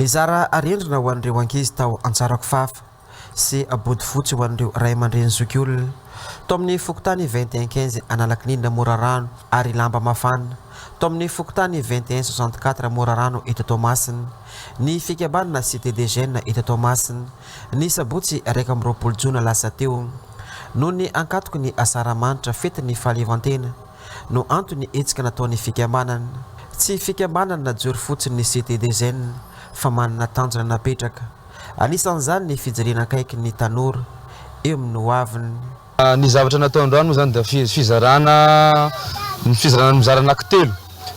Nizara arendrina ho an'ireo ankizy tao Antsarakofafa sy bodofotsy ho an'ireo ray aman-dreny zokiolona tao amin'ny fokontany 21 15 Analakininina Morarano ary lamba mafana tao amin'ny fokontany 21 64 Morarano eto Toamasina ny fikambanana Cité des Jeunes eto Toamasina ny sabotsy 21 jona lasa teo. Noho ny ankatoky ny Asaramanitra fetin'ny fahaleovantena no anton'ny hetsika nataon'ny fikambanana. Tsy fikambanana najoro fotsiny ny Cité des Jeunes fa manana tanjona napetraka. Anisan'izany ny fijerena akaiky ny tanora eo amin'ny hoaviny. Ny zavatra natao androany moa izany dia fizarana ny fizarana mizara anaky telo.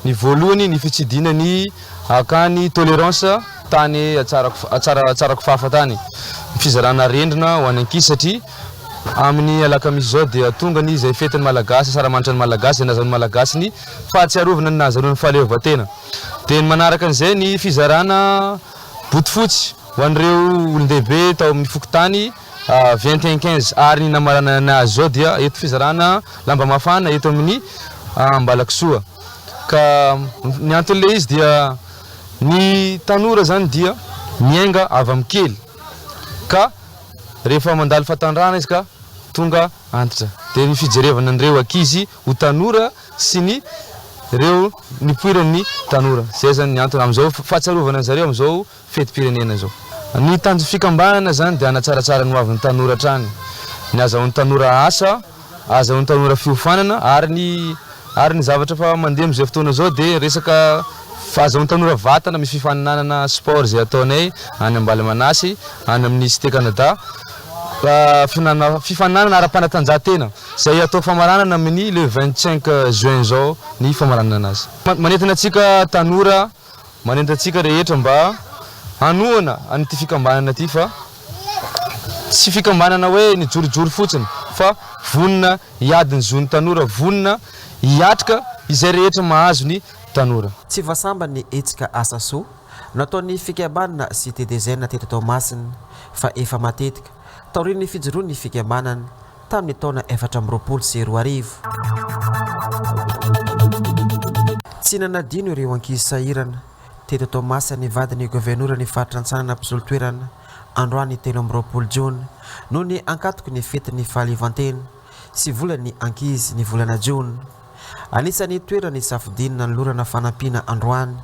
Ny voalohany ny fitsidihina ny akany Tolerance tany Atsarakofafa tany. Ny fizarana arendrina ho an'ny ankizy satria amin'ny alakamisy izao dia tonga ny izay fetin'ny Malagasy, asaramanitra ny Malagasy, izay nahazahoan'ny Malagasy ny fahatsiarovana ny nahazahoana ny fahaleovantena. Dia ny manaraka an'izay ny fizarana botofotsy ho an'ireo olon-dehibe tao amin'ny fokontany 21 15 ary ny namaranana azy izao dia eto fizarana lamba mafana eto amin'ny Ambalakisoa. Ka ny anton'ilay izy dia ny tanora izany dia miainga avy amin'ny kely ka rehefa mandalo fahatandrahana izy ka tonga antitra. Dia ny fijerevana an'ireo ankizy ho tanora sy ny ireo nipoiran'ny tanora. Izay izany ny antony amin'izao fahatsiarovana an'zareo amin'izao fetim-pirenena izao. Ny tanjon'ny fikambanana izany dia hanatsaratsara ny hoavin'ny tanora hatrany, ny hahazahoan'ny tanora asa, hahazahoan'ny tanora fiofanana ary ny ary ny zavatra efa mandeha amin'izao fotoana izao dia resaka fahazahoan'ny tanora vatana, misy fifaninanana sport izay ataonay any Ambalimanasy, any amin'ny Cité Canada, fifaninanana ara-panatanjahantena izay atao famaranana amin'ny le 25 juin izao ny famaranana azy. Manentana antsika tanora Manentana antsika rehetra mba hanohana an'ity fikambanana ity fa tsy fikambanana hoe nijorojoro fotsiny fa vonona hiady ny zon'ny tanora, vonona hiatrika izay rehetra mahazo ny tanora. Tsy voasambany ny hetsika asa soa nataon'ny fikambanana Cité des Jeunes teto Toamasina fa efa matetika taorian'ny fijoroan'ny fikambanana tamin'ny taona 2024. Tsy nanadino ireo ankizy sahirana teto Toamasina ny vadin'ny governoran'ny faritra Antsanana mpisolo toerana androany 23 jona noho ny ankatoky ny fetin'ny fahaleovantena sy volan'ny ankizy ny volana jona. Anisan'ny toerana nisafidiany nanolorana fanampiana androany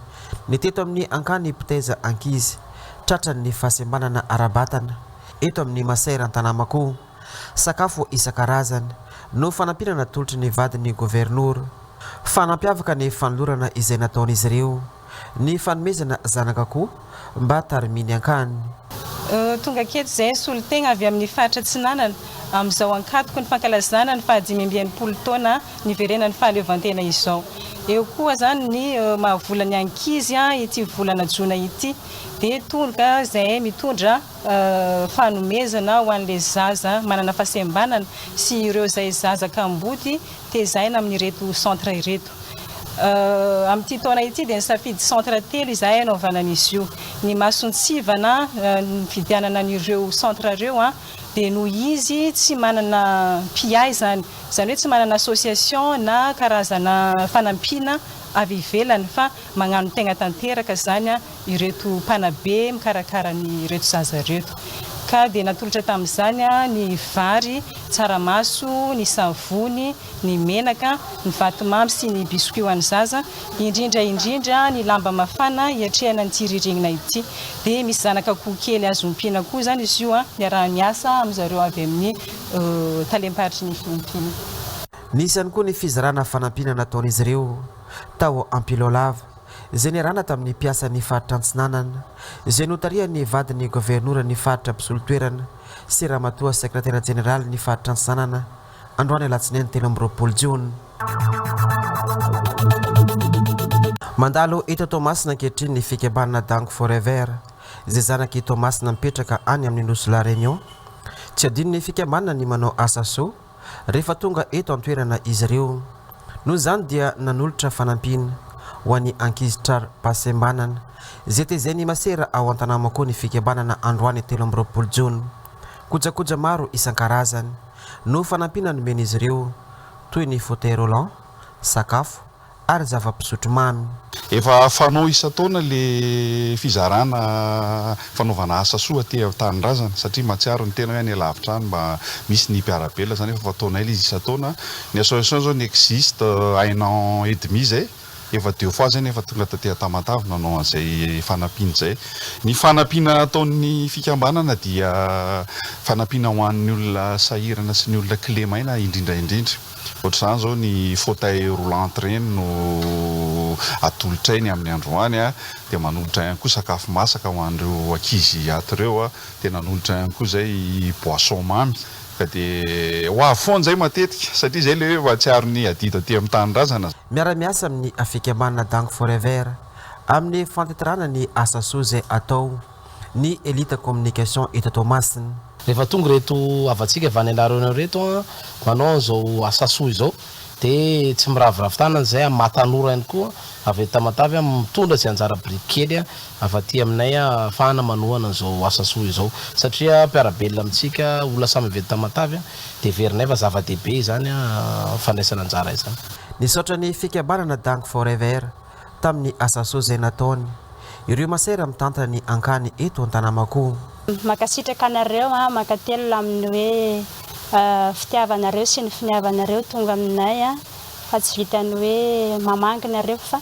ny teto amin'ny Ankany mpitaiza ankizy tratran'ny fahasembanana ara-batana eto amin'ny Masera Antanamakoa. Sakafo isan-karazany no fanampiana natolotry ny vadin'ny governora. Fa nampiavaka ny fanolorana izay nataon'izy ireo ny fanomezana zanak'akoho mba tariminy ankany. Tonga aketo izay solotegna avy amin'ny faritra Atsinanana amin'izao ankatoky ny fankalazana ny faha 65 taona niverenan'ny fahaleovantena izao. Eo koa izany ny maha volan'ny ankizy ity volana jona ity dia tonga izay mitondra fanomezana ho an'ilay zaza manana fahasembanana sy ireo izay zaza kamboty tezaina amin'ireto centre ireto. Amin'ity taona ity dia nisafidy centre telo izahay hanaovana an'izy io. Ny mason-tsivana nividianana an'ireo centre ireo dia noho izy tsy manana mpiahy izany, izany hoe tsy manana association na karazana fanampiana avy ivelany fa magnano tegna tanteraka izany ireto mpanabe mikarakara an'ireto zaza ireto ka dia natolotra tamin'izany ny vary, tsaramaso, ny savony, ny menaka, ny vatomamy sy ny biscuit ho an'ny zaza, indrindra indrindra ny lamba mafana hiatrehana an'ity ririnina ity. Dia misy zanak'akoho kely azo ompiana koa izany izy io, niaraha-miasa amin'zareo avy amin'ny talem-paritry ny fiompiana. Nisy ihany koa ny fizarana fanampiana nataon'izy ireo tao Ampilaolava. izay niarahana tamin'ny mpiasan'ny faritra Antsinanana, izay notarihan'ny vadin'ny governoran'ny faritra mpisolo toerana sy ramatoa sekretera jeneralin'ny faritra Antsinanana, androany alatsinainy 23 jona. Mandalo eto Toamasina ankehitriny ny fikambanana Dango Forever. izay zanak'i Toamasina mipetraka any amin'ny Nosy La Réunion. Tsy adinon'ny fikambanana ny manao asa soa rehefa tonga eto an-toerana izy ireo. Noho izany dia nanolotra fanampiana ho an'ny ankizy tra-pahasembanana izay tezain'ny masera ao Antanamakoa ny fikambanana androany 23 jona. Kojakoja maro isan-karazany no fanampiana nomen'izy ireo toy ny fauteuil roulant, sakafo ary zava-pisotro mamy. Efa fanao isan-taona le fizarana fanaovana asa soa aty an-tanindrazana satria mahatsiaro ny tena hoe any alavitra any mba misy ny mpiara-belona zany efa fataonay le izy isan-taona. Ny association zao ni-existe un an et demi zay, efa deux fois zay nefa tonga taty Tamatave nanao an'izay fanampiana izay. Ny fanampiana ataon'ny fikambanana dia fanampiana ho an'ny olona sahirana sy ny olona kilemaina indrindra indrindra. Ohatr'izany izao ny fauteuil roulant ireny no atolotray ny amin'ny androany, dia manolotra ihany koa sakafo masaka ho an'ireo ankizy ato ireo, dia nanolotra ihany koa izay boisson mamy. Ka dia ho avy foana izay matetika satria izay ilay hoe mahatsiaro ny adidy aty amin'ny tanindrazana. Miara-miasa amin'ny fikambanana Dango Forever amin'ny fantanterahana ny asa soa izay atao ny Elite Communication eto Toamasina. Rehefa tonga ireto havantsika avy any Anareo ireto manao an'izao asa soa izao dia tsy miraviravy tanana izay amin'ny maha tanora ihany koa avy eto Tamatave mitondra izay anjara biriky kely avy aty aminay ahafahana manohana an'izao asa soa izao satria mpiara-belona amintsika olona samy avy eto Tamatave dia heverinay fa zava-dehibe izany fandraisana anjara izany. Nisaotra ny fikambanana Dango Forever tamin'ny asa soa izay nataony ireo masera mitantana ny ankany eto Antanamakoa. Mankasitraka anareo an, mankatelina amin'ny hoe fitiavanareo sy ny finiavanareo tonga aminay an, fa tsy vitan'ny hoe mamangy nareo fa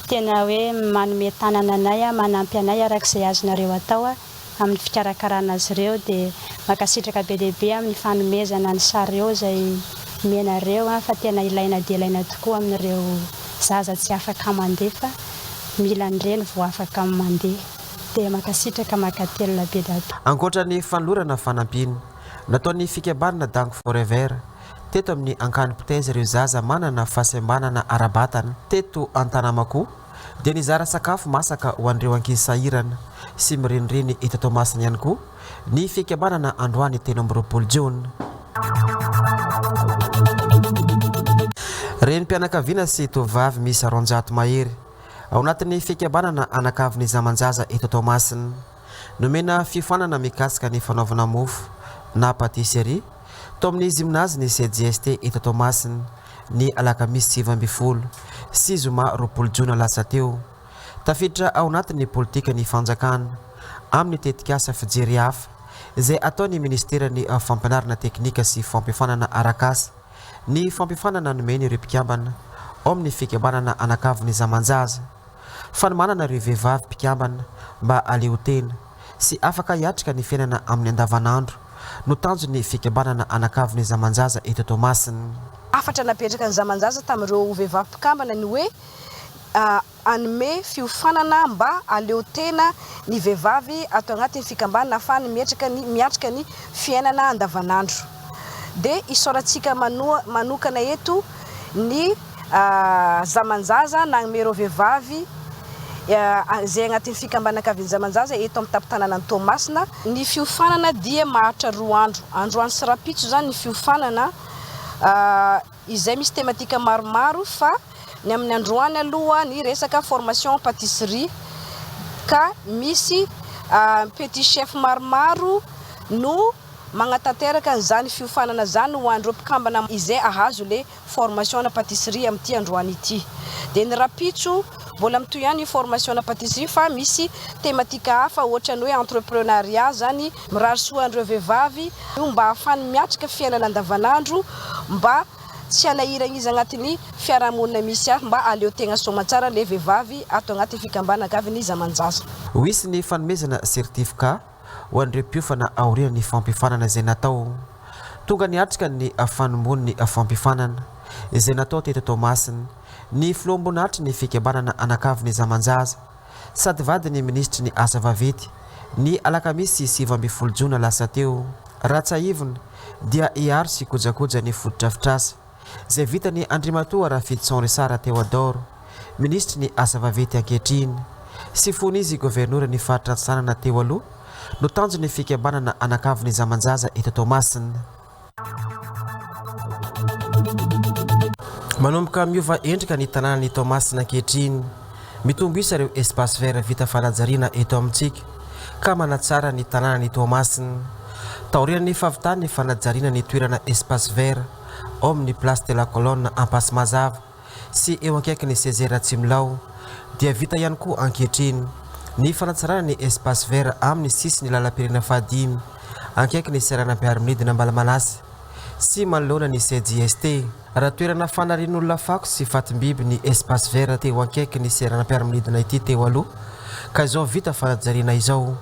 tena hoe manome tanana anay, manampy anay araka izay azonareo atao amin'ny fikarakarana azy ireo dia mankasitraka be dia be amin'ny fanomezana ny chariot izay omenareo fa tena ilaina dia ilaina tokoa amin'ireo zaza tsy afaka mandeha fa mila an'ireny vao afaka mandeha dia mankasitraka mankatelina be dia be. Ankoatra ny fanolorana fanampiana nataon'ny fikambanana Dango Forever teto amin'ny Ankany Mpitaiza ireo zaza manana fahasembanana ara-batana teto Antanamakoa dia nizara sakafo masaka ho an'ireo ankizy sahirana sy mirenireny eto Toamasina ihany koa ny fikambanana androany 23 jona. Renim-pianakaviana sy tovovavy miisa 200 mahery ao anatin'ny fikambanana Anakavin'ny Zamanjaza eto Toamasina. Nomena fiofanana mikasika ny fanaovana mofo na pâtisserie tao amin'ny gymnase ny CJST eto Toamasina ny alakamisy 19 sy zoma 20 jona lasa teo. Tafiditra ao anatin'ny politikan'ny fanjakana amin'ny tetikasa fijery hafa izay ataon'ny ministeran'ny fampianarana teknika sy fampiofanana arak'asa ny fampiofanana nomeny ireo mpikambana ao amin'ny fikambanana Anakavin'ny Zamanjaza. Fanomanana ireo vehivavy mpikambana mba haleotena sy afaka hiatrika ny fiainana amin'ny andavanandro no tanjon'ny fikambanana Anakavin'ny Zamanjaza eto Toamasina. Hafatra napetraka ny Zamanjaza tamin'ireo vehivavy mpikambana ny hoe hanome fiofanana mba haleotena ny vehivavy ato anatin'ny fikambanana ahafahany miatrika ny miatrika ny fiainana andavanandro. Dia isaorantsika manokana eto ny Zamanjaza nanome ireo vehivavy izay agnatin'ny fikambanana Ankavin'ny Zamanjaza eto amin'ny tampon-tanànan'i Toamasina. Ny fiofanana dia maharitra 2 andro, androany sy rahampitso izany ny fiofanana izay misy tematika maromaro fa ny amin'ny androany aloha ny resaka formation pâtisserie ka misy petit chef maromaro no magnatanteraka an'izany fiofanana izany ho an'ireo mpikambana izay ahazo le formation na pâtisserie amin'ity androany ity. Dia ny rahampitso mbola mitohy ihany io formation na pâtisserie fa misy tematika hafa ohatran'ny hoe entrepreneuriat zany, mirary soa an'ireo vehivavy mba hahafahany miatrika fiainana andavanandro mba tsy hanahirana izy agnatin'ny fiarahamonina misy ahy mba aleo tegna soamantsara le vehivavy ato agnatin'ny fikambanana ankavin'ny Zamanjaza. Ho hisy ny fanomezana certificat ho an'ireo mpiofana aorian'ny fampiofanana izay natao. Tonga niatrika ny fanombon'ny fampiofanana izay natao teto Toamasina ny filoham-boninahitry ny fikambanana Anakavin'ny Zamanjaza sady vadin'ny minisitry ny asa vaventy ny alakamisy 19 jona lasa teo. Raha tsiahivina dia hiaro sy kojakoja ny fotodrafitrasa izay vitan'i Andriamatoa Rafidison Risara Théodore, minisitry ny asa vaventy ankehitriny. sy fony izy governoran'ny faritra Antsinanana teo aloha no tanjon'ny fikambanana Anakavon'ny Zamanjaza eto Toamasina. Manomboka miova endrika ny tanànan'i Toamasina ankehitriny. Mitombo isa ireo espace vert vita fanajariana eto amintsika ka manatsara ny tanànan'i Toamasina. Taorian'ny fahavitan'ny fanajariana ny toerana espace vert ao amin'ny Place de la Colonne Ampasimazava sy eo akaikin'ny CG Ratsimilaho dia vita ihany koa ankehitriny ny fanatsarana ny espace vert amin'ny sisin'ny lalam-pirenena fahadimy akaikin'ny seranam-piaramanidina Ambalamanasy sy manoloana ny CJST. Raha toerana fanarian'olona fako sy fatim-biby ny espace vert teo akaikin'ny seranam-piaramanidina ity teo aloha ka izao vita fanajariana izao.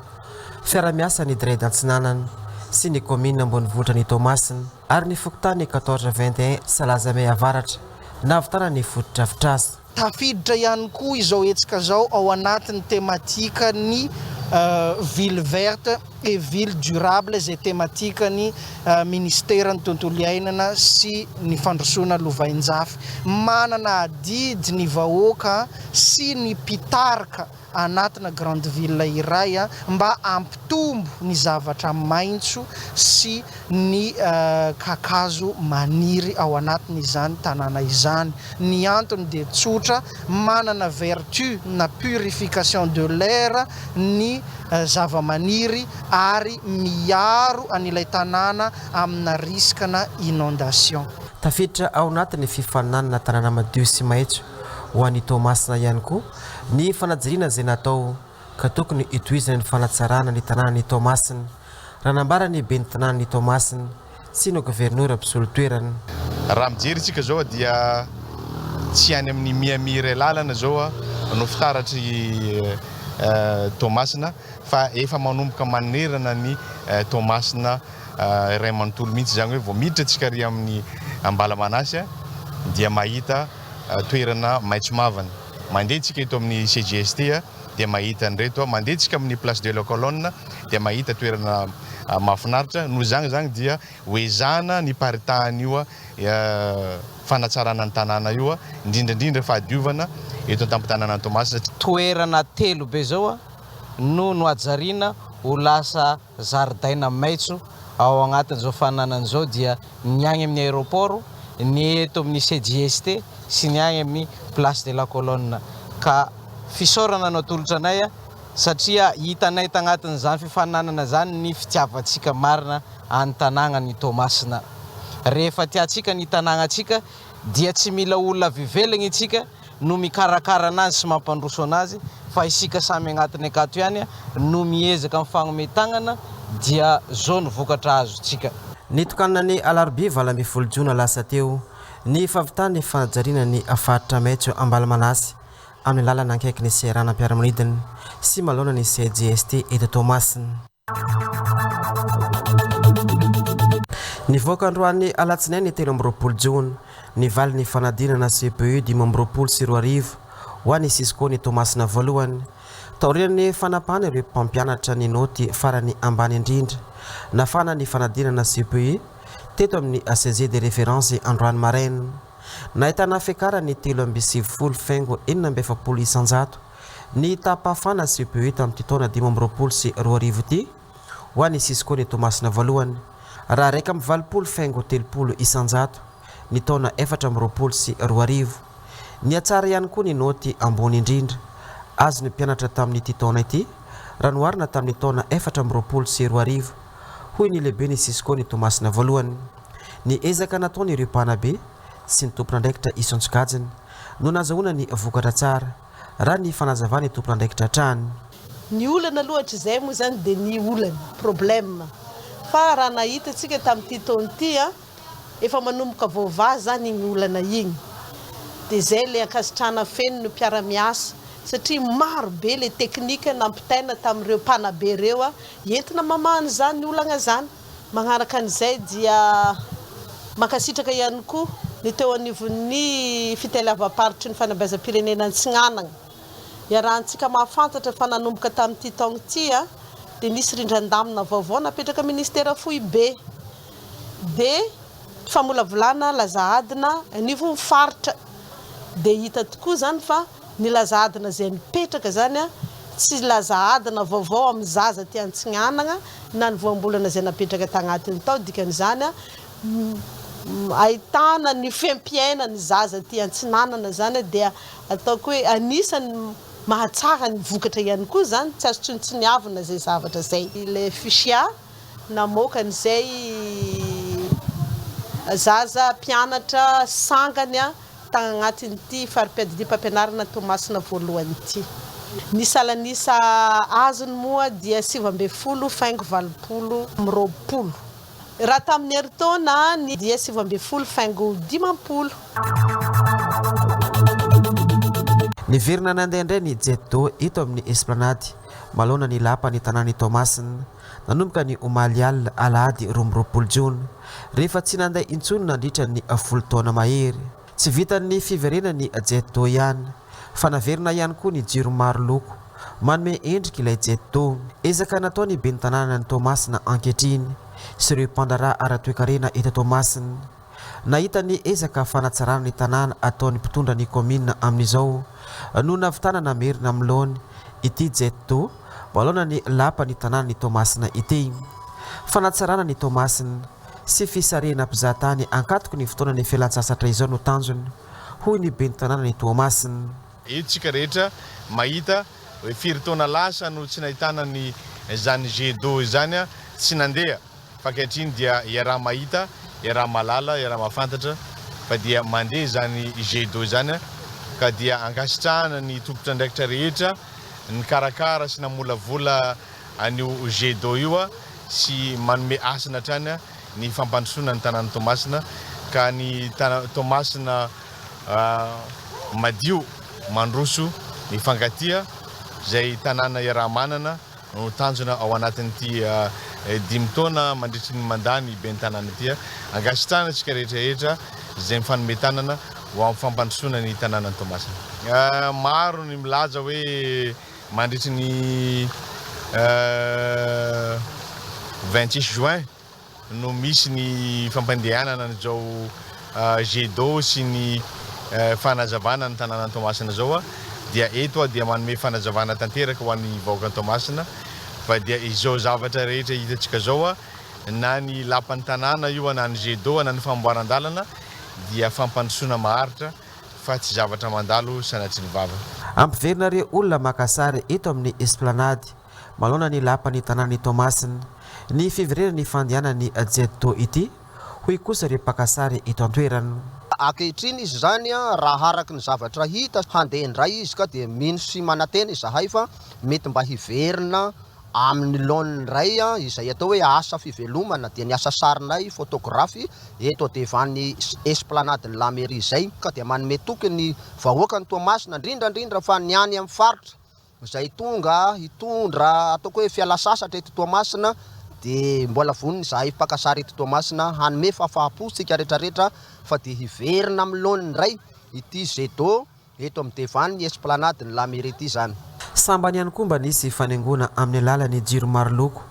Fiara-miasa ny Dredd Antsinanana sy ny kaominina ambonivohitran'i Toamasina ary ny fokontany 14 21 Salazamey Avaratra nahavitana ny fotodrafitrasa. Tafiditra ihany koa izao hetsika izao ao anatin'ny tematikan'ny Ville verte et ville durable izay tematikan'ny Ministeran'ny tontolo iainana sy ny fandrosoana lovainjafy. Manana adidy ny vahoaka sy ny mpitarika anatina grande ville iray mba hampitombo ny zavatra maitso sy ny kakazo maniry ao anatin'izany tanàna izany. Ny antony dia tsotra, manana vertu na purification de l'air ny zavamaniry ary miaro an'ilay tanàna amina risque na inondation. Tafiditra ao anatin'ny fifaninanana tanàna madio sy maitso ho an'i Toamasina ihany koa Ny fanajariana izay natao ka tokony hitohizana ny fanatsarana ny tanànan'i Toamasina, raha nambaran'ny ben'ny tanànan'i Toamasina sy ny governora mpisolo toerana. Raha mijery isika izao dia tsy any amin'ny Miami iray lalana izao no fitaratr'i Toamasina fa efa manomboka manerana ny Toamasina iray manontolo mihitsy izany hoe vao miditra antsika ary amin'ny Ambalamanasy dia mahita toerana maitso mavana. Mandeha tsika eto amin'ny CGST dia mahita an'ireto, mandeha tsika amin'ny Place de la Colonne dia mahita toerana mahafinaritra. Noho izany izany dia ho ezahana ny hiparitahan'io fanatsarana ny tanàna io, indrindra indrindra fahadiovana eto an-tampon-tanànan'i Toamasina. Toerana telo be izao no nohajariana ho lasa zaridaina maitso ao agnatin'izao fananana izao dia ny agny amin'ny aéroport, ny eto amin'ny CJST sy ny agny amin'ny place de la colonne. Ka fisaorana no atolotra anay satria hitanay tagnatin'izany fifaninanana izany ny fitiavantsika marina any tanagnan'i Toamasina. Rehefa tiantsika ny tanagnantsika dia tsy mila olona avy ivelagny itsika no mikarakara anazy sy mampandroso anazy fa isika samy agnatiny akato ihany no miezaka mifagnome tagnana dia zao no vokatra azontsika. Nitokanana ny alarobia 18 jona lasa teo ny fahavitan'ny fanajariana ny faritra maitso Ambalamanasy amin'ny lalana akaikin'ny seranam-piaramanidina sy manoloana ny CJST eto Toamasina. Nivoaka androany alatsinainy 23 jona ny valin'ny fanadinana CPE 2025 ho an'ny Cisco ny Toamasina voalohany. Taorian'ny fanapahana ireo mpampianatra ny naoty farany ambany indrindra nafana ny fanadinana CPE teto amin'ny CG de référence androany maraina. Nahitana fiakarany 93.46% Ny taham-pahafahana CPE tamin'ity taona 2025 ity ho an'ny Cisco ny Toamasina voalohany, raha 81.30% ny taona 2024. Nihatsara ihany koa ny naoty ambony indrindra azon'ny mpianatra tamin'ity taona ity raha noharina tamin'ny taona 2024, hoy ny lehiben'ny Cisco ny Toamasina voalohany. Ny ezaka nataon'ireo mpanabe sy ny tompon'andraikitra isan-tsokajiny no nazahoana ny vokatra tsara, raha ny fanazavan'ny tompon'andraikitra hatrany. Ny olana aloha hatrizay moa izany dia ny olana, problème, fa raha nahita tsika tamin'ity taona ity an, efa manomboka voavaha izany iny olana iny, dia izay ilay ankasitrahana feno ny mpiara-miasa satria maro be ilay teknika nampitaina tamin'ireo mpanabe ireo an, entina mamaha an'izany olana izany. Magnaraka an'izay dia mankasitraka ihany koa ny teo anivon'ny fitaleavam-paritry ny fanabeazam-pirenena Antsinanana. Iarahantsika mahafantatra fa nanomboka tamin'ity taogno ity dia nisy rindran-damina vaovao napetraka ministera foibe dia famolavolana laza adina anivon'ny faritra dia hita tokoa izany fa ny laza adina izay nipetraka izany. Tsy laza adina vaovao amin'ny zaza aty Antsignanagna na ny voambolana izay napetraka tagnatiny tao, dikan'izany ahitana ny fempiainan'ny zaza aty Antsinanana izany dia ataoko hoe anisan'ny mahatsara ny vokatra ihany koa izany, tsy azo tsinontsiniavina izay zavatra izay. Ilay fuchsia namoaka an'izay zaza mpianatra sangany tagnatin'ity fari-piadidiam-pampianarana Toamasina voalohany ity. Ny salan'isa azony moa dia 19 faingo 20. Raha tamin'ny herintaona ny dia 19 faingo 50. Niverina nandeha indray ny Jet d'eau eto amin'ny Esplanade manoloana ny lapan'ny tanàn'i Toamasina nanomboka ny omaly alina alahady 22 jona, rehefa tsy nandeha intsony nandritra ny folo taona mahery. Tsy vitan'ny fiverenan'ny Jet d'eau ihany, fa naverina ihany koa ny jiro maro loko manome endrika ilay Jet d'eau. Ezaka nataon'ny ben'ny tanànan'i Toamasina ankehitriny sy ireo mpandraharaha ara-toekarena eto Toamasina. Nahita ny ezaka fanatsarana ny tanàna ataon'ny mpitondra ny kaominina amin'izao no nahavitana namerina amin'ny laony ity Jet d'eau manoloana ny lapan'ny tanànan'i Toamasina ity. Fanatsarana ny Toamasina sy fisarihana mpizahatany ankatoky ny fotoanan'ny fialantsasatra izao no tanjona, hoy ny ben'ny tanànan'i Toamasina. Eto isika rehetra mahita hoe firy taona lasa no tsy nahitana ny izany jet d'eau izany tsy nandeha fa ankehitriny dia iaraha-mahita, iaraha-mahalala, iaraha-mahafantatra fa dia mandeha izany jet d'eau izany ka dia ankasitrahana ny tompon'andraikitra rehetra nikarakara sy namolavola an'io jet d'eau io sy manome hasina hatrany ny fampandrosoana ny tanàn'i Toamasina ka ny Toamasina madio, mandroso, mifankatia izay tanàna iaraha-manana no tanjona ao anatin'ity dimy taona mandritry ny mandat ny ben'ny tanàna ity. Ankasitrahana isika rehetra rehetra izay mifanome tanana ho amin'ny fampandrosoana ny tanànan'i Toamasina. Maro ny milaza hoe mandritry ny 26 juin no misy ny fampandehanana an'izao jet d'eau sy ny fanazavana ny tanànan'i Toamasina izao dia eto aho dia manome fanazavana tanteraka ho an'ny vahoakan'i Toamasina fa dia izao zavatra rehetra hitantsika izao na ny lapan'ny tanàna io na ny jet d'eau na ny famboaran-dalana dia fampandrosoana maharitra fa tsy zavatra mandalo sanatria ny vava. Ampiverina ireo olona maka sary eto amin'ny Esplanade manoloana ny lapan'ny tanàn'i Toamasina ny fiverenan'ny fandehanan'ny Jet d'eau ity, hoy kosa ireo mpaka sary eto an-toerana. Ankehitriny izy izany raha araka ny zavatra hita, handeha indray izy ka dia mino sy manantena izahay fa mety mba hiverina Amin'ny laoniny indray, izay atao hoe asa fivelomana dia ny asa sarinay, photographe, eto devan'ny esplanade-n'ny la mairie izay ka dia manome toky ny vahoakan'i Toamasina, indrindra indrindra fa ny any amin'ny faritra izay tonga hitondra ataoko hoe fialasasatra eto Toamasina dia mbola vonona izahay mpaka sary eto Toamasina hanome fahafaham-po tsika retraretra fa dia hiverina amin'ny laoniny indray ity jet d'eau Eto amin'ny devan ny esplanade ny la mairie ity izany. Sambany ihany koa mba nisy fanaingoana amin'ny alalan'ny jiro maro loko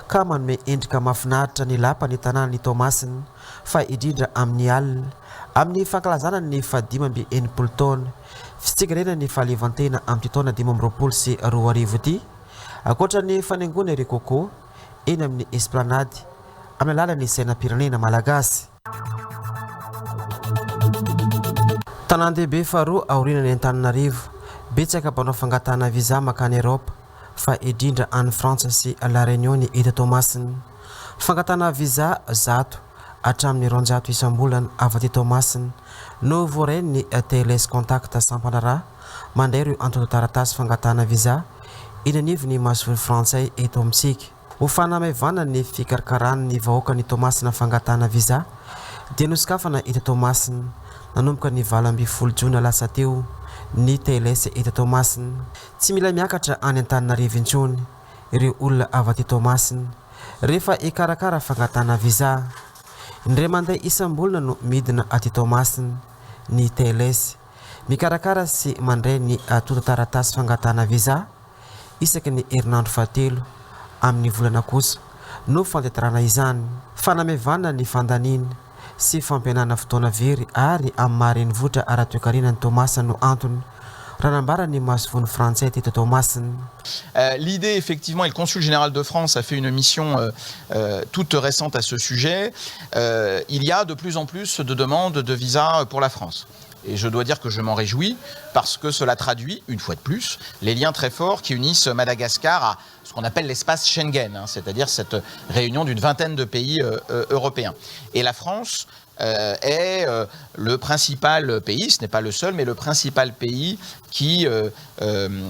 ka manome endrika mahafinaritra ny lapan'ny tanànan'i Toamasina fa indrindra amin'ny alina amin'ny fankalazana ny fahadimy amby enimpolo taona fitsingerenan'ny fahaleovantena amin'ity taona 2025 ity ankoatra ny fanaingoana ireo coco eny amin'ny esplanade amin'ny alalan'ny sainam-pirenena malagasy. Tanàn-dehibe faharoa aorianan'i Antananarivo, betsaka mpanao fangatahana visa mankany Eropa, fa indrindra any Frantsa sy La Réunion ny eto Toamasina. Fangatahana visa 100 hatramin'ny 200 isam-bolana avy aty Toamasina no voarain'ny TLS Contact sampandraharaha mandray ireo antontan-taratasy fangatahana visa eny anivon'ny masoivoho frantsay eto amintsika. Ho fanamaivanana ny fikarakaran'ny vahoakan'i Toamasina fangatahana visa dia nosokafana eto Toamasina nanomboka ny 18 jona lasa teo ny TLS eto Toamasina. Tsy mila miakatra any Antananarivo intsony ireo olona avy aty Toamasina rehefa hikarakara fangatahana visa. Indray mandeha isam-bolana no midina aty Toamasina ny TLS mikarakara sy mandray ny antontan-taratasy fangatahana visa. isaky ny herinandro fahatelo amin'ny volana kosa no fantanterahana izany. Fanamaivanana ny fandaniana sy fampihenana fotoana very ary amin'ny maha renivohitra ara-toekarena an'i Toamasina no antony, raha nambaran'ny masoivohon'ny frantsay teto Toamasina. L'idée effectivement et le consul général de France a fait une mission toute récente à ce sujet, il y a de plus en plus de demandes de visa pour la France. Et je dois dire que je m'en réjouis parce que cela traduit, une fois de plus, les liens très forts qui unissent Madagascar à ce qu'on appelle l'espace Schengen, c'est-à-dire cette réunion d'une vingtaine de pays européens. Et la France est le principal pays, ce n'est pas le seul, mais le principal pays qui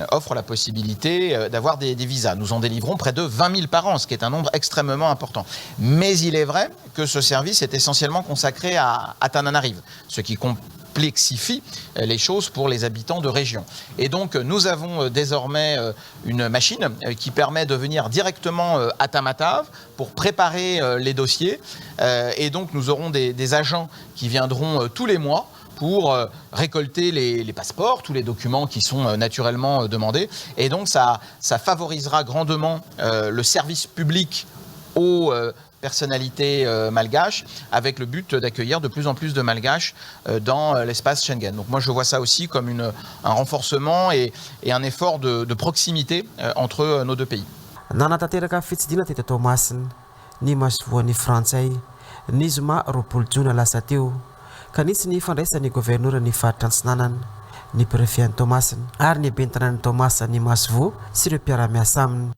offre la possibilité d'avoir des visas. Nous en délivrons près de 20 000 par an, ce qui est un nombre extrêmement important. Mais il est vrai que ce service est essentiellement consacré à Tananarive, ce qui complexifie les choses pour les habitants de région. Et donc nous avons désormais une machine qui permet de venir directement à Tamatave pour préparer les dossiers. Et donc nous aurons des agents qui viendront tous les mois pour récolter les passeports, tous les documents qui sont naturellement demandés. Et donc ça favorisera grandement le service public aux personnalités malgaches, avec le but d'accueillir de plus en plus de malgaches dans l'espace Schengen. Donc moi je vois ça aussi comme un renforcement et un effort de proximité entre nos deux pays. Nanatanteraka fitsidihana teto Toamasina ny masoivohon'ny frantsay ny zoma 20 jona lasa teo, ka nisy ny fandraisan'ny governoran'ny faritra Antsinanana, ny préfet Toamasina ary ny ben'ny tanànan'i Toamasina ny masoivoho sy ireo mpiara-miasa aminy.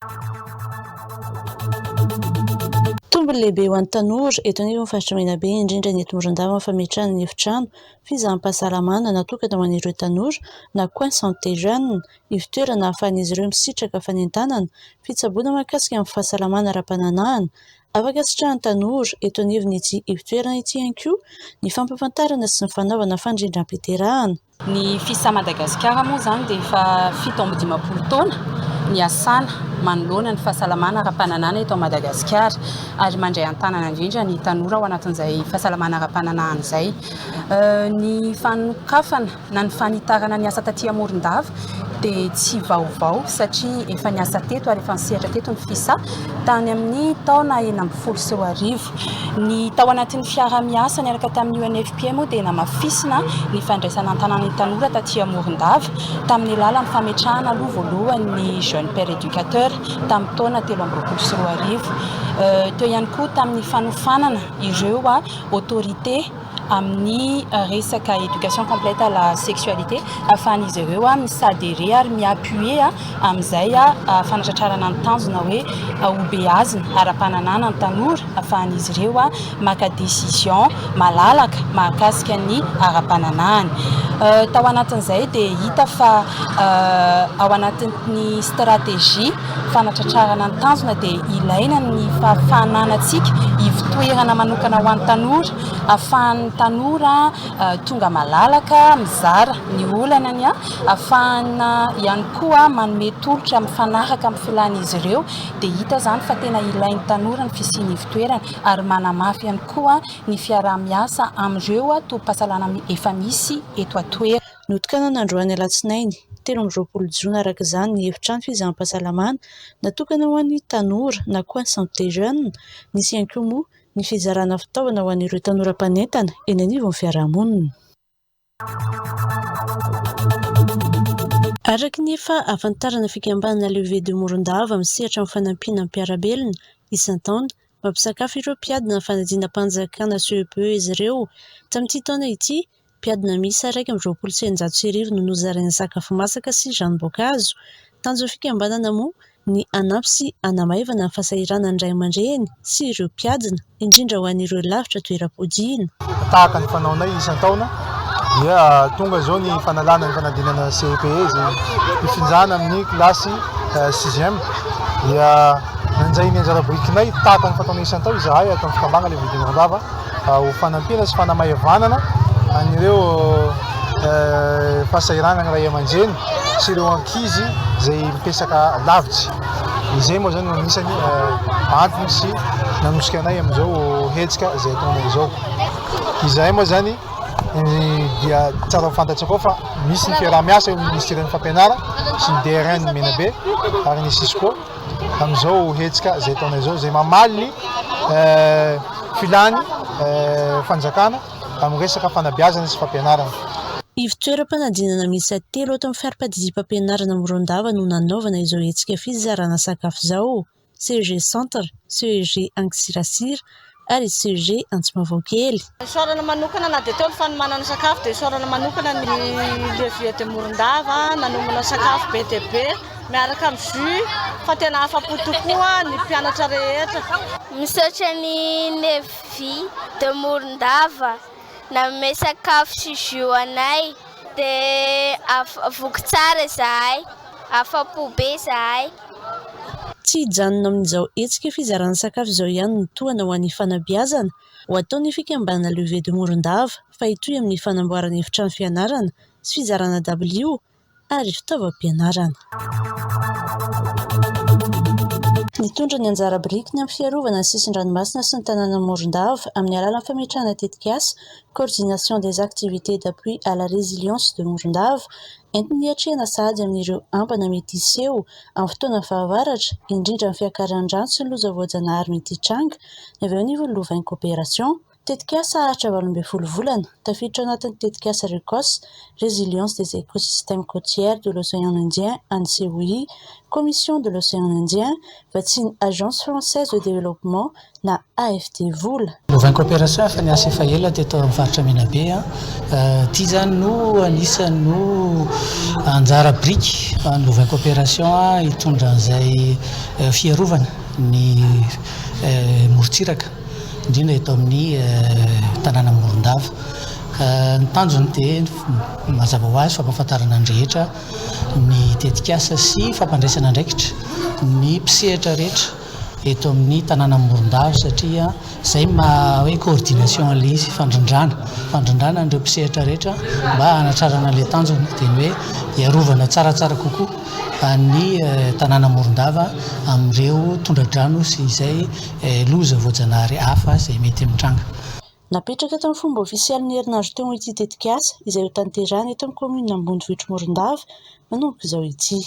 Tombony lehibe ho an'ny tanora eto anivon'ny faritra Menabe, indrindra ny eto Morondava, ny fametrahana ny efitrano fizaham-pahasalamana natokana ho an'ireo tanora na coin santé jeune, ivon-toerana ahafahan'izy ireo misitraka fanentanana, fitsaboana mahakasika ny fahasalamana ara-pananahana. Afaka sitrahan'ny tanora eto anivon'ity ivon-toerana ity ihany koa ny fampahafantarana sy ny fanaovana fandrindram-piterahana. Ny FISA Madagasikara moa izany dia efa 57 taona niasana manoloana ny fahasalamana ara-pananahana eto Madagasikara ary mandray an-tanana indrindra ny tanora ao anatin'izay fahasalamana ara-pananahana izay. Ny fanokafana na ny fanitarana ny asa taty Morondava dia tsy vaovao satria efa niasa teto ary efa nisehatra teto ny FISA tany amin'ny taona 2016. Ny tao anatin'ny fiaraha-miasa niaraka tamin'ny UNFPA moa dia namafisina ny fandraisana an-tanana ny tanora taty Morondava tamin'ny alalan'ny fametrahana aloha voalohany ny jeune père éducateur tamin'ny taona 2023. Teo ihany koa tamin'ny fanofanana ireo autorité amin'ny resaka éducation complète à la sexualité ahafahan'izy ireo mi-s'adhérer ary mi-appuyer amin'izay fanatratrarana ny tanjona hoe hobeazina ara-pananana ny tanora ahafahan'izy ireo maka décision malalaka mahakasika ny ara-pananahany. Tao anatin'izay dia hita fa ao anatin'ny stratégie fanatratrarana ny tanjona dia ilaina ny fahafananantsika ivon-toerana manokana ho an'ny tanora, ahafahan'ny tanora tonga malalaka mizara ny olanany, ahafahana ihany koa manome tolotra mifanaraka amin'ny filan'izy ireo. Dia hita izany fa tena ilain'ny tanora ny fisian'ny ivon-toerana ary manamafy ihany koa ny fiaraha-miasa amin'ireo tobim-pahasalamana efa misy eto an-toerana. Notokanana androany alatsinainy 23 jona araka izany ny efitrano fizaham-pahasalamana natokana ho an'ny tanora na koa ny santé jeune. Nisy ihany koa moa ny fizarana fitaovana ho an'ireo tanora mpanentana eny anivon'ny fiarahamonina. Araka ny efa ahafantarana fikambanana Levée de Morondava misehatra amin'ny fanampiana ny mpiara-belona isan-taona, mampisakafo ireo mpiadina ny fanadinam-panjakana CEPE izy ireo. Tamin'ity taona ity, mpiadina miisa 1621 no nozaraina sakafo masaka sy ranom-boankazo. Tanjon'ny fikambanana moa ny hanampy sy hanamaivana ny fahasahiranan'ny ray aman-dreny sy ireo mpiadina, indrindra ho an'ireo lavitra toeram-podiana. Tahaka ny fanaonay isan-taona dia tonga izao ny fanalana ny fanadinana CEPE izay hifindrana amin'ny kilasy sixième dia nandray ny anjara birikinay tahaka ny fataonay isan-taona izahay ato amin'ny fikambanana Levée de Morondava ho fanampiana sy fanamaivanana an'ireo fahasahiranana ray aman-dreny sy ireo ankizy izay mipetraka lavitra. Izay moa izany no anisany antony sy nanosika anay amin'izao hetsika izay ataonay izao. Izahay moa izany dia tsara ho fantatsika koa fa misy ny fiaraha-miasa eo amin'ny ministeran'ny fampianarana sy ny DRN Menabe ary ny Cisco amin'izao hetsika izay ataonay izao, izay mamaly ny filàn'ny fanjakana amin'ny resaka fanabeazana sy fampianarana. Ivon-toeram-panadinana miisa telo ato amin'ny fari-padidiam-pampianarana Morondava no nanaovana izao hetsika fizarana sakafo izao, CEG Centre, CEG Ankisirasira ary CEG Antsimavaokely. Isaorana manokana na dia teo ny fanomanana sakafo dia isaorana manokana ny Levier de Morondava nanomana sakafo be dia be miaraka amin'ny jus fa tena afa-po tokoa ny mpianatra rehetra. Misaotra ny Levier de Morondava Nanome sakafo sy jus ho anay dia voky tsara izahay, afa-po be izahay. Tsy hijanona amin'izao hetsika fizarana sakafo izao ihany ny tohana ho an'ny fanabeazana ho ataon'ny fikambanana Levée de Morondava fa hitohy amin'ny fanamboarana efitrano fianarana sy fizarana dabilio ary fitaovam-pianarana. Nitondra ny anjara birikiny amin'ny fiarovana ny sisin-dranomasina sy ny tanànan'i Morondava amin'ny alalan'ny fametrahana tetikasa Coordination des activités d'appui à la résilience de Morondava entiny hiatrehana sahady amin'ireo ambana mety hiseho amin'ny fotoana fahavaratra, indrindra amin'ny fiakaran'ny rano sy ny loza voajanahary mety hitranga, ny avy eo anivon'ny Louvain Coopération. Tetikasa haharitra 18 volana, tafiditra ao anatin'ny tetikasa RECOS, Résilience des écosystèmes côtières de l'océan Indien, an'ny COI, Commission de l'océan Indien, vatsian'ny Agence française de développement na AFD vola. Louvain Coopération efa niasa efa ela teto amin'ny faritra Menabe. Ity izany no anisan'ny no anjara biriky an'ny Louvain Coopération hitondra an'izay fiarovana ny morontsiraka. indrindra eto amin'ny tanàna Morondava. Ny tanjony dia mazava ho azy fampahafantarana ny rehetra ny tetikasa sy fampandraisana andraikitra ny mpisehatra rehetra eto amin'ny tanàna Morondava satria izay maha hoe coordination an'ilay izy, fandrindrana, fandrindrana an'ireo mpisehatra rehetra mba hanatrarana ilay tanjona dia ny hoe hiarovana tsaratsara kokoa ny tanàna Morondava amin'ireo tondra-drano sy izay Loza voajanahary hafa izay mety mitranga. Napetraka tamin'ny fomba ofisialy ny herinandro teo ity tetikasa izay hotanterahina eto amin'ny kaominina ambonivohitr'i Morondava manomboka izao ity.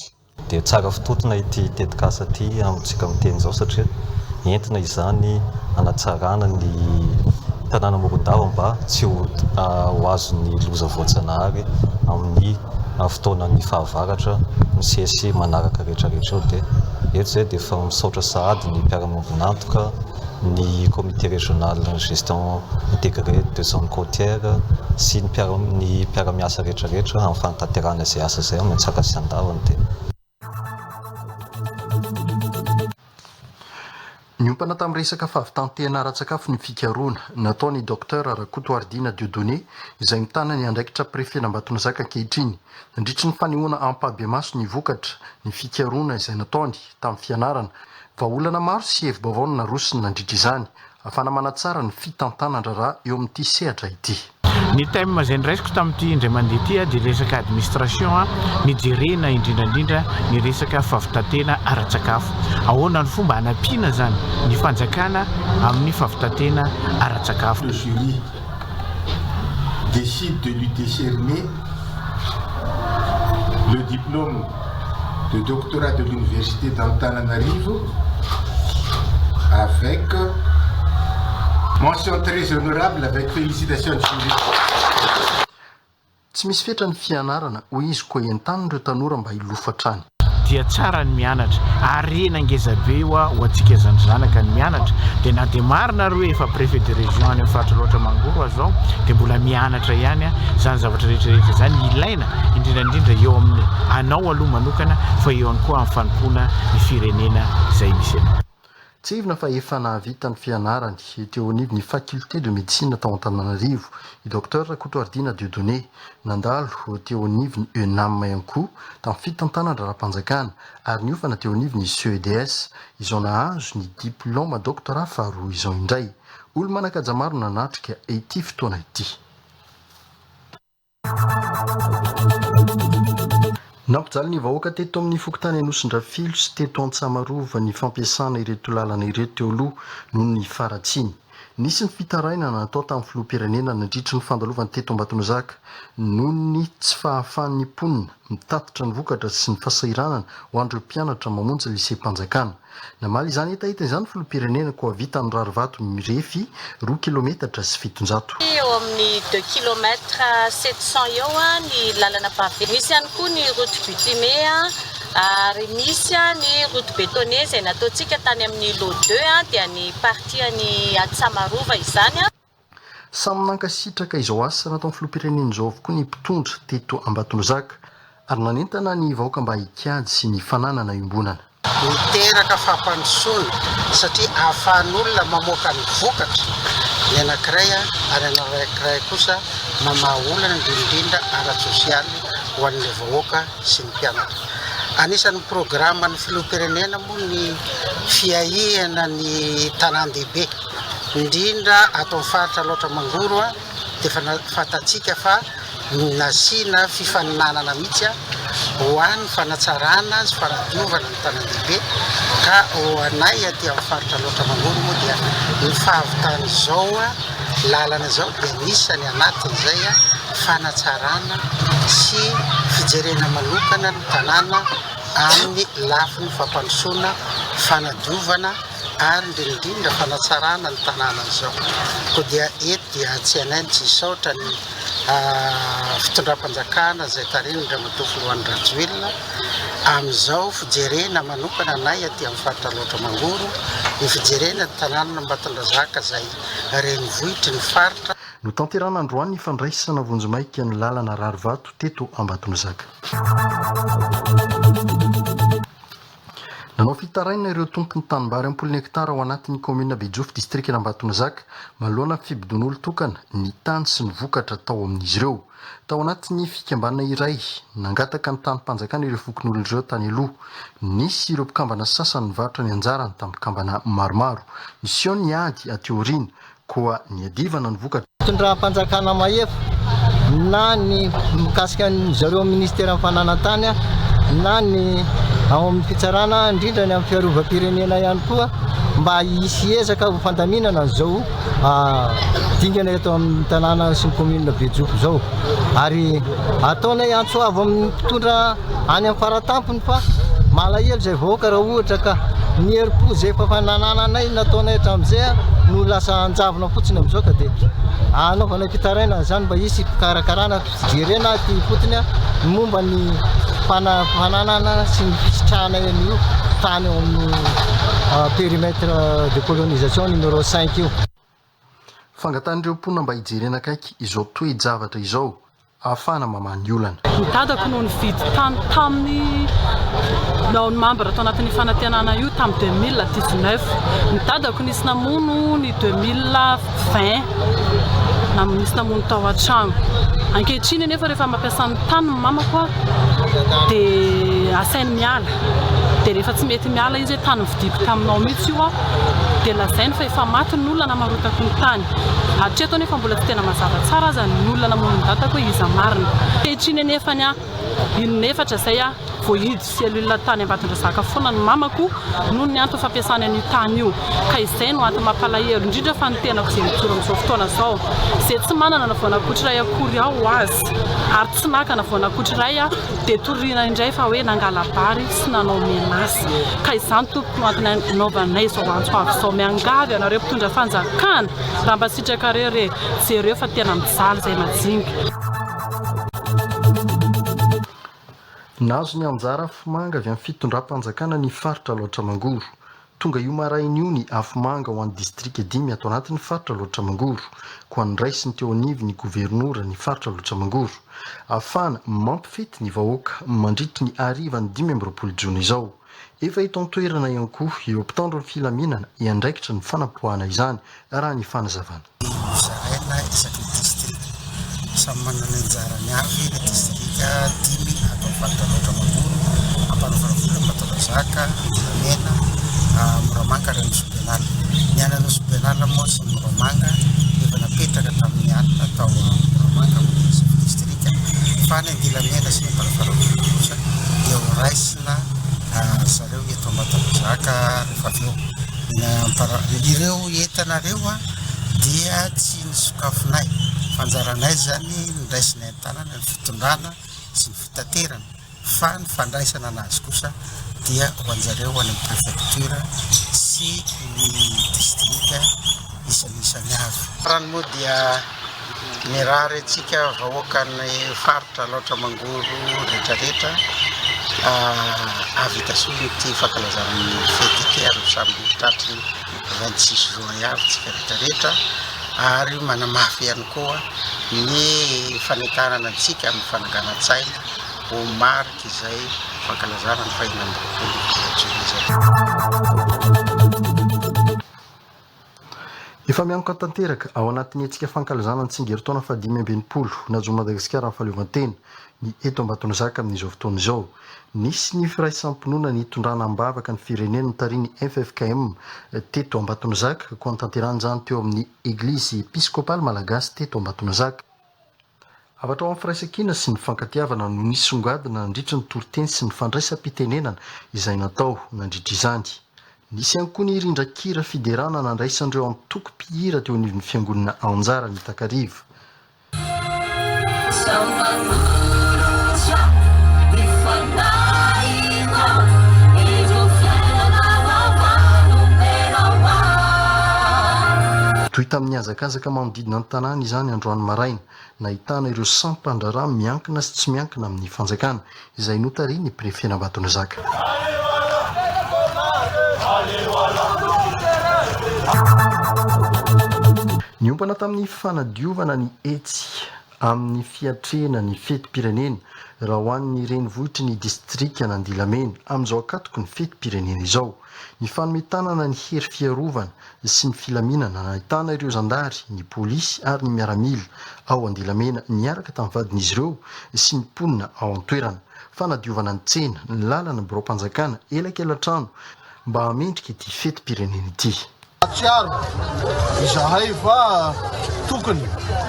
Dia tsara fitontona ity tetikasa ity amintsika miteny izao satria entina izany hanatsarana ny tanàna Morondava mba tsy ho azon'ny loza voajanahary amin'ny fotoanan'ny fahavaratra misesy manaraka rehetra rehetra eo dia eto izay dia efa misaotra sahady ny mpiara-miombon'antoka, ny comité régional gestion intégrée de zone côtière sy ny mpiara ny mpiara-miasa rehetra rehetra amin'ny fanatanterahana izay asa izay amin'ny antsakany sy andavany dia. Niompana tamin'ny resaka fahavitan-tena ara-tsakafo ny fikarohana nataon'i Docteur Rakotoaridiana Dieudonné izay mitana ny andraikitra prefen'Ambatonazaka ankehitriny. Nandritry ny fanehoana ampahibemaso ny vokatra ny fikarohana izay nataony tamin'ny fianarana, vahaolana maro sy hevi-baovao no narosony nandritra izany. Ahafahana manatsara ny fitantanan-draharaha eo amin'ity sehatra ity. Ny thème izay noraisiko tamin'ity indray mandeha ity dia resaka administration, nijerena indrindra indrindra ny resaka fahavitan-tena ara-tsakafo. Ahoana ny fomba hanampiana izany ny fanjakana amin'ny fahavitan-tena ara-tsakafo. Le jury décide de lui décerner le diplôme de doctorat de l'université d'Antananarivo avec mention très honorable avec félicitations du jury. Tsy misy fetra ny fianarana, hoy izy, koa entano ireo tanora mba hilofo hatrany. Dia tsara ny mianatra. Harena ngeza be io ho antsika zandry zanaka ny mianatra. Dia na dia marina ary hoe efa préfet de région any amin'ny faritra Alaotra Mangoro aza izao dia mbola mianatra ihany. Izany zavatra rehetra rehetra izany ilaina indrindra indrindra eo amin'ny anao aloha manokana fa eo ihany koa amin'ny fanompoana ny firenena izay misy anao. Tsiahivina fa efa nahavita ny fianarany teo anivon'ny Faculté de Médecine tao Antananarivo i Docteur Rakotoaridiana Dieudonné. Nandalo teo anivon'ny ENAM ihany koa tamin'ny fitantanan-draharaham-panjakana ary niofana teo anivon'ny CEDS, izao nahazo ny diplaoma Doctorat faharoa izao indray. Olo-manan-kaja maro nanatrika ity fotoana ity. Nampijaly ny vahoaka teto amin'ny fokontany Anosindrafilo sy teto Antsamarova ny fampiasana ireto lalana ireto teo aloha noho ny faharatsiany. Nisy ny fitarainana natao tamin'ny filoham-pirenena nandritry ny fandalovany teto Ambatonazaka noho ny tsy fahafahan'ny mponina mitatitra ny vokatra sy ny fahasahiranana ho an'ireo mpianatra mamonjy liseam-panjakana. Namaly izany hetaheta izany ny filoham-pirenena koa vita ny rarivato mirefy roa kilometatra sy 700. Eo amin'ny deux kilomètres 700 eo ny lalana pavé. Misy ihany koa ny route bitumée ary misy ny route bétonnée izay nataontsika tany amin'ny lot deux dia ny partie any Antsamarova izany. Samy nankasitraka izao asa nataon'ny filoham-pirenena izao avokoa ny mpitondra teto Ambatondrazaka ary nanentana ny vahoaka mba hikajy sy ny fananana iombonana. Miteraka fampandrosoana satria ahafahan'olona mamoaka ny vokatra ny anankiray ary ny anankiray kosa mamaha olana indrindra indrindra ara-tsosialy ho an'ilay vahoaka sy ny mpianatra. Anisan'ny programan'ny filoham-pirenena moa ny fiahiana ny tanàn-dehibe, indrindra ato amin'ny faritra Alaotra Mangoro dia efa fantatsika fa nasiana fifaninanana mihitsy ho an'ny fanatsarana sy fanadiovana ny tanàn-dehibe ka ho anay aty amin'ny faritra Alaotra Mangoro moa dia ny fahavitan'izao lalana izao dia anisany anatin'izay fanatsarana sy fijerena manokana ny tanàna amin'ny lafiny fampandrosoana, fanadiovana ary indrindra indrindra fanatsarana ny tanàna izao. Koa dia eto dia tsy hainay ny tsy hisaotra ny fitondram-panjakana izay tarihin-dRamatoa Filoha Andry Rajoelina amin'izao fijerena manokana anay aty amin'ny faritra Alaotra Mangoro, ny fijerena ny tanànan'Ambatondrazaka izay renivohitry ny faritra. Notanterahina androany ny fandraisana vonjimaika ny lalana rarivato teto Ambatondrazaka. Nanao fitarainana ireo tompon'ny tanimbary am-polony hektara ao anatin'ny kaominina Bejofo, distrikan'Ambatondrazaka, manoloana ny fibodoan'olon-tokana ny tany sy ny vokatra tao amin'izy ireo. Tao anatin'ny fikambanana iray, nangataka ny tanim-panjakana ireo fokonolona ireo tany aloha. Nisy ireo mpikambana sasany nivarotra ny anjarany tamin'ny mpikambana maromaro. Niseho ny ady aty aoriana, koa niadivana ny vokatra. Fitondram-panjakana mahefa na ny mikasika ny zareo amin'ny ministeran'ny fananan-tany na ny ao amin'ny fitsarana indrindra ny amin'ny fiarovam-pirenena ihany koa mba hisy ezaka ho fandaminana an'izao dingana eto amin'ny tanàna sy ny commune Bejofo izao ary ataonay antso avo amin'ny mpitondra any amin'ny faratampony fa malahelo izay vahoaka raha ohatra ka ny herim-po izay efa fananananay nataonay hatramin'izay no lasa anjavona fotsiny amin'izao ka dia anaovanay fitarainana izany mba hisy fikarakarana fijerena aty ifotony ny momba ny fananana sy ny fisitrahana an'io tany ao amin'ny périmètre de colonisation numéro 5 io. Fangatahan'ireo mponina mba hijerena akaiky izao toe-javatra izao ahafahana mamaha ny olana. Ny dadako no nividy tany tamin'ny nao ny membre tao anatin'ny fanantenana io tamin'ny 2019. Ny dadako nisy namono ny 2020 na nisy namono tao an-trano. Ankehitriny anefa rehefa mampiasa ny tany ny mamako dia asainy miala. Dia rehefa tsy mety miala izy hoe tany novidiako taminao mihitsy io dia lazainy fa efa maty ny olona namarotako ny tany. Hatreto anefa mbola tsy tena mazava tsara aza ny olona namono ny dadako hoe iza marina. Ankehitriny anefa ny ahy, in'efatra izay aho voahidy cellule tany Ambatondrazaka foana ny mamako noho ny antony fampiasany an'io tany io. Ka izay no antony mampalahelo, indrindra fa ny tenako izay mijoro amin'izao fotoana izao, izay tsy manana na voan'akotry iray akory aho ho azy, ary tsy naka na voan'akotry iray aho, dia torina indray fa hoe nangala-bary sy nanao menace. Ka izany tompoko no antony anaovanay izao antso avo izao. Miangavy anareo mpitondra fanjakana, raha mba sitrakareo re, jereo fa tena mijaly izay majinika. Nahazo ny anjara afomanga avy amin'ny fitondram-panjakana ny faritra Alaotra Mangoro. Tonga io maraina io ny afomanga ho an'ny distrika dimy ato anatin'ny faritra Alaotra Mangoro. Koa noraisiny teo anivon'ny governora ny faritra Alaotra Mangoro. Ahafahana mampifety ny vahoaka mandritry ny harivan'ny 25 jona izao. Efa eto an-toerana ihany koa ireo mpitandro ny filaminana hiandraikitra ny fanapoahana izany, raha ny fanazavana. Nozaraina isaky ny distrika. Samy manana ny anjarany avy ny distrika dimy ato amin'ny faritra Alaotra Mangoro, Amparafaravola, Ambatondrazaka, Andilamena, Moramanga ary Anosibenala. Ny any Anosibenala moa sy ny Moramanga efa napetraka tamin'ny alina tao Moramanga amin'ny chef distrika fa ny Andilamena sy ny Amparafaravola kosa dia ho raisina zareo eto Ambatondrazaka rehefa avy eo. Ireo entana ireo. dia tsy nosokafinay fa anjaranay izany noraisinay an-tanana ny fitondrana sy ny fitaterana fa ny fandraisana anazy kosa dia ho anjareo any amin'ny préfecture sy ny distrika isanisany avy. Farany moa dia mirary antsika vahoakan'ny faritra Alaotra Mangoro rehetrarehetra hahavita soa ity fankalazana ny fety ity ary ho samy ho tratry ny 26 juin avy tsika rehetrarehetra ary manamafy ihany koa ny fanentanana antsika amin'ny fananganan-tsaina ho mariky izay fankalazana ny faha 26 volana jona izay. Efa mianoka tanteraka ao anatin'ny hetsika fankalazana ny tsingerin-taona fahadimy ambin'ny nahazoan'i Madagasikara ny fahaleovantena ny eto Ambatonizaka amin'izao fotoana izao. Nisy ny firaisam-pinoana nitondrana am-bavaka ny firenena notarihin'ny ffkm teto Ambatonizaka, koa notanterahina izany teo amin'ny Eglizy Episkopaly Malagasy teto Ambatonizaka. Hafatra ho an'ny firaisankina sy ny fifankatiavana no nisongadina nandritra ny toriteny sy ny fandraisam-pitenenana izay natao nandritra izany. Nisy ihany koa ny rindran-kira fiderana nandraisan'ireo antoko mpihira teo anivon'ny fiangonana Anjara ny takariva. Toy tamin'ny hazakazaka manodidina ny tanàna izany androany maraina, nahitana ireo sampan-draharaha miankina sy tsy miankina amin'ny fanjakana, izay notarihin'ny prefen'Ambatonizaka. Niompana tamin'ny fanadiovana ny etsy amin'ny fiatrehana ny fetim-pirenena raha ho an'ny renivohitry ny distrikan'Andilamena amin'izao ankatoky ny fetim-pirenena izao. Nifanome tanana ny hery fiarovana sy ny filaminana nahitana ireo zandary, ny polisy ary ny miaramila ao Andilamena niaraka tamin'ny vadin'izy ireo sy ny mponina ao an-toerana. Fanadiovana ny tsena, ny lalana, ny biraom-panjakana, elakelan-trano mba hahamendrika ity fetim-pirenena ity. Mahatsiaro izahay fa tokony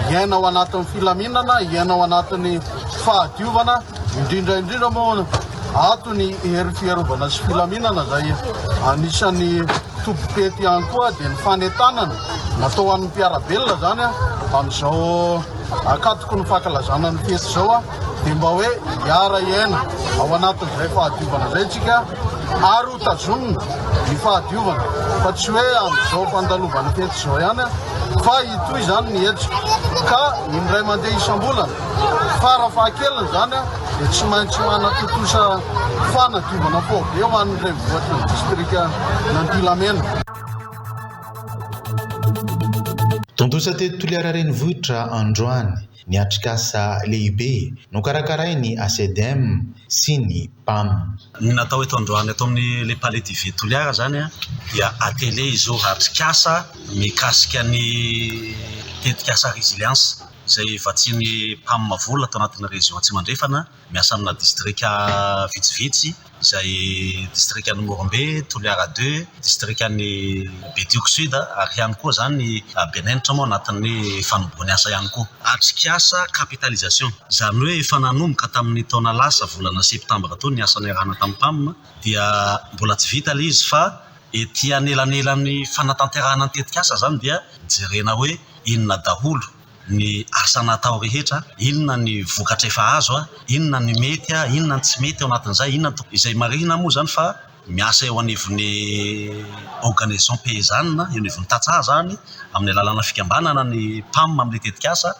hiaina ao anatin'ny filaminana, hiaina ao anatin'ny fahadiovana, indrindra indrindra moa ato ny hery fiarovana sy filaminana izay anisan'ny tompom-pety ihany koa dia ny fanentanana natao ho an'ny mpiara-belona izany amin'izao ankatoky ny fankalazana ny fety izao dia mba hoe hiara-hiaina ao anatin'izay fahadiovana izay isika ary ho tazomina ny fahadiovana fa tsy hoe amin'izao fandalovan'ny fety izao ihany fa hitohy izany ny hetsika ka indray mandeha isam-bolana fara fahakeliny izany dia tsy maintsy manatontosa fanadiovana faobe ho an'ny renivohitry ny distrikan'Andilamena. Tontosa teto Toliara Renivohitra androany ny atrikasa lehibe nokarakarain'ny ACDM sy ny PAM. Ny natao eto androany eto amin'ny Le Palais d'Ivet Toliara izany dia atelier izy io, atrikasa mikasika ny tetikasa Resilience izay vatsian'ny PAM vola ato anatin'ny région Atsimo Andrefana, miasa amina distrika vitsivitsy izay distrikan'i Morombe, Toliara ii, distrikan'i Betioky Sud ary ihany koa izany Benenitra moa anatin'ny fanombohan'ny asa ihany koa. Atrikasa capitalisation, izany hoe efa nanomboka tamin'ny taona lasa volana septambra teo ny asa niarahana tamin'ny PAM dia mbola tsy vita ilay izy fa ety anelanelan'ny fanatanterahana ny tetikasa izany dia jerena hoe inona daholo ny asa natao rehetra, inona ny vokatra efa azo, inona ny mety, inona ny tsy mety ao anatin'izay, inona ny tokony, izay marihina moa izany fa miasa eo anivon'ny organisation paysanne, eo anivon'ny tantsaha izany, amin'ny alalana fikambanana ny PAM amin'ilay tetikasa,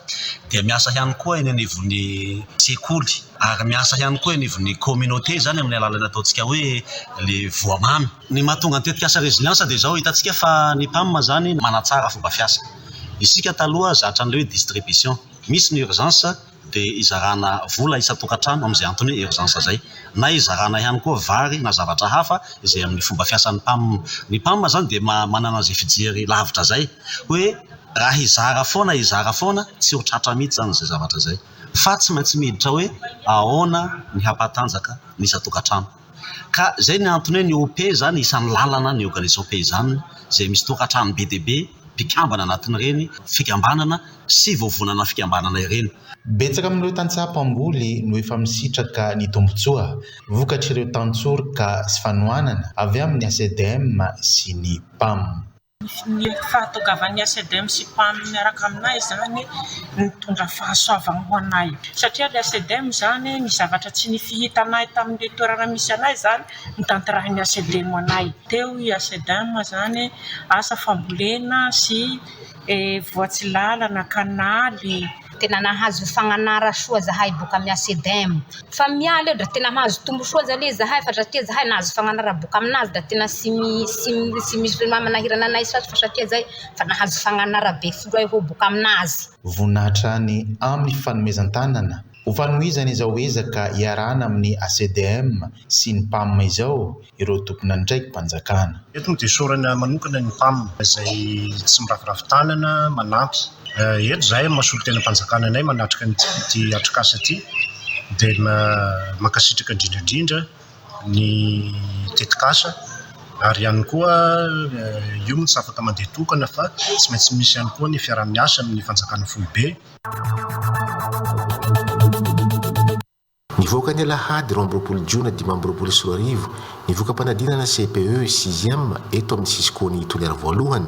dia miasa ihany koa eny anivon'ny sekoly, ary miasa ihany koa eny anivon'ny communauté izany amin'ny alalan'ny ataontsika hoe le voamamy. Ny mahatonga ny tetikasa résilience dia izao, hitantsika fa ny PAM izany manatsara fomba fiasa. Isika taloha zatra an'ilay hoe distribution. Misy ny urgence dia izarana vola isan-tokantrano amin'izay antony hoe urgence izay. Na izarana ihany koa vary na zavatra hafa izay amin'ny fomba fiasan'ny PAM. Ny PAM izany dia manana an'izay fijery lavitra izay hoe raha hizara foana hizara foana tsy ho tratra mihitsy izany izay zavatra izay. Fa tsy maintsy miditra hoe ahoana ny hampatanjaka ny isan-tokantrano. Ka izay ny antony hoe ny OP izany isan'ny lalana ny organisation paysanne izay misy tokantrano be dia be mpikambana anatin'ireny fikambanana sy vovonana fikambanana ireny. Betsaka amin'ireo tantsaha mpamboly no efa misitraka ny tombontsoa vokatr'ireo tantsoroka sy fanohanana avy amin'ny ACDM sy ny PAM. Ny fahatongavan'ny ACDM sy PAM miaraka aminay izany nitondra fahasoavana ho anay satria ilay ACDM izany ny zavatra tsy nifihitanay tamin'ilay toerana misy anay izany notanterahin'ny ACDM anay. Teo i ACDM izany asa fambolena sy voatsilàlana, kanaly. Tena nahazo fagnanara soa zahay boka amy ACDM. Fa mialy eo dra tena mahazo tombo soa zane zahay fa satria zahay nahazo fagnanara boka aminazy da tena tsy tsy tsy misy manahirana anay sasy fa satria zay fa nahazo fagnanara be filoha eo boka aminazy. Vonona hatrany amin'ny fanomezan-tanana ho fanohizana izao ezaka iarahana amin'ny ACDM sy ny PAM izao ireo tompon'andraiki-panjakana. Eto moa dia isaorana manokana ny PAM izay tsy miraviravy tanana manampy. Eto izahay amin'ny maha solontenam-panjakana anay manatrika an'ity atrikasa ity dia mankasitraka indrindra indrindra ny tetikasa ary ihany koa io moa tsy afaka mandeha tokana fa tsy maintsy misy ihany koa ny fiaraha-miasa amin'ny fanjakana foibe. Nivoaka ny alahady 22 jona 2025 ny voka-panadinana CPE sixième eto amin'ny Cisco-n'i Toliara voalohany.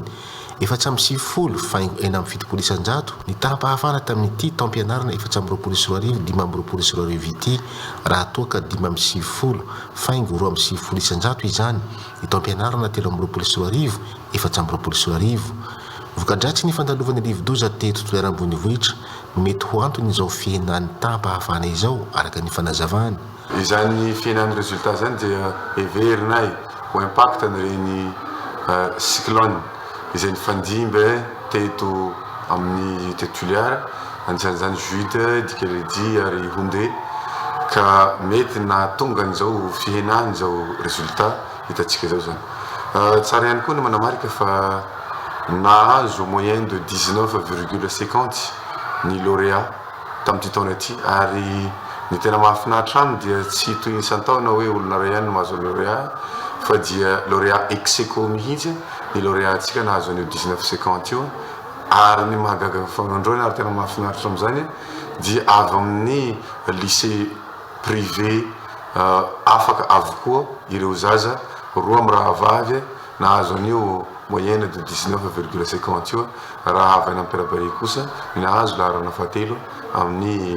94 faingo 76% ny taham-pahafahana tamin'ity taom-pianarana 2024 2025 ity raha toa ka 95 faingo 92% izany ny taom-pianarana 2023 2024. Voka-dratsy ny fandalovan'ny rivodoza teto Toliara Ambonivohitra no mety ho anton'izao fihenan'ny taham-pahafahana izao, araka ny fanazavana. Izany fihenan'ny résultat izany dia heverinay ho impact an'ireny cyclone izay nifandimby teto amin'ny teto Toliara, anisan'izany Jude, Dikeledi ary Honde, ka mety nahatonga an'izao fihenan'izao résultat hitantsika izao izany. Tsara ihany koa ny manamarika fa nahazo moyenne de 19,50 ny lauréat tamin'ity taona ity ary ny tena mahafinaritra aminy dia tsy toy ny isan-taona hoe olona iray ihany no mahazo lauréat fa dia lauréat ex aequo mihitsy ny lauréat-ntsika nahazo an'io 19,50 io ary ny mahagaga fanindroany ary tena mahafinaritra amin'izany dia avy amin'ny lycée privé afaka avokoa ireo zaza roa mirahavavy nahazo an'io moyenne de 19,50 io raha avy any Ampirabare kosa ny nahazo laharana fahatelo amin'ny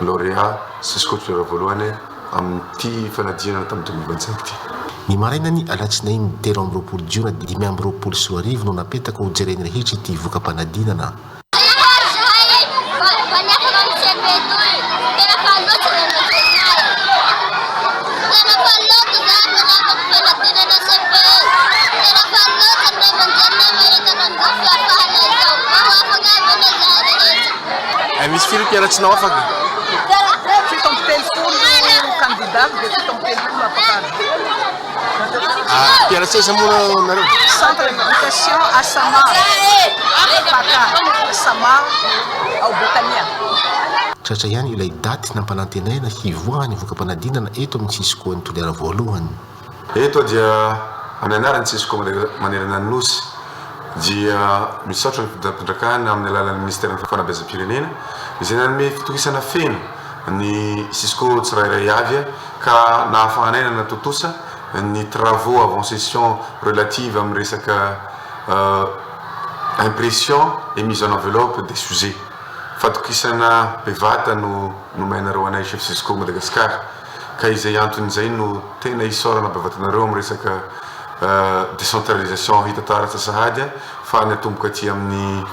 lauréat Cisco Toliara voalohany amin'ity fanadinana tamin'ny 2025 ity. Ny marainan'ny alatsinainy 23 jiona 2025 no napetaka ho jeren'ny rehetra ity voka-panadinana. Misy firy mpianatsinao afaka? 37 candidat dia 37 afaka avy. Mpianatra aiza moa nareo? Centre d'éducation Asama, Paka, Asama ao Betania. Tratra ihany ilay daty nampanantenaina hivoahan'ny voka-panadinana eto amin'ny Cisco an'i Toliara voalohany. Eto dia amin'ny anaran'ny Cisco manerana ny Nosy dia misaotra ny fitondram-panjakana amin'ny alalan'ny Minisiteran'ny Fanabeazam-pirenena izay nanome fitokisana feno ny Cisco tsirairay avy ka nahafahanay nanatontosa ny travaux avant session relative amin'ny resaka impression et mise en enveloppe des sujets. Fatokisana bevata no nomenareo anay Chef Cisco Madagascar ka izay antony izay no tena isaorana bevata anareo amin'ny resaka décentralisation hita taratra sahady fa niatomboka aty amin'ny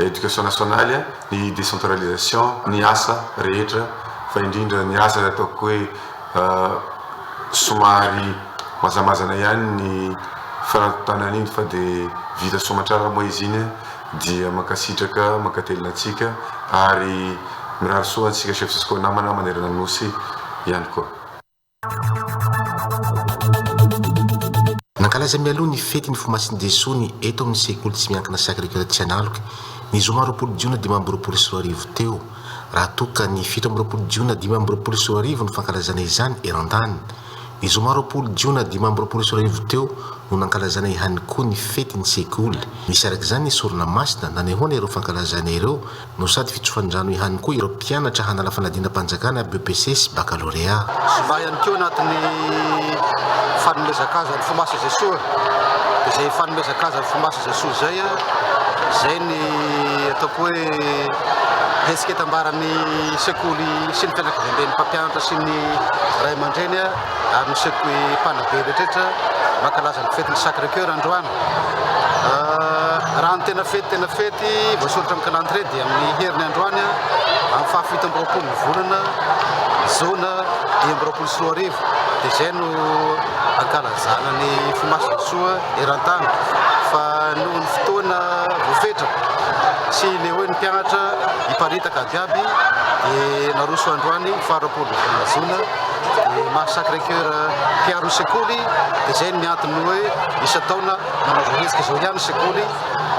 éducation nationale ny décentralisation ny asa rehetra fa indrindra ny asa izay ataoko hoe somary mazamazana ihany ny fanatontana an'iny fa dia vita soamatrara moa izy iny dia mankasitraka mankatelina antsika ary mirary soa antsika chef cisco namana manerana ny nosy ihany koa. Nankalaza mialoha ny fety ny Fomasin'i Jesoa ny eto amin'ny sekoly tsy miankina Sacré Coeur Tsianaloky ny zoma 20 jiona 2025 teo, raha toa ka ny 27 jiona 2025 no fankalazana izany eran-tany. Ny zoma 20 jiona 2025 teo no nankalazana ihany koa ny fetin'ny sekoly. Nisy araka izany ny sorona masina nanehoana ireo fankalazana ireo no sady fitsofan-drano ihany koa ireo mpianatra hanala fanadinam-panjakana BEPC sy Bakalorea. Zoma ihany koa anatin'ny fanomezan-kaja ny Fomasy Jesoa. Dia izay fanomezan-kaja ny Fo Masina Jesoa izay, izay ny ataoko hoe hetsika itambaran'ny sekoly sy ny fianakaviamben'ny mpampianatra sy ny ray aman-dreny ary ny sekoly mpanabe rehetrarehetra mankalaza ny fetin'ny Sacré Coeur androany. Raha ny tena fety tena fety voasoratra amin'ny calendrier dia amin'ny heriny androany amin'ny faha 27 ny volana jona 2025 dia izay no ankalazana ny Fo Masina Jesoa eran-tany fa noho ny fotoana voafetra sy le hoe ny mpianatra hiparitaka aby aby dia naroso androany faha 20 ny volana jona dia maha Sacré Coeur mpiaro ny sekoly dia izay ny antony hoe isan-taona manao izao hetsika izao ihany ny sekoly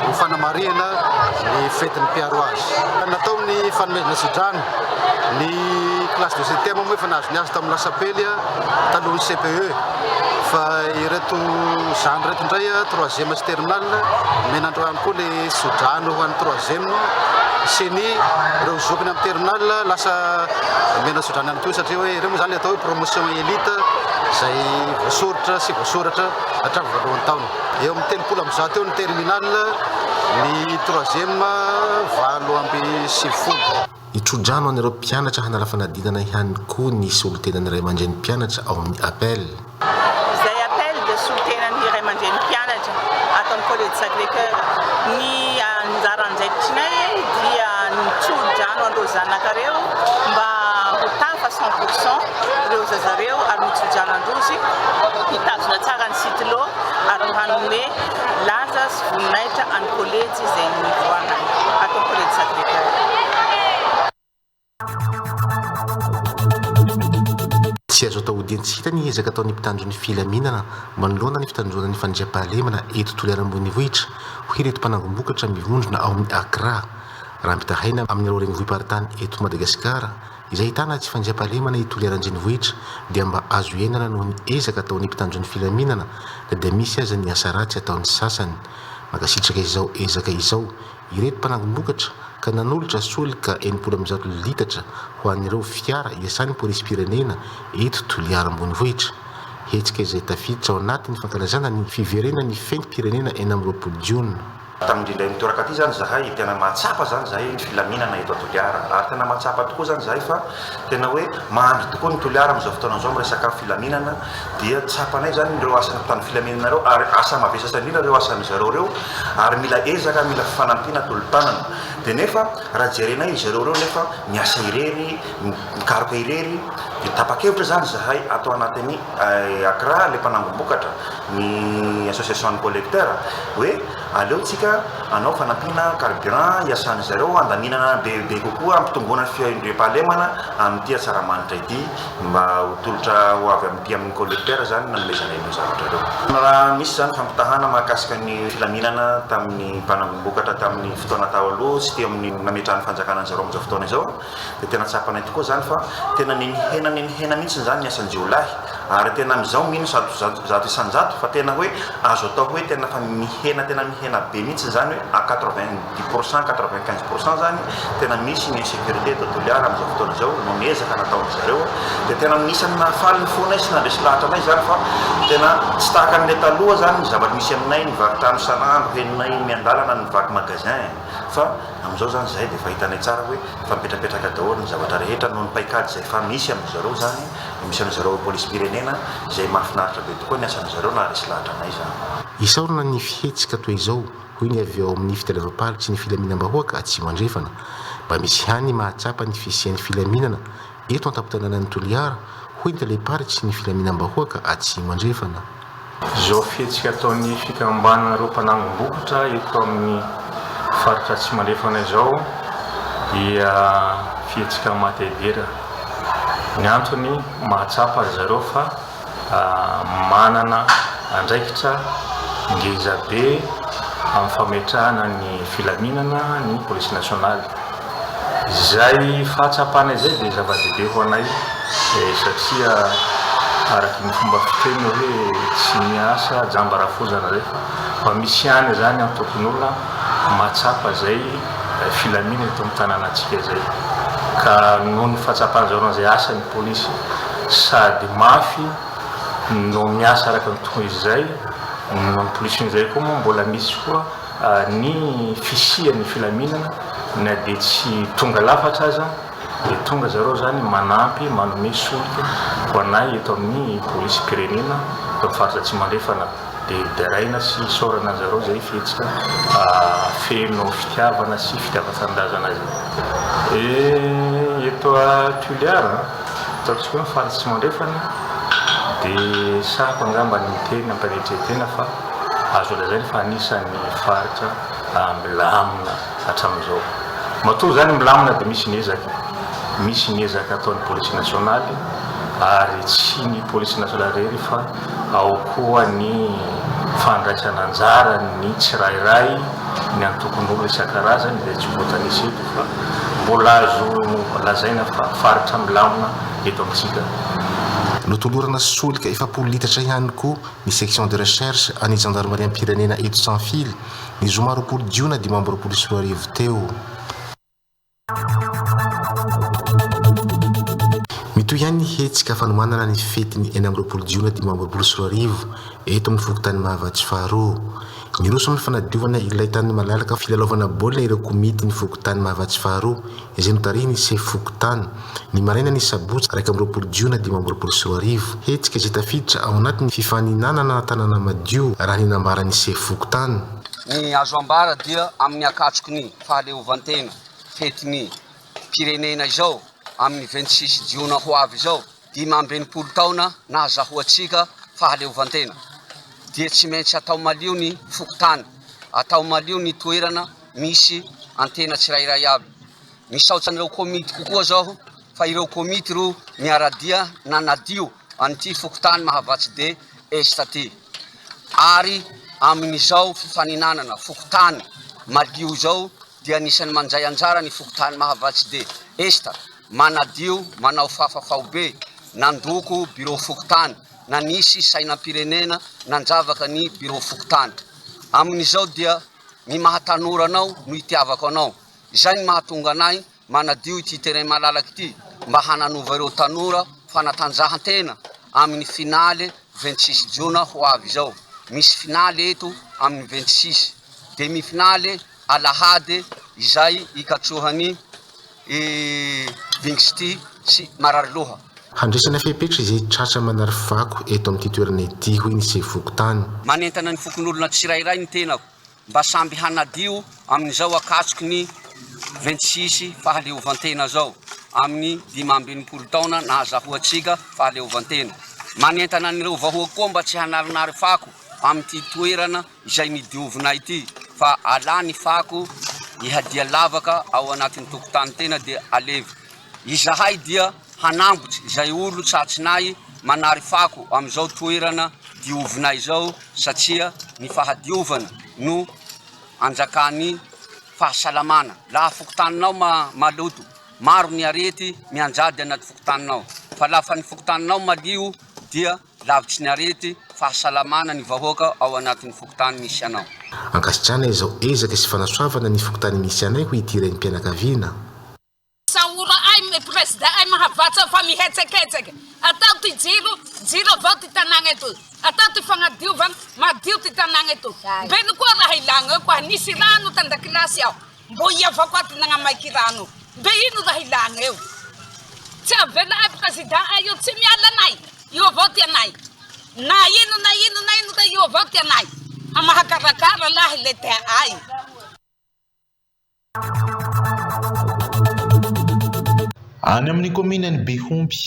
ho fanamarihana ny fetin'ny mpiaro azy. Natao ny fanomezana tsodrano ny classe de septième moa efa nahazo ny azy tamin'ny lasapely talohan'ny CPE fa ireto zandry ireto indray troisième sy terminale nomena androany koa le tsodrano ho an'ny troisième sy ny ireo zokiny amin'ny terminale lasa nomena tsodrano ihany koa satria hoe ireo moa izany atao hoe promotion élite izay voasoritra sy voasoratra hatramin'ny voalohan'ny taona. Eo amin'ny 130 eo ny terminale, ny troisième 98. Hitro-drano an'ireo mpianatra hanala fanadinana ihany koa ny solontenan'ny ray aman-dreny mpianatra ao amin'ny Appel. Izay Appel dia solontenan'ny ray aman-dreny mpianatra ato amin'ny Kolejy Sacré Coeur. Ny anjara andraikitrinay dia ny mitso-drano an'ireo zanakareo mba ho tafa cent pour cent ireo zazareo ary mitso-drano an-drozy hitazona tsara ny stylo ary hanome laza sy voninahitra an'ny kolejy izay nivoahany ato amin'ny kolejy Sacré Coeur. Tsy azo atao hodian-tsy hita ny ezaka ataon'ny mpitandro ny filaminana manoloana ny fitandroana ny fandriampahalemana eto Toliara Ambonivohitra, hoy ireto mpanangom-bokatra mivondrona ao amin'ny Accra. Raha ampitahaina amin'ireo renivohi-paritany eto Madagasikara izay ahitana tsy fandriampahalemana i Toliara Andrenivohitra dia mba azo iainana noho ny ezaka ataon'ny mpitandro ny filaminana na dia misy aza ny asa ratsy ataon'ny sasany. Mankasitraka izao ezaka izao ireto mpanangom-bokatra ka nanolotra solika 160 litatra ho an'ireo fiara iasan'ny polisim-pirenena eto Toliara Ambonivohitra. Hetsika izay tafiditra ao anatin'ny fankalazana ny fiverenan'ny fentim-pirenena 26 jona. Tamin'indry indray mitoraka aty izany izahay, tena mahatsapa izany izahay ny filaminana eto Toliara. Ary tena mahatsapa tokoa izany izahay fa tena hoe mandry tokoa ny Toliara amin'izao fotoana izao amin'ny resaka filaminana. Dia tsapanay izany ireo asan'ny mpitandro filaminana ireo ary asa mavesatra indrindra ireo asan'ny zareo ireo ary mila ezaka, mila fifanampiana, tolo-tanana. Dia nefa raha jerenay izy ireo ireo nefa miasa irery, mikaroka irery, dia tapa-kevitra izany izahay ato anatin'ny ACRA, ilay mpanangom-bokatra, ny association ny collecteur hoe aleo tsika hanao fanampiana carburant hiasan'ny zareo handaminana bebe kokoa hampitomboana ny fiandriampahalemana amin'ity Atsaramanitra ity mba ho tolotra ho avy amin'ity amin'ny collecteur zany nanomezana ireo zavatra ireo. Raha misy zany fampitahana mahakasika ny filaminana tamin'ny mpanangom-bokatra tamin'ny fotoana tao aloha sy teo amin'ny nametrahan'ny fanjakana an'zareo amin'izao fotoana izao dia tena tsapanay tokoa izany fa tena nenihena nenihena mihitsy izany ny asan-jiolahy ary tena amin'izao mino 100% fa tena hoe azo atao hoe tena fa mihena tena mihena be mihitsy izany hoe à 90% 95% izany tena misy ny insécurité eto Toliara amin'izao fotoana izao noho ny ezaka nataon-dry zareo dia tena anisan'ny nahafaly ny fonay sy nandresy lahatra anay izany fa tena tsy tahaka an'ilay taloha izany ny zavatra misy aminay ny vaky trano isan'andro henonay miandalana ny vaky magasin fa Amin'izao izany izahay dia efa hitanay tsara hoe efa mipetrapetraka daholo ny zavatra rehetra noho ny paikady izay efa misy amin-dry zareo izany, misy amin-dry zareo polisim-pirenena izay mahafinaritra be tokoa ny asan-dry zareo naharesy lahatra anay izany. Isaorana ny fihetsika toy izao, hoy ny avy ao amin'ny fitaleavam-paritry ny filaminam-bahoaka Atsimo Andrefana. Mba misy ihany ny mahatsapa ny fisian'ny filaminana eto an-tampon-tanànan'i Toliara, hoy ny talem-paritry ny filaminam-bahoaka Atsimo Andrefana. Izao fihetsika ataon'ny fikambanan'ireo mpanangom-bokatra eto amin'ny faritra Atsimo Andrefana izao dia fihetsika maha-te-hidera. Ny antony, mahatsapa ry zareo fa manana andraikitra ngeza be amin'ny fametrahana ny filaminana ny polisy nasionaly. Izay fahatsapana izay dia zava-dehibe ho anay satria araky ny fomba fiteny hoe tsy miasa jamba rafozana izay fa mba misy ihany izany antokon'olona mahatsapa izay filaminana eto amin'ny tanànantsika izay ka noho ny fahatsapan'izareo an'izay asan'ny polisy sady mafy no miasa araka ny tokony ho izy izay. En plus n'izay koa moa mbola misy koa ny fisian'ny filaminana na dia tsy tonga lafatra aza dia tonga zareo zany manampy manome solika ho anay eto amin'ny polisim-pirenena eto amin'ny faritra Atsimo Andrefana dia deraina sy isaorana an'zareo zay fihetsika feno fitiavana sy fitiavan-tanindrazana zay. Eto Toliara, ataontsika hoe ny faritra Atsimo Andrefana dia sahako angamba ny miteny am-panetren-tena fa azo lazaina fa anisan'ny faritra milamina hatramin'izao. Matoa izany milamina dia misy ny ezaka, misy ny ezaka ataon'ny polisy nasionaly ary tsy ny polisy nasionaly irery fa ao koa ny fandraisana anjaran'ny tsirairay, ny antokon'olona isan-karazany izay tsy voatanisa eto fa mbola azo lazaina fa faritra milamina eto amintsika. Notolorana solika 40 litatra ihany koa ny section de recherche an'ny zandarimariam-pirenena eto Sanfily ny zoma 20 jiona 2025 teo. Mitohy ihany ny hetsika fanomanana ny fetin'ny 26 jiona 2025 eto amin'ny fokontany Mahavatsy faharoa. Niroso amin'ny fanadiovana ilay tany malalaka filalaovana baolina ireo komitin'ny fokontany Mahavatsy faharoa izay notarihin'ny sefo fokontany, ny marainan'ny sabotsy 21 jiona 2025. Hetsika izay tafiditra ao anatin'ny fifaninanana tanàna madio raha ny nambaran'ny sefo fokontany. Ny azo ambara dia amin'ny akatroky ny fahaleovantena fetin'ny pirenena izao amin'ny 26 jiona ho avy izao, 65 taona nahazahoantsika fahaleovantena dia tsy maintsy atao malio ny fokontany, atao malio ny toerana misy antena tsirairay avy. Misaotra an'ireo komity kokoa zaho fa ireo komity ro niaradia nanadio an'ity fokontany Mahavatsy de Est ty. Ary amin'izao fifaninanana fokontany madio izao dia anisan'ny mandray anjara ny fokontany Mahavatsy de Est, manadio, manao fafa faobe, nandoko birao fokontany, nanisy sainam-pirenena, nanjavaka ny birao fokontany. Amin'izao dia ny maha tanora anao no itiavako anao. Izay no mahatonga anay manadio ity terrain malalaka ity mba hananova ireo tanora fanatanjahantena amin'ny finale 26 jona ho avy izao. Misy finale eto amin'ny 26, demi finale alahady izay ikatsohan'i Vingsty sy Marariloha. Handraisana fepetra izay tratra manary fako eto amin'ity toerana ity, hoy ny sefo fokontany. Manentana ny fokonolona tsirairay ny tenako mba samby hanadio amin'izao akatsoky ny 26 fahaleovantena zao, amin'ny 65 taona nahazahoantsika fahaleovantena. Manentana an'ireo vahoaka koa mba tsy hanarinary fako amin'ity toerana izay nidiovinay ity fa alà ny fako ihadia lavaka ao anatin'ny tokotany tena dia alevy. Izahay dia hanambotry izay olo tsatsinay manary fako amin'izao toerana diovinay izao satria ny fahadiovana no anjakan'ny fahasalamana. Laha fokontaninao maloto, maro ny arety mianjady anaty fokontaninao fa lafa ny fokontaninao malio dia lavitry ny arety, fahasalamana ny vahoaka ao anatin'ny fokontany misy anao. Ankasitrahana izao ezaka sy fanasoavana ny fokontany misy anay hoy ity renim-pianakaviana. Isaora ay my president ay mahavatsa fa mihetseketseke. Atao ty jiro, jiro avao ty tanagna eto. Atao ty fagnadiovagna, madio ty tanagna eto. Mbeno koa raha ilagna eo koa nisy rano tandakilasy ao. Mbo ia avao koa ty nagnamaiky rano. Mbe ino raha ilagna eo. Tsy avela ay president ay io tsy miala anay. Io avao ty anay. Na ino na ino na ino io avao ty anay. Hamahakarakara lahy le tea ay. Any amin'ny kaominin'i Behomby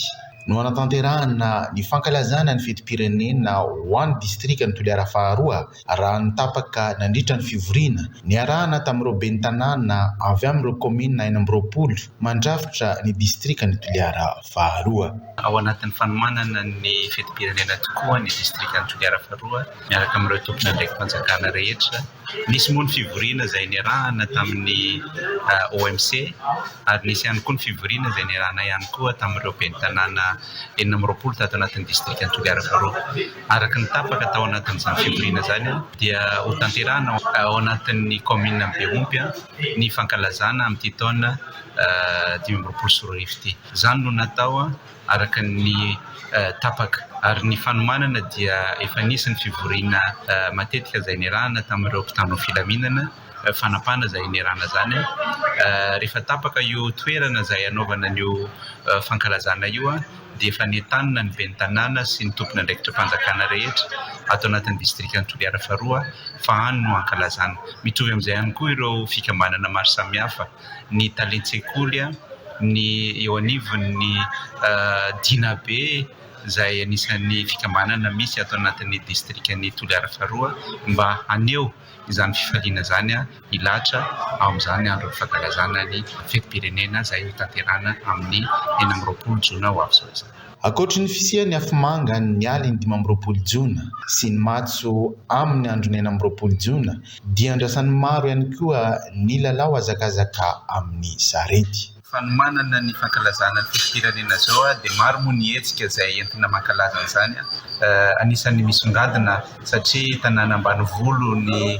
no hanatanterahana ny fankalazana ny fetim-pirenena ho an'ny distrikan'i Toliara faharoa raha ny tapaka nandritra ny fivoriana niarahana tamin'ireo ben'ny tanàna avy amin'ireo kaominina 26 mandrafitra ny distrikan'i Toliara faharoa. Ao anatin'ny fanomanana ny fetim-pirenena tokoa ny distrikan'i Toliara faharoa miaraka amin'ireo tompon'andraiki-panjakana rehetra. Nisy moa ny fivoriana izay niarahana tamin'ny OMC ary nisy ihany koa ny fivoriana izay niarahana ihany koa tamin'ireo ben'ny tanàna. 26 tato anatin'ny distrikan'i Toliara faharoa. Araka ny tapaka tao anatin'izany fivoriana izany dia hotanterahina ao anatin'ny kaominina Behompy ny fankalazana amin'ity taona 2025 ity. Izany no natao araka ny tapaka ary ny fanomanana dia efa nisy ny fivoriana matetika izay niarahana tamin'ireo mpitandro ny filaminana, fanapahana izay niarahana izany. Rehefa tapaka io toerana izay hanaovana an'io fankalazana io dia efa nentanina ny ben'ny tanàna sy ny tompon'andraikitram-panjakana rehetra ato anatin'ny distrikan'i Toliara faharoa fa any no hankalazana. Mitovy amin'izay ihany koa ireo fikambanana maro samihafa, ny talen-tsekoly, ny eo anivon'ny Dinabe izay anisan'ny fikambanana misy ato anatin'ny distrikan'i Toliara faharoa mba haneho izany fifaliana izany hilahatra ao amin'izany andron'ny fankalazana ny fetim-pirenena izay hotanterahina amin'ny 26 jona ho avy izao izany. Ankoatry ny fisian'ny afomanga ny alin'ny 25 jona sy ny matso amin'ny andron'ny 26 jona dia andrasan'ny maro ihany koa ny lalao hazakazaka amin'ny sarety. Fanomanana ny fankalazana ny fetim-pirenena izao dia maro moa ny hetsika izay entina mankalaza an'izany. Anisan'ny misongadina satria tanàna ambanivolo ny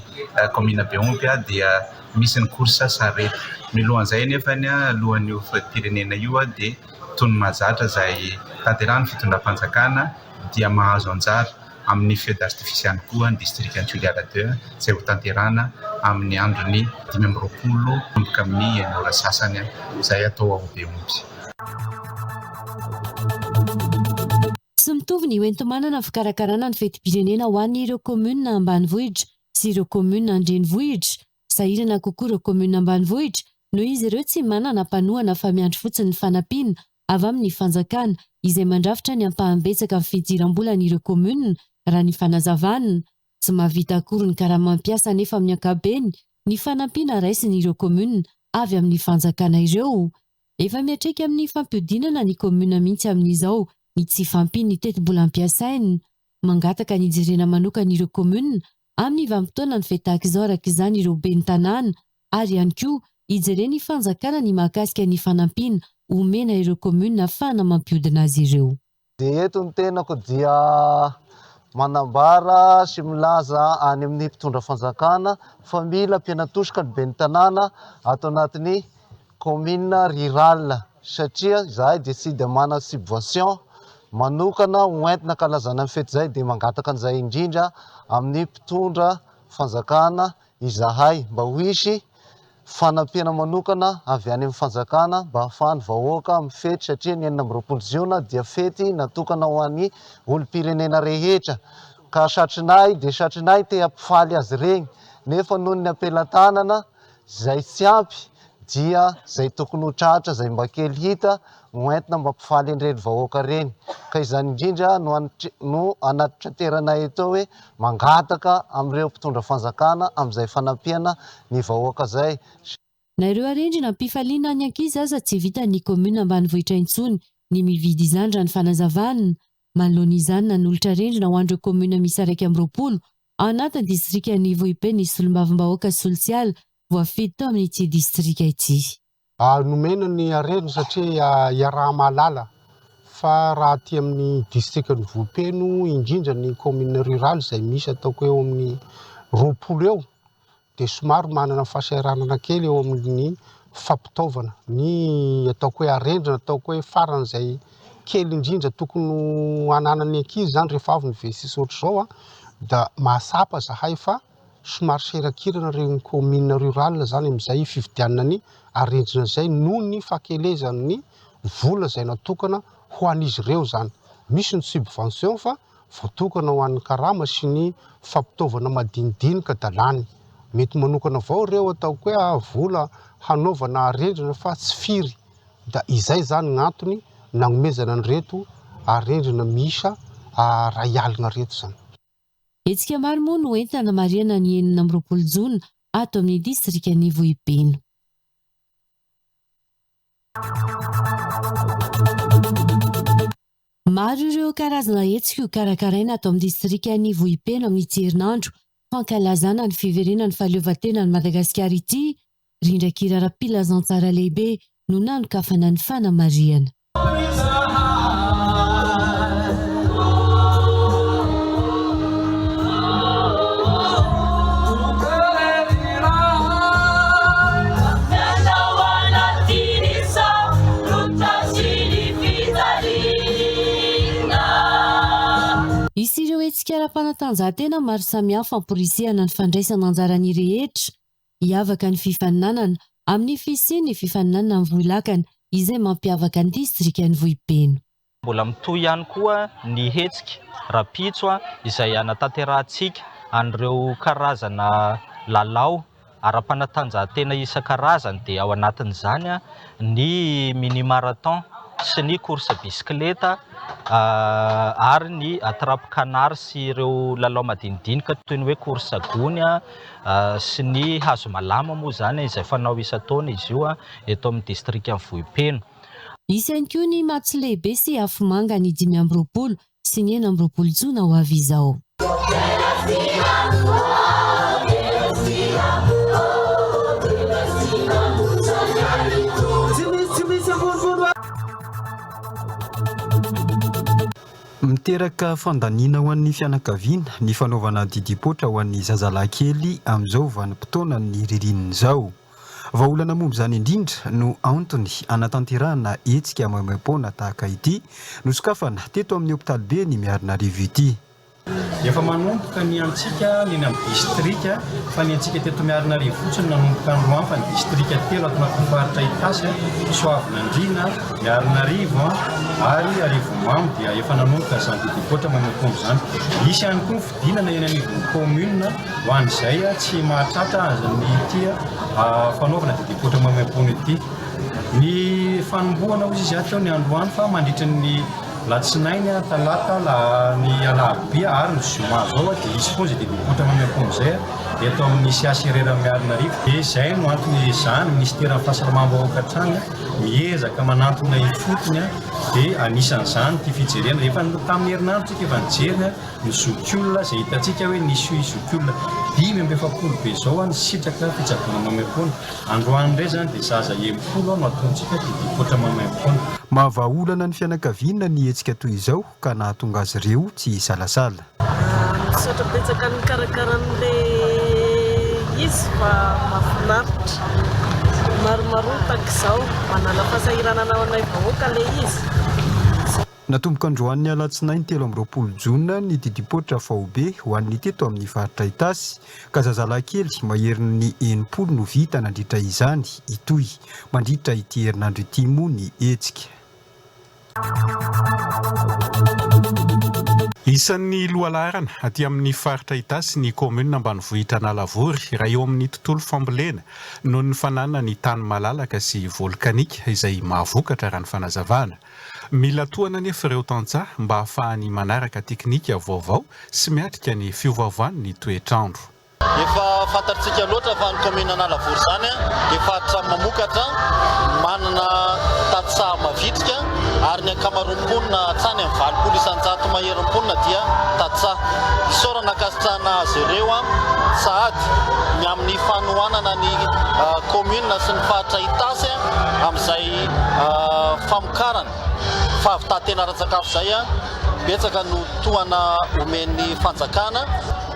kaominina Behompy dia misy ny course sarety. Milohan'izay anefa alohan'io fetim-pirenena io dia toy ny mahazatra izay tanterahin'ny fitondram-panjakana dia mahazo anjara amin'ny feu d'artifice ihany koa ny distrikan'i Toliara ii izay hotanterahina amin'ny andron'ny 25 manomboka amin'ny enina ora sasany izay atao ao Behompy. Tsy mitovy ny hoenti-manana fikarakarana ny fetim-pirenena ho an'ireo kaominina ambanivohitra sy ireo kaominina an-drenivohitra. Sahirana kokoa ireo kaominina ambanivohitra noho izy ireo tsy manana mpanohana fa miandry fotsiny ny fanampiana avy amin'ny fanjakana izay mandrafitra ny ampahany betsaka amin'ny fidiram-bolan'ireo kaominina raha ny fanazavana. Tsy mahavita akory ny karamam-piasa anefa amin'ny ankapobeny ny fanampiana raisin'ireo kaominina avy amin'ny fanjakana ireo. Efa miantraika amin'ny fampihodinana ny kaominina mihitsy amin'izao ny tsy fahampian'ny tetibola ampiasaina. Mangataka ny hijerena manokana ireo kaominina amin'ny vanim-potoanan'ny fety tahaka izao araka izany ireo ben'ny tanàna ary ihany koa hijeren'ny fanjakana ny mahakasika ny fanampiana omena ireo commune ahafahana mampihodina azy ireo. Dia eto ny tenako dia manambara sy milaza any amin'ny mpitondra fanjakana fa mila ampiana tosika ny ben'ny tanàna ato anatin'ny commune rurale satria izahay dia tsy dia manana subvention manokana ho entina ankalazana ny fety izay dia mangataka an'izay indrindra amin'ny mpitondra fanjakana izahay mba ho hisy fanampiana manokana avy any amin'ny fanjakana mba hahafahan'ny vahoaka mifety satria ny 26 jiona dia fety natokana ho an'ny olom-pirenena rehetra ka satrinay dia satrinay te hampifaly azy ireny nefa noho ny am-pelatanana izay tsy ampy dia izay tokony ho tratra izay mba kely hita no entina mampifaly an'ireny vahoaka ireny. Ka izany indrindra no no anatitrateranay eto hoe mangataka amin'ireo mpitondra fanjakana amin'izay fanampiana ny vahoaka izay. Na ireo arendrina ampifaliana ny ankizy aza tsy vitan'ny commune ambanivohitra intsony ny mividy izany raha ny fanazavana. Manoloana izany nanolotra arendrina ho an'ireo commune miisa 21 ao anatin'ny distrikan'i Vohibe ny solombavambahoaka Solotsiala voafidy tao amin'ity distrika ity. Nomena ny arendrina satria iaraha-mahalala fa raha aty amin'ny distrikan'i Vohipeno indrindra ny commune rurale izay misy ataoko eo amin'ny 20 eo dia somary manana fahasahiranana kely eo amin'ny fampitaovana ny ataoko hoe arendrina ataoko hoe faran'izay kely indrindra tokony ho ananan'ny ankizy izany rehefa avy ny V6 ohatr'izao da mahatsapa zahay fa somary sahirankirana ireny commune rurale izany amin'izay fividianana ny arendrina izay noho ny fahakelezan'ny vola izay natokana ho an'izy ireo izany. Misy ny subvention fa voatokana ho an'ny karama sy ny fampitaovana madinidinika da lany. Mety manokana avao ireo ataoko hoe ah vola hanaovana arendrina fa tsy firy. Da izay zany gn'antony nagnomezana an'ireto arendrina miisa ray alina reto zany. Hetsika maro moa no entina hanamarihana ny 26 jona ato amin'ny distrikan'i Vohipeno. Maro ireo karazana hetsika ho karakaraina ato amin'ny distrikan'i Vohipeno amin'ity herinandro fankalazana ny fiverenan'ny fahaleovantenan'i Madagasikara ity. Rindran-kira ara-pilazantsara lehibe no nanokafana ny fanamarihana. Hetsika ara-panatanjahantena maro samihafa hamporisihana ny fandraisana anjaran'ny rehetra. Hiavaka ny fifaninanana amin'ny fisian'ny fifaninanana mivoy lakana izay mampiavaka ny distrikan'i Vohipeno. Mbola mitohy ihany koa ny hetsika rahampitso izay hanatanterahantsika an'ireo karazana lalao ara-panatanjahantena isan-karazany dia ao anatin'izany ny mini marathon sy ny course bisikileta ary ny attrape canard sy ireo lalao madinidinika toy ny hoe course gony sy ny hazo malama moa izany izay fanao isan-taona izy io eto amin'ny distrikan'i Vohipeno. Hisy ihany koa ny matso lehibe sy afomanga ny 25 sy ny 26 jona ho avy izao. Miteraka fandaniana ho an'ny fianakaviana ny fanaovana didim-poatra ho an'ny zazalahy kely amin'izao vanim-potoanan'ny ririnina izao. Vahaolana momba izany indrindra no antony hanatanterahana hetsika maimaimpoana tahaka ity nosokafana teto amin'ny hopitaliben'i Miarinarivo ity. Efa manomboka ny antsika ny eny amin'ny distrika fa ny antsika teto Miarinarivo fotsiny nanomboka androany fa ny distrika telo ato anatin'ny faritra Itasy, Soavinandriana, Miarinarivo ary Arivonimamo dia efa nanomboka izany didim-poatra maimaimpoana izany. Hisy ihany koa ny fidinana eny anivon'ny commune ho an'izay tsy mahatratra ny ity fanaovana didim-poatra maimaimpoana ity. Ny fanombohana hozy izy teo ny androany fa mandritra ny Latsinainy, talata, ny alarobia ary ny zoma zao dia hisy foana izay didim-poitra maimaimpoana izay eto amin'ny CHRR Miarinarivo. Dia izay no antony ezahan'ny minisiteran'ny fahasalamam-bahoaka hatrany miezaka manantona ifotony dia anisan'izany ity fijerena. Efa tamin'ny herinandro tsika efa nijery ny zokiolona izay hitantsika hoe nisy zokiolona 45 be izao nisitraka fitsaboana maimaimpoana. Androany indray izany dia zaza 60 no ataontsika didim-poitra maimaimpoana. Mahavaha olana ny fianakaviana ny hetsika toy izao ka nahatonga azy ireo tsy hisalasala. Misaotra betsaka nikarakara an'ilay izy fa mahafinaritra. Maromaroa tahaka izao, manala fahasahiranana ho anay vahoaka ilay izy. Natomboka androany alatsinainy 23 jona ny didim-poitra faobe ho an'ny teto amin'ny faritra Itasy, ka zazalahy kely maherin'ny 60 no vita nandritra izany, hitohy mandritra ity herinandro ity moa ny hetsika. Isan'ny lohalaharana aty amin'ny faritra Itasy ny kaominina ambanivohitra Analavory raha eo amin'ny tontolo fambolena noho ny fananany tany malalaka sy volkanika izay mahavokatra raha ny fanazavana. Mila tohana anefa ireo tantsaha mba hahafahany manaraka teknika vaovao sy miatrika ny fiovaovan'ny toetr'andro. Efa fantatrtsika loatra fa ny kaominina Analavory izany dia faritra mamokatra, manana tantsaha mavitrika ary ny ankamaroan'ny mponina hatrany amin'ny 80% maherin'ny mponina dia tantsaha. Isaorana ankasitrahana azy ireo sahady ny amin'ny fanohanana ny kaominina sy ny faritra Itasy amin'izay famokarana fahavitantena ara-tsakafo izay. Betsaka no tohana omen'ny fanjakana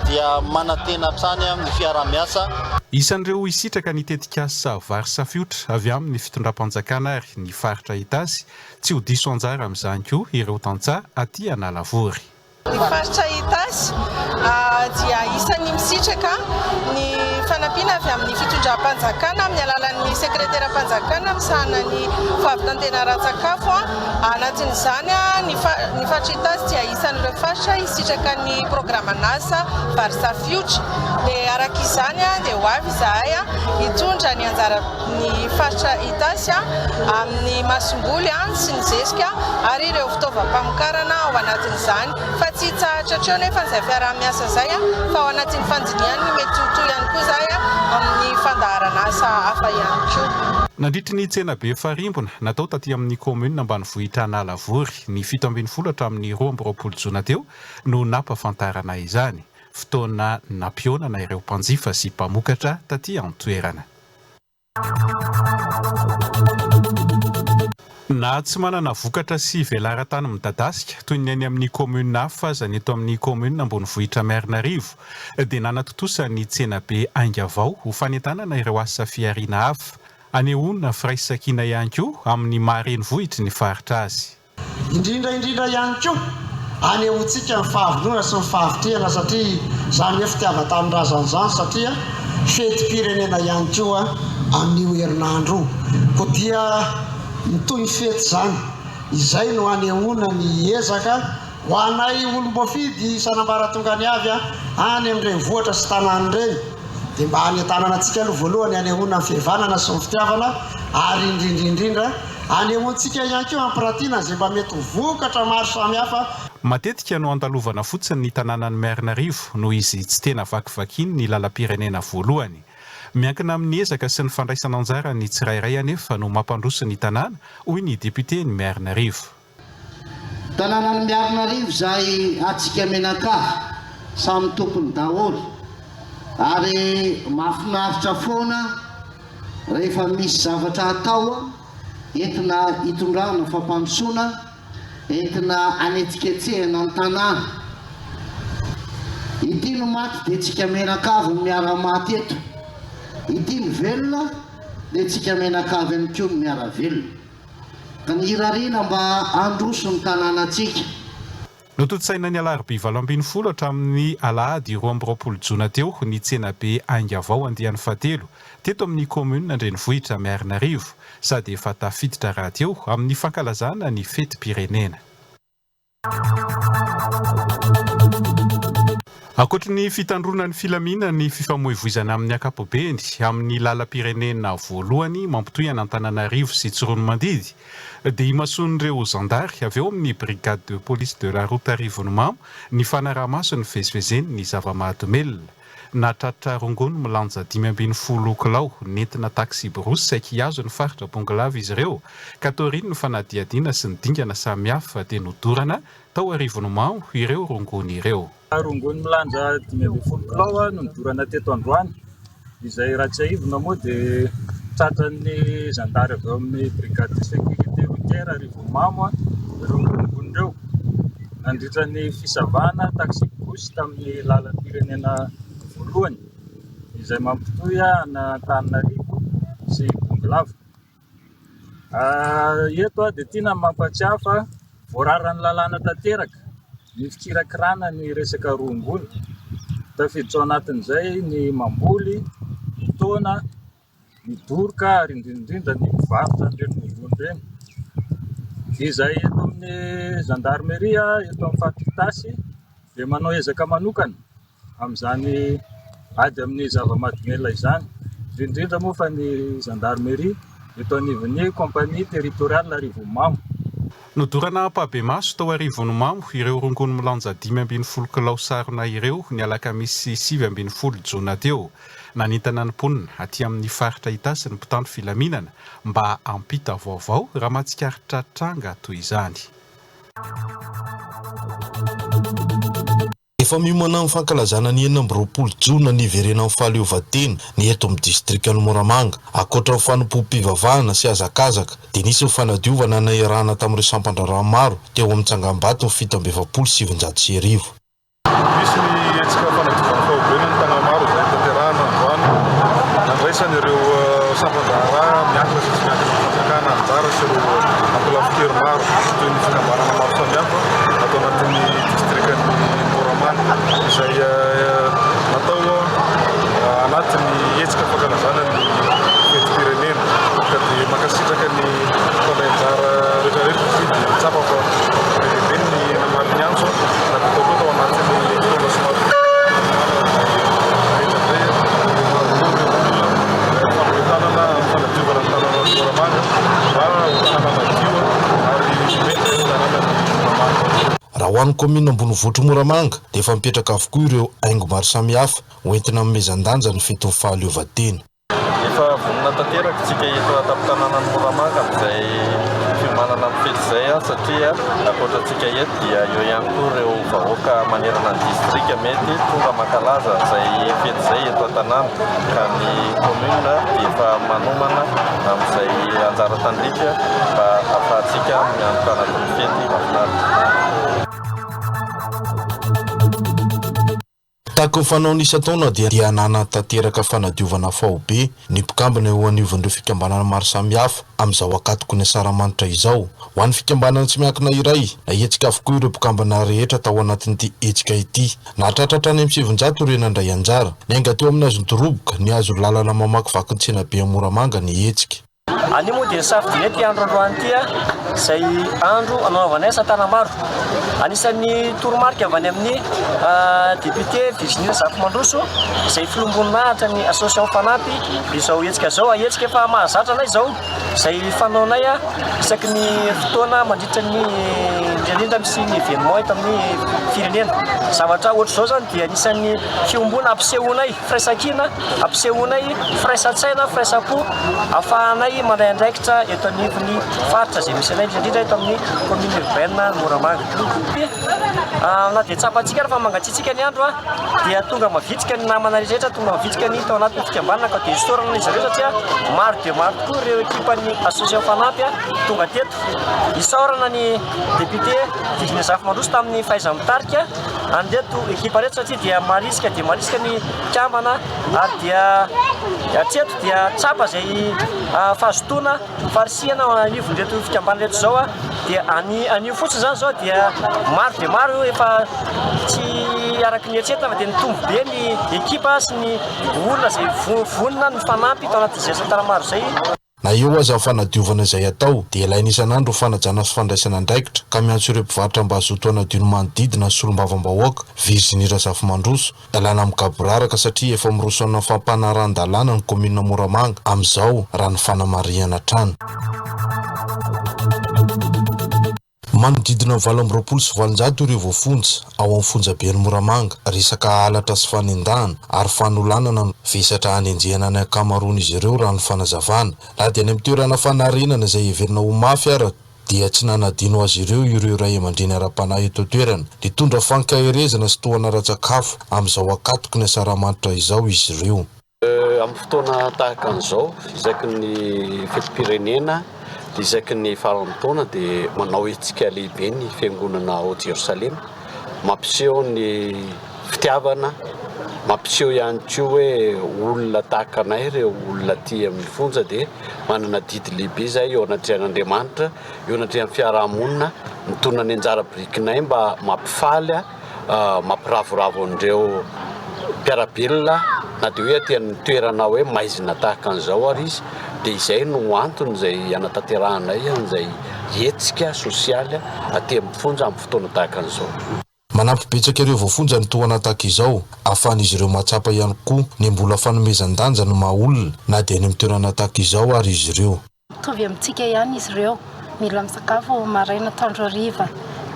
dia manantena hatrany ny fiaraha-miasa. Isan'ireo hisitraka ny tetikasa Vary Safiotra avy amin'ny fitondram-panjakana ary ny faritra Itasy. Tsy ho diso anjara amin'izany koa ireo tantsaha aty Analavory. Ny faritra Itasy dia isan'ny misitraka ny fanampiana avy amin'ny fitondram-panjakana amin'ny alalan'ny sekreteram-panjakana misahana ny fahavitantena ara-tsakafo. Anatin'izany ny faritra Itasy dia isan'ireo faritra hisitraka ny programan'asa Vary Safiotra. Dia araka izany dia ho avy izahay hitondra ny anjara ny faritra Itasy amin'ny masomboly sy ny zezika ary ireo fitaovam-pamokarana ao anatin'izany. Fa tsy hitsahatra hatreo nefa izay fiaraha-miasa izay fa ao anatin'ny fandinihany ny mety ho toy ihany koa izahay amin'ny fandaharan'asa hafa ihany koa. Nandritry ny tsenabe Farimbona natao taty amin'ny kaominina ambanivohitra Analavory ny 17 hatramin'ny 22 jona teo no nampahafantarana izany. Fotoana nampihaonana ireo mpanjifa sy mpamokatra taty an-toerana. Na tsy manana vokatra sy velaran-tany midadasika toy ny any amin'ny kaominina hafa aza ny eto amin'ny kaominina ambonivohitra Miarinarivo dia nanatontosa ny tsenabe Ainga Vao ho fanentanana ireo asa fihariana hafa. Anehoana firaisankina ihany koa amin'ny maha renivohitry ny faritra azy. Indrindra indrindra ihany koa Anehoantsika ny fahavonona sy ny fahavitrihana satria izany hoe fitiavan-tanindrazana izany satria fetim-pirenena ihany koa amin'io herinandro io. Koa dia mitohy ny fety izany. Izay no anehoana ny ezaka ho anay olom-boafidy isan'ambaratongany avy any amin'ny renivohitra sy tanàna ireny. Dia mba hanentanana antsika aloha voalohany hanehoana ny fihavanana sy ny fitiavana ary indrindra indrindra Anehoantsika ihany koa ampiratiana izay mba mety ho vokatra maro samihafa. Matetika no andalovana fotsiny ny tanànan'i Miarinarivo noho izy tsy tena vakivakiany ny lalam-pirenena voalohany. Miankina amin'ny ezaka sy ny fandraisana anjara ny tsirairay anefa no mampandroso ny tanàna, hoy ny depioten'i Miarinarivo. Tanànan'i Miarinarivo izay antsika mianakavy samy tompony daholo ary mahafinaritra foana Rehefa misy zavatra atao entina hitondrana fampandrosoana, entina hanetsiketsehana ny tanàna. Ity no maty dia tsika mianakavy no miara-maty eto. Ity no velona dia tsika mianakavy ihany koa no miara-velona. Ka ny hirariana mba handroso ny tanànantsika. Notontosaina ny alarobia 18 hatramin'ny alahady 22 jona teo ny tsenabe Ainga Vao andiany fahatelo teto amin'ny kaominina an-drenivohitra Miarinarivo sady efa tafiditra rahateo amin'ny fankalazana ny fetim-pirenena. Ankoatry ny fitandroana ny filaminan'ny fifamoivoizana amin'ny ankapobeny amin'ny lalam-pirenena voalohany mampitohy an'Antananarivo sy Tsiroanomandidy dia imasoan'ireo zandary avy ao amin'ny Brigade de Police de la Route Arivonimamo ny fanaraha-maso ny fivezivezen'ny zava-mahadomelina. Nahatratra rongony milanja 15 kilao nentina taxi-brousse saiky hihazo ny faritra Bongolava izy ireo ka taorian'ny fanadihadiana sy ny dingana samihafa dia nodorana tao Arivonimamo ireo rongony ireo. Rongony milanja 15 kilao no nodorana teto androany, izay raha tsiahivina moa dia tratran'ny zandary avy ao amin'ny brigade de sécurité routière Arivonimamo ireo rongony ireo nandritra ny fisavana taxi-brousse tamin'ny lalam-pirenena voalohany izay mampitohy an'Antananarivo sy Bongolava. Eto aho dia tiana ny mampatsiahy fa voararan'ny lalàna tanteraka ny fikirakirana ny resaka rongony. Tafiditra ao anatin'izay ny mamboly, ny taona, ny doroka ary indrindra indrindra ny mpivarotra an'ireny rongony ireny. Izay eto amin'ny zandarmeria eto amin'ny faritra Itasy dia manao ezaka manokana amin'izany ady amin'ny zava-mahadomelina izany, indrindra indrindra moa fa ny zandarmeria eto anivon'ny compagnie territoriale Arivonimamo. Nodorana ampahibemaso tao Arivonimamo ireo rongony milanja 15 kilao sarona ireo ny alakamisy 19 jona teo. Nanentana ny mponina aty amin'ny faritra Itasy ny mpitandro filaminana mba hampita vaovao raha mahatsikaritra tranga toy izany. Efa miomana amin'ny fankalazana ny 26 jona niverenan'ny fahaleovantena ny eto amin'ny distrikan'i Moramanga. Ankoatra ny fanompoam-pivavahana sy hazakazaka dia nisy ny fanadiovana niarahana tamin'ireo sampan-draharaha maro teo amin'ny tsangambato ny 1947. Nisy ny hetsika fanadiovana faobe ny Tagnamaro izay notanterahina androany nandraisan'ireo sampan-draharaha miankina sy tsy miankina amin'ny fanjakana anjara sy ireo ankolafin-kery maro toy ny fikambanana maro samihafa ato anatin'ny distrikan'i Moramanga izay natao anatin'ny hetsika fankalazana ny fetim-pirenena ka dia mankasitraka ny mpandray anjara rehetrarehetra satria dia tsapa fa be dia be ny namaly ny antso na dia tao koa tao anatin'ny fotoana somary rehetra dia maro koa ireo olona nifanome tanana amin'ny fanadiovana ny tanànan'i Moramanga mba ho tanàna madio ary mendrika ny tanànan'i Moramanga. Raha ho an'ny kaominina ambonivohitr'i Moramanga dia efa mipetraka avokoa ireo haingo maro samihafa ho entina hanomezan-danja ny fetin'ny fahaleovantena. Efa vonona tanteraka isika eto an-tampon-tanànan'i Moramanga amin'izay fiomanana amin'ny fety izay satria ankoatra antsika eto dia eo ihany koa ireo vahoaka manerana ny distrika mety tonga mankalaza an'izay fety izay eto an-tanàna ka ny commune dia efa manomana amin'izay anjara tandrify mba hahafahantsika mianoka anatin'ny fety mahafinaritra. Tahaka ny fanaony isan-taona dia nanatanteraka fanadiovana faobe ny mpikambana eo anivon'ireo fikambanana maro samihafa amin'izao ankatoky ny asaramanitra izao. Ho an'ny fikambanana tsy miankina iray, nahetsika avokoa ireo mpikambana rehetra tao anatin'ity hetsika ity. Nahatratra hatrany amin'ny 900 ireo nandray anjara. Niainga teo amin'ny hazon-doroboka, nihazo ny lalana mamakivaky ny tsenabe Moramanga ny hetsika. Anio moa dia nisafidinay ity andro androany ity izay andro anaovanay asa tanamaro. Anisan'ny toromarika avy any amin'ny député Virginie Razafimandroso izay filoham-boninahitra ny association Fanampy izao hetsika izao. Hetsika efa mahazatra anay izao izay fanaonay isaky ny fotoana mandritra ny indrindra indrindra misy ny événement eto amin'ny firenena. Zavatra ohatr'izao izany dia anisan'ny fiombona ampisehoanay firaisankina, ampisehoanay firaisan-tsaina, firaisam-po ahafahanay mandray andraikitra eto anivon'ny faritra izay misy anay, indrindra indrindra eto amin'ny commune urbaine Moramanga. Na dia tsapantsika ary fa mangatsiatsiaka ny andro dia tonga mavitrika ny namana rehetra, tonga mavitrika ny tao anatin'ny fikambanana ka dia isaorana izy ireo satria maro dia maro tokoa ireo ekipan'ny association Fanampy tonga teto. Isaorana ny député Virginie Zafimandroso tamin'ny fahaiza-mitarika an'ireto ekipa ireto satria dia marisika dia marisika ny mpikambana ary dia hatreto dia tsapa izay fahazotoana farisihana ao anivon'ireto fikambanana ireto izao dia any anio fotsiny izany izao dia maro dia maro efa tsy araka ny eritreretina fa dia nitombo be ny ekipa sy ny olona izay vonona nifanampy tao anatin'izay asa tanamaro izay. Na eo aza ny fanadiovana izay atao, dia ilaina isan'andro ny fanajana sy fandraisana andraikitra, ka miantso ireo mpivarotra mba hazoto hanadio ny manodidina ny solombavambahoaka, Virginie Razafimandroso, ialana amin'ny gaboraraka satria efa miroso amina fampanarahan-dalàna ny kaominina Moramanga amin'izao, raha ny fanamarihana hatrany. Manodidina ny 828 ireo voafonja ao amin'ny fonjaben'i Moramanga. Resaka halatra sy fanendahana ary fanolanana no vesatra hanenjehana ny ankamaroan'izy ireo raha ny fanazavana. Na dia any amin'ny toerana fanarenana izay heverina ho mafy ara dia tsy nanadino azy ireo ireo ray aman-dreny ara-panahy eto an-toerana. Nitondra fankaherezana sy tohana ara-tsakafo amin'izao ankatoky ny asaramanitra izao izy ireo. Amin'ny fotoana tahaka an'izao, isaky ny fetim-pirenena dia isaky ny faran'ny taona dia manao hetsika lehibe ny fiangonana ao Jerosalema, mampiseho ny fitiavana, mampiseho ihany koa hoe olona tahaka anay ireo olona aty amin'ny fonja dia manana adidy lehibe izahay eo anatrehan'Andriamanitra, eo anatrehan'ny fiarahamonina, mitondra ny anjara birikinay mba mampifaly. mampiravoravo an'ireo mpiara-belona na dia hoe aty amin'ny toerana hoe maizina tahaka an'izao ary izy dia izay no antony izay hanatanterahanay an'izay hetsika sosialy aty amin'ny fonja amin'ny fotoana tahaka an'izao. Manampy betsaka ireo voafonja ny tohana tahaka izao, ahafahan'izy ireo mahatsapa ihany koa ny mbola fanomezan-danja ny maha olona na dia any amin'ny toerana tahaka izao ary izy ireo. Mitovy amintsika ihany izy ireo, mila misakafo maraina, atoandro, hariva.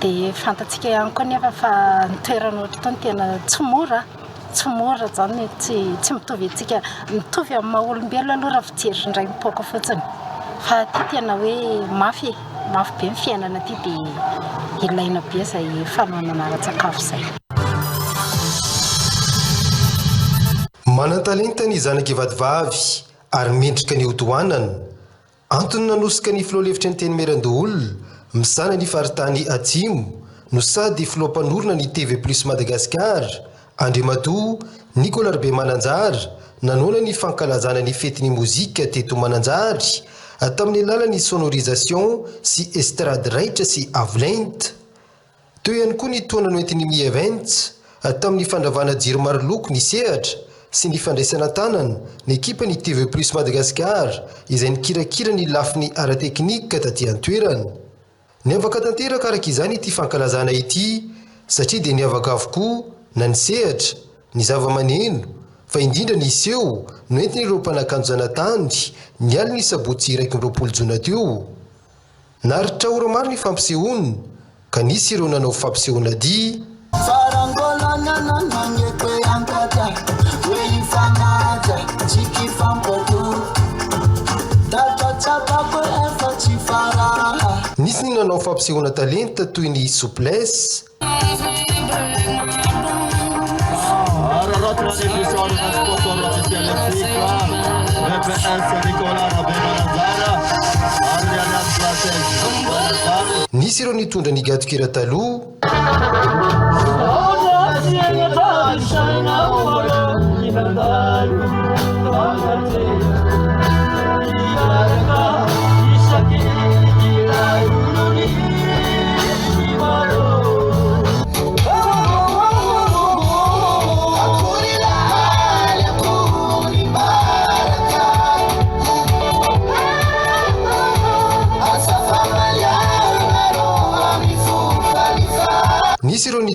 Dia fantatsika ihany koa nefa fa ny toerana ohatr'itony tena tsy mora, tsy mora izany, tsy tsy mitovy antsika, mitovy amin'ny maha olombelona aloha raha fijery indray mipoaka fotsiny. Fa aty tena hoe mafy e, mafy be ny fiainana aty dia ilaina be izay fanohanana ara-tsakafo izay. Manan-talenta ny zanak'i Vadivavy ary mendrika ny hotohanana. Antony nanosika ny filoha lefitry ny Antenimierandoholona, misahana ny faritany Atsimo, no sady filoha mpanorina ny TV Plus Madagascar, Andriamatoa Nicolas Rabemananjara, nanohana ny fankalazana ny fetin'ny mozika teto Mananjary, tamin'ny alalan'ny sonorisation sy estrade raitra sy avo lenta. Teo ihany koa ny tohana noentin'ny Mi Events tamin'ny fandravana jiro maroloko ny sehatra sy ny fandraisana an-tanana ny ekipan'ny TV Plus Madagascar izay nikirakira ny lafiny ara-teknika taty an-toerana. Niavaka tanteraka araka izany ity fankalazana ity satria dia niavaka avokoa na ny sehatra, ny zava-maneno fa indrindra ny seho noentin'ireo mpanakanto zanatany ny alin'ny sabotsy 21 jona teo. Naharitra ora maro ny fampisehoana ka nisy ireo nanao fampisehoana dihy. Nisy ny nanao fampisehoana talenta toy ny souplesse. Nisy ireo nitondra ny gadon-kira taloha.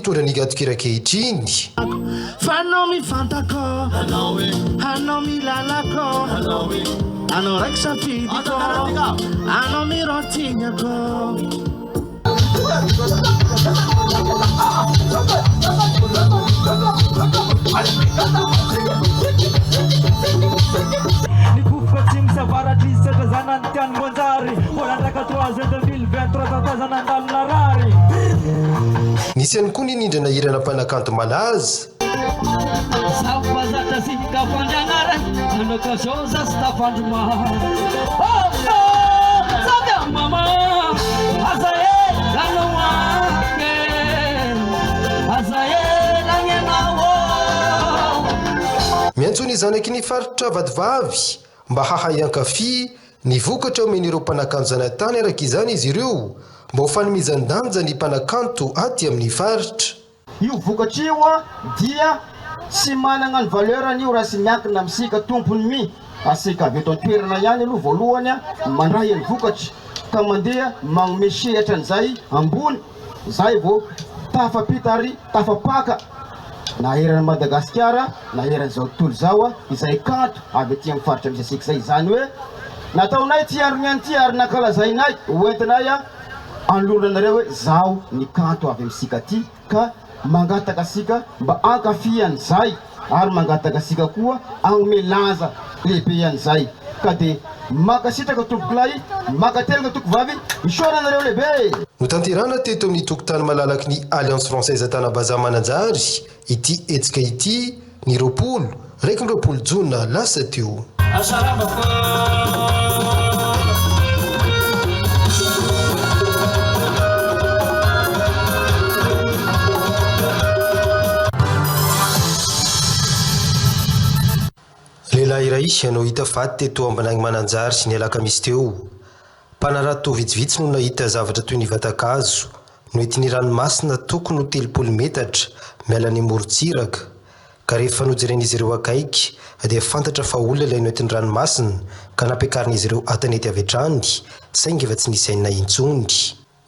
mitondra ny gadon-kira ankehitriny. Fa anao mifantako, anao milalako, anao raiky safidiko, anao mirotignako. Niboboka atsimo sy avaratra izy setra zanany tiany Mboanjary Mbola ndraka troisième 2023 tantaiza nandalo narary. Nisy ihany koa ny nindrana hirana mpanakanto malaza. Miantso ny zanaky ny faritra Vatovavy mba hahay hankafy ny vokatra omen'ireo mpanakanto zanatany araka izany izy ireo mba ho fanomezan-danja ny mpanakanto aty amin'ny faritra. Io vokatra io dia tsy managna ny valeur-ny io raha tsy miankina amintsika tompony mi, asika avy eto an-toerana ihany aloha voalohany mandray ny vokatra ka mandeha magnome sehatra an'izay ambony zay vao tafapita ary tafapaka na eran'i Madagasikara na eran'izao tontolo izao izay kanto avy aty amin'ny faritra misy antsika izay. Izany hoe nataonay ity andro niany ity ary nankalazainay hoentinay anoloana anareo hoe zaho ny kanto avy amintsika aty ka mangataka antsika mba hankafy an'izay ary mangataka antsika koa hanome lanja lehibe an'izay ka dia mankasitraka tompokolahy, mankatelina tompokovavy, isaorana anareo lehibe e! Notanterahina teto amin'ny tokotany malalaky ny Alliance Française Tanabazaha Mananjary ity hetsika ity ny 20, 21 jona lasa teo. Lehilahy iray no hita faty teto Ambinagny Mananjary ny alakamisy teo. Mpanarato vitsivitsy no nahita zavatra toy ny vatan-kazo noentin'ny ranomasina tokony ho 30 metatra miala ny morontsiraka ka rehefa nojeren'izy ireo akaiky dia fantatra fa olona ilay noentin'ny ranomasina ka nampiakarin'izy ireo an-tanety avy hatrany saingy efa tsy nisy aina intsony.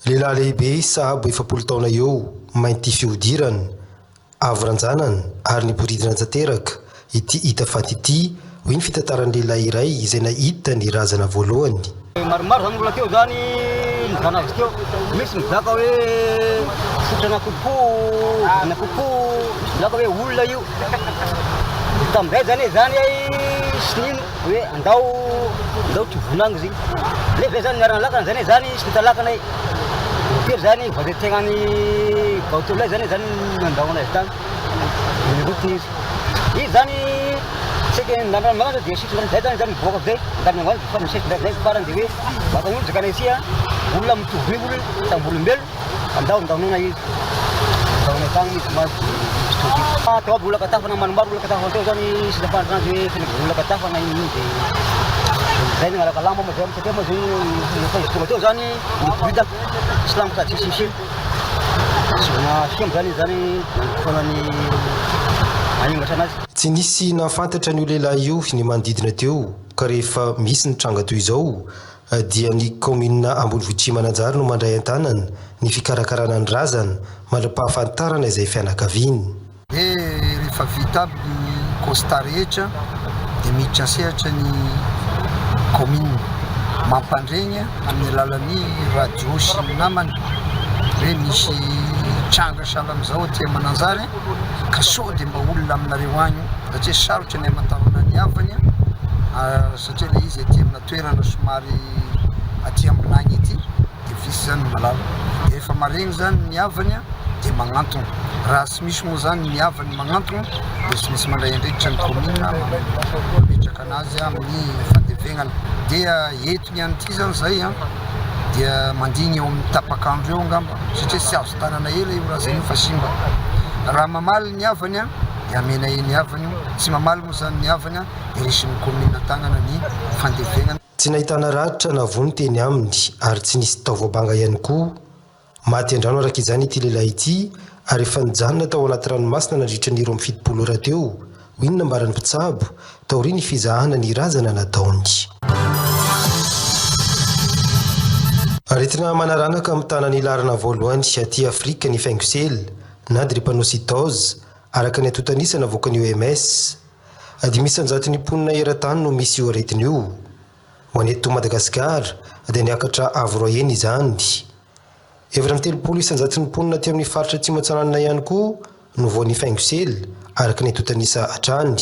Lehilahy lehibe sahabo 40 taona eo, mainty fihodirana, avo ranjanana ary niboridana tanteraka ity hita faty ity, hoy ny fitantaran'ny lehilahy iray izay nahita ny razana voalohany. Maromaro zany olona teo zany nizana azy teo, misy mizaka hoe fototra an'akoho, an'akoho, misy mizaka hoe olona io, de tamin'izay zany zany ay sy nino hoe andao andao tovona agny izy igny, nefa zay zany niara-nalakana zany zany sy nita lakana e, voatery zany voatery bateau lay zany zany nandao anazy tany, nirotony izy. Izy zany saika nandalo ambany dia sitrana zay zany zany mivoaka avy zay nandalo ambany dia farany sitrana zay farany dia hoe maka olona zakana ity a olona mitovy olona samby olombelona andao andaonona izy andaonay tany izy ma misy toby ah tao aby olona katafana maromaro olona katafana teo zany sy nafantatra azy hoe feno olona katafana iny iny dia zay nangalaka lamba moa zay satria moa zay efa izy tonga teo zany niboridaka sy lamba sady tsisy tsisy Tsy nisy nahafantatra an'io lehilahy io ny manodidina teo ka rehefa misy ny tranga toy izao dia ny kaominina ambonivohitr'i Mananjary no mandray an-tanana ny fikarakarana ny razana mandra-pahafantarana izay fianakaviany. Dia rehefa vita aby ny constat rehetra dia miditra an-sehatra ny kaominina, mampandregny amin'ny alalan'ny radio sy ny namany hoe misy tranga sahala amin'izao aty Mananjary ka sao dia mba olona aminareo agny io satria sarotra ny hamantarana ny havany satria ilay izy aty amina toerana somary aty ambinagny aty. Dia vitsy zany ny malala. Dia rehefa maregny zany ny havany dia magnantogna. Raha tsy misy moa zany ny havany magnantogna dia tsy maintsy mandray andraikitra ny commune mametraka anazy amin'ny fandevegnana. Dia eto niany ity zany zay an dia mandigny eo amin'ny tapak'andro eo angamba satria tsy azo tanana ela io razana io fa simba. Raha mamaly ny havany dia amena eny havany io, tsy mamaly moa zany ny havany dia raisin'ny commune tagnana ny fandevegnana. Tsy nahitana ratra na vono teny aminy ary tsy nisy taova banga ihany koa. Maty an-drano araka izany ity lehilahy ity ary efa nijanona tao anaty ranomasina nandritra ny 72 ora teo, hoy ny nambaran'ny mpitsabo, taorian'ny fizahana ny razana nataony. Aretina manaranaka mitana ny laharana voalohany aty Afrika ny faingosela. na drépanocytose, araka ny antontan'isa navoakan'ny OMS. 5% mponina eran-tany no misy io aretina io. Ho an'ny eto Madagasikara dia niakatra avo roa heny izany. 34 isan-jaton'ny mponina aty amin'ny faritra Atsimo Atsinanana ihany koa no voan'ny faingosela, araka ny antontan'isa hatrany.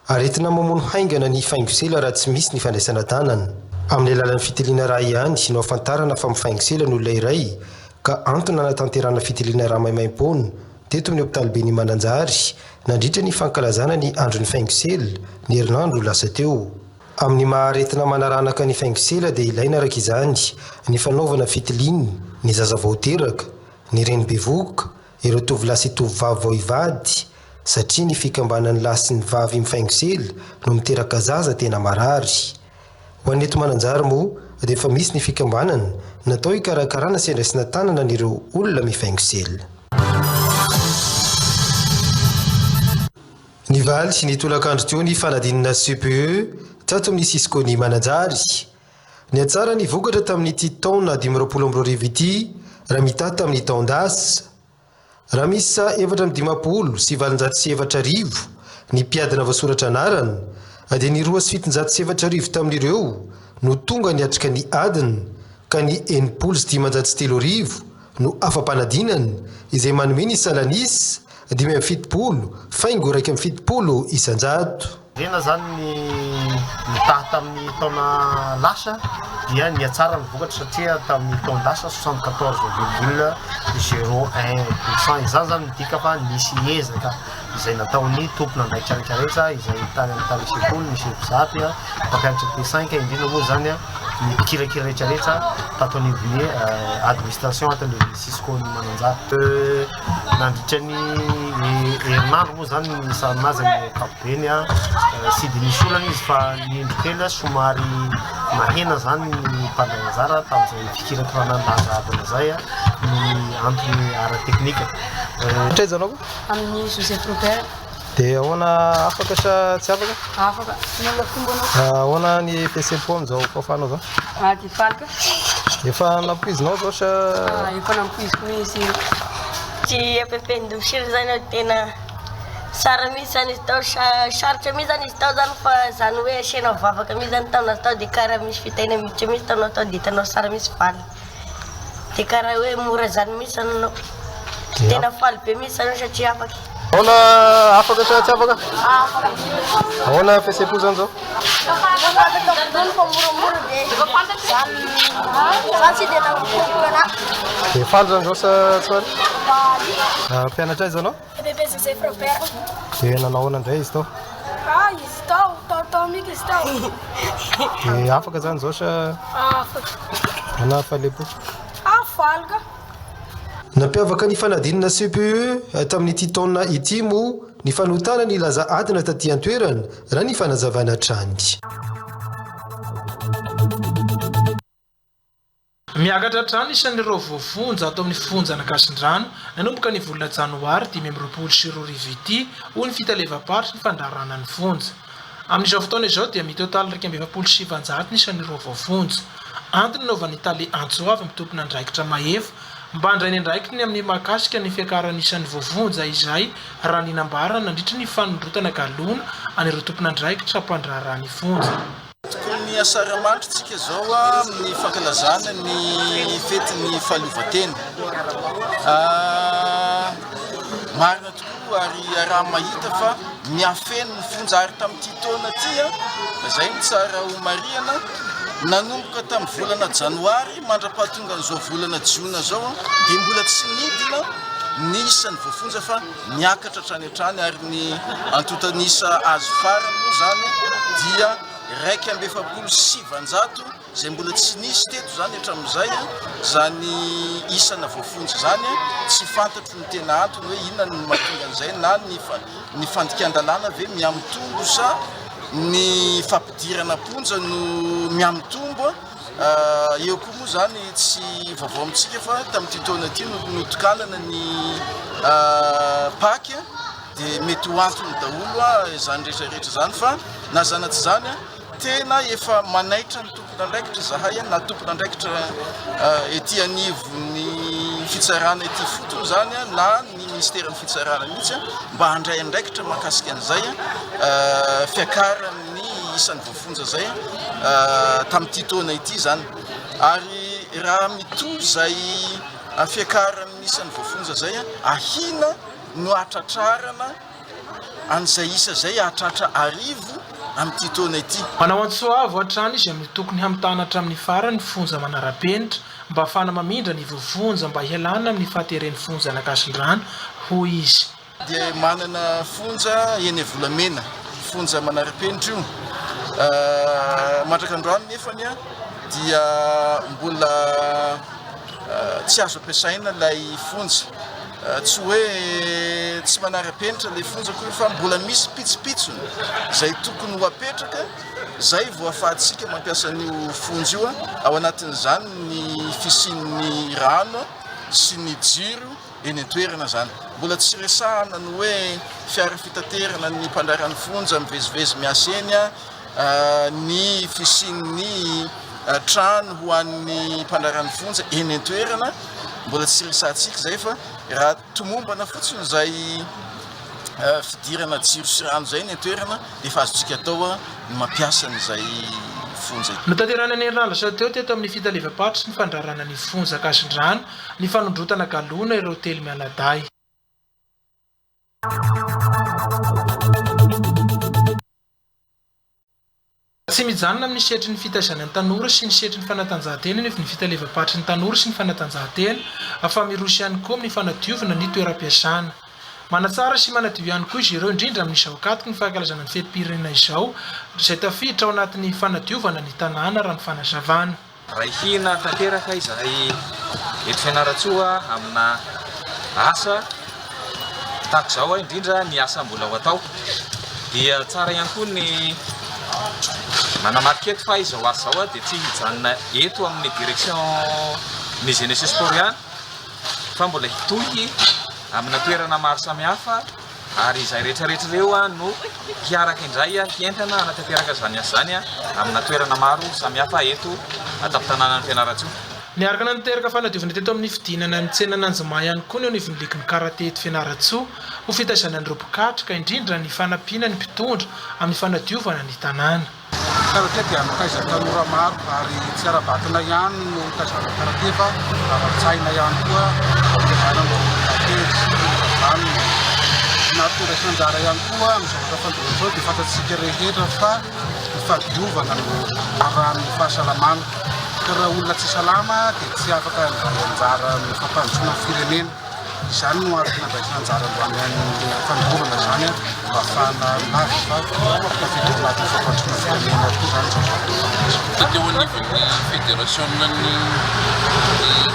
Aretina mamono haingana ny faingosela raha tsy misy ny fandraisana tanana. Amin'ny alalan'ny fitiliana rà ihany no ahafantarana fa mifaingosela ny olona iray ka antony nanatanterahana fitiliana rà maimaimpoana teto amin'ny hopitaliben'i Mananjary nandritra ny fankalazana ny andron'ny faingosela ny herinandro lasa teo. Amin'ny maha aretina manaranaka ny faingosela dia ilaina araka izany ny fanaovana fitiliana ny zaza vao teraka, ny reny bevohoka, ireo tovolahy sy tovovavy vao hivady satria ny fikambanan'ny lahy sy ny vavy mifaingosela no miteraka zaza tena marary. Ho an'ny eto Mananjary moa dia efa misy ny fikambanana natao hikarakarana sy handraisana tanana an'ireo olona mifaingosela. Nivaly ny tolakandro teo ny fanadinana CPE tato amin'ny Cisco-n'i Mananjary. Nihatsara ny vokatra tamin'ity taona 2025 ity raha mitaha tamin'ny taon-dasa. Raha miisa 1854 ny mpiadina voasoratra anarana dia ny 702 tamin'ireo no tonga niatrika ny adina ka ny 3560 no afa-panadinana izay manome ny salan'isa 75.71%. Jerena zany ny mitaha tamin'ny taona lasa dia nihatsara ny vokatra satria tamin'ny taon-dasa 74 virgule 01 pourcent. Izany zany midika fa nisy ezaka izay nataon'ny tompon'andraikitra rehetra rehetra izay tany amin'ny tany sekoly, ny chef zap, mpampianatra T5, indrindra moa zany ny mpikirakira rehetra rehetra tato anivon'ny administration ato anivon'ny Cisco ny Mananjary. Nandritra ny herinandro moa zany ny nisarona azy amin'ny ankapobeny tsy dia nisy olana izy fa ny indro kely somary nahena zany ny mpandray anjara tamin'izay fikirakirana ny laza adina izay noho ny antony ara-teknika. Hatraiza anao? Amin'ny Joseph Robert. Dia ahoana afaka sa tsy afaka? Afaka. Inona fomba anao? Ahoana ny fihetseham-po amin'izao fahafahanao izao? Ah, dia faly ka. Efa nampoizinao izao sa? Ah, efa nampoiziko mihitsy. Tsy EPP Ndosira zany aho tena tsara mihitsy zany izy tao, sarotra mihitsy zany izy tao zany fa zany hoe asiana vavaka mihitsy zany taona tao dia karaha misy fitahiana miditra mihitsy taona tao dia hitanao tsara mihitsy valiny. Dia karaha hoe mora zany mihitsy zany anao. Tena faly be mihitsy zany satria afaka. Ahoana afaka sa tsy afaka? Afaka. Ahoana fihetseham-po zany zao? Dia faly zany zao sa tsy faly? Faly. Mpianatra aiza anao? EPP Joseph Robert. Dia nanao ahoana indray izy tao? Ah, izy tao, tao tao mihitsy izy tao. Dia afaka zany zao sa? Afaka. Ahoana hafaliam-po? Ah, faly ka. Nampiavaka ny fanadinana CPE tamin'ity taona ity moa ny fanotana ny laza adina taty an-toerana, raha ny fanazavana hatrany. Miakatra hatrany isan'ireo voafonja ato amin'ny fonjan'Ankasindrano nanomboka ny volana janoary 2025 ity, hoy ny fitalevam-paritry ny fandraharahana ny fonja. Amin'izao fotoana izao dia mitotaly 941 ny isan'ireo voafonja. Antony nanaovan'ny tale antso avo amin'ny tompon'andraikitra mahefa mba handray ny andraikiny amin'ny mahakasika ny fiakaran'ny isan'ny voafonja izay raha ny nambarany nandritra ny fanondrotana galona an'ireo tompon'andraikitra mpandraharaha ny fonja. Tokony asaramanitra tsika izao amin'ny fankalazana ny fetin'ny fahaleovantena. Marina tokoa ary iaraha-mahita fa mihafeno ny fonja ary tamin'ity taona ity, izay no tsara ho marihana, nanomboka tamin'ny volana janoary mandra-pahatongan'izao volana jiona izao dia mbola tsy nidina ny isan'ny voafonja fa niakatra hatrany hatrany ary ny antontan'isa azo farany moa izany dia 941 izay mbola tsy nisy teto izany hatramin'izay izany isana voafonja izany. Tsy fantatro ny tena antony hoe inona no mahatonga an'izay na ny ny fandikan-dalàna ve mihamitombo sa ny fampidirana am-ponja no mihamitombo. Eo koa moa izany tsy vaovao amintsika fa tamin'ity taona ity no notokanana ny Pac dia mety ho antony daholo izany rehetra rehetra izany fa na izany na tsy izany tena efa manaitra ny tompon'andraikitra izahay na tompon'andraikitra ety anivon'ny fitsarana ety ifotony izany na ny. Ministeran'ny Fitsarana mihitsy mba handray andraikitra mahakasika an'izay fiakaran'ny isan'ny voafonja izay tamin'ity taona ity izany. Ary raha mitohy izay fiakaran'ny isan'ny voafonja izay, ahiana no hahatratrarana an'izay isa izay hahatratra arivo amin'ity taona ity. Manao antso avo hatrany izy amin'ny tokony hamitana hatramin'ny farany ny fonja manara-penitra mba hahafahana mamindra ny voafonja mba hialana amin'ny fahateren'ny fonja an'Ankasindrano, hoy izy. Dia manana fonja eny Volamena, fonja manara-penitra io. Mandraka androany nefany dia mbola tsy azo ampiasaina ilay fonja. Tsy hoe tsy manara-penitra ilay fonja akory fa mbola misy pitsopitsony izay tokony ho apetraka izay vao ahafahantsika mampiasa an'io fonja io. Ao anatin'izany ny fisian'ny rano sy ny jiro eny an-toerana izany. Mbola tsy resahana ny hoe fiara fitaterana ny mpandraharaha ny fonja mivezivezy miasa eny, ny fisian'ny trano ho an'ny mpandraharaha ny fonja eny an-toerana, mbola tsy resahantsika izay fa raha tomombana fotsiny izay fidirana jiro sy rano izay eny an-toerana dia efa azontsika atao ny mampiasa an'izay fonja. Notanterahina ny herinandro lasa teo teto amin'ny fitalevam-paritry ny fandraharahana ny fonja Ankasindrano ny fanondrotana galona ireo telo mianadahy. Tsy mijanona amin'ny sehatry ny fitaizana ny tanora sy ny sehatry ny fanatanjahantena anefa ny fitalevam-paritry ny tanora sy ny fanatanjahantena fa miroso ihany koa amin'ny fanadiovana ny toeram-piasana. Manatsara sy manadio ihany koa izy ireo indrindra amin'izao ankatoky ny fankalazana ny fetim-pirenena izao izay tafiditra ao anatin'ny fanadiovana ny tanàna raha ny fanazavana. Miray hina tanteraka izahay eto Fianarantsoa amina asa tahaka izao, indrindra ny asa mbola ho atao. Dia tsara ihany koa ny manamarika eto fa izao asa izao dia tsy hijanona eto amin'ny direction ny jeunesse et sport ihany fa mbola hitohy amina toerana maro samihafa. Ary izay rehetra rehetra ireo no hiaraka indray hientana hanatanteraka izany asa izany amina toerana maro samihafa eto an-tampon-tanànan'i Fianarantsoa. Niaraka nanatanteraka fanadiovana teto amin'ny fidinana ny tsenan'Anjoma ihany koa ny eo anivon'ny ligin'ny karate eto Fianarantsoa ho fitaizana an'ireo mpikatroka, indrindra ny fanampiana ny mpitondra amin'ny fanadiovana ny tanàna. Karate dia mitaiza tanora maro ary tsy ara-batana ihany no itaizana karate fa ara-tsaina ihany koa itaizana mba ho olona kely sy olona vanona. Ny nahatonga sy anjara ihany koa amin'ny zavatra fandroana izao dia fantatsika rehetra fa ny fahadiovana no loharanon'ny fahasalamana ka raha olona tsy salama dia tsy afaka handray anjara amin'ny fampandrosoana ny firenena. Izany no antony nandraisana anjara androany amin'ny fandrovana izany mba hahafahana milaza fa tafiditra ao anatin'ny fampandrosoana firenena koa izany izao zavatra izao. Teo anivon'ny federasionan'ny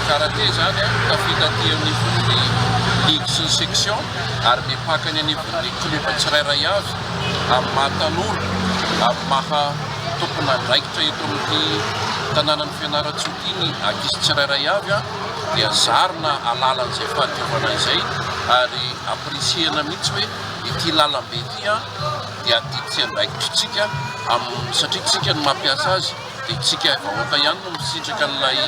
karate izany, tafita aty anivon'ny ligue sy ny section ary mipaka any anivon'ny club tsirairay avy amin'ny maha tanora, amin'ny maha tompon'andraikitra eto amin'ity tanànan'i Fianarantsoa ity ny ankizy tsirairay avy. dia zarina alalan'izay fahadiovana izay ary ampirisihana mihitsy hoe ity lalambe ity dia adidy sy andraikitritsika amin'ny satria tsika no mampiasa azy dia tsika vahoaka ihany no misitraka an'ilay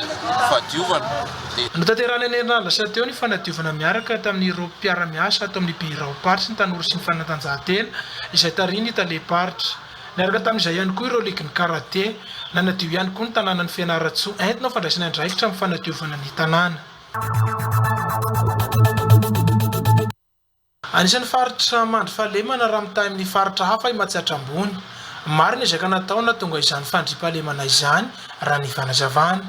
fahadiovana dia. Notanterahina ny herinandro lasa teo ny fanadiovana miaraka tamin'ireo mpiara-miasa ato amin'ny biraom-paritry ny tanora sy ny fanatanjahantena izay tarihin'ny talem-paritra. Niaraka tamin'izay ihany koa ireo ligin'ny karate. Nanadio ihany koa ny tanànan'i Fianarantsoa entina ho fandraisana andraikitra amin'ny fanadiovana ny tanàna. Anisan'ny faritra mandry fahalemana raha mitaha amin'ny faritra hafa i Matsiatra Ambony. Maro ny ezaka natao nahatonga izany fandriampahalemana izany raha ny fanazavana.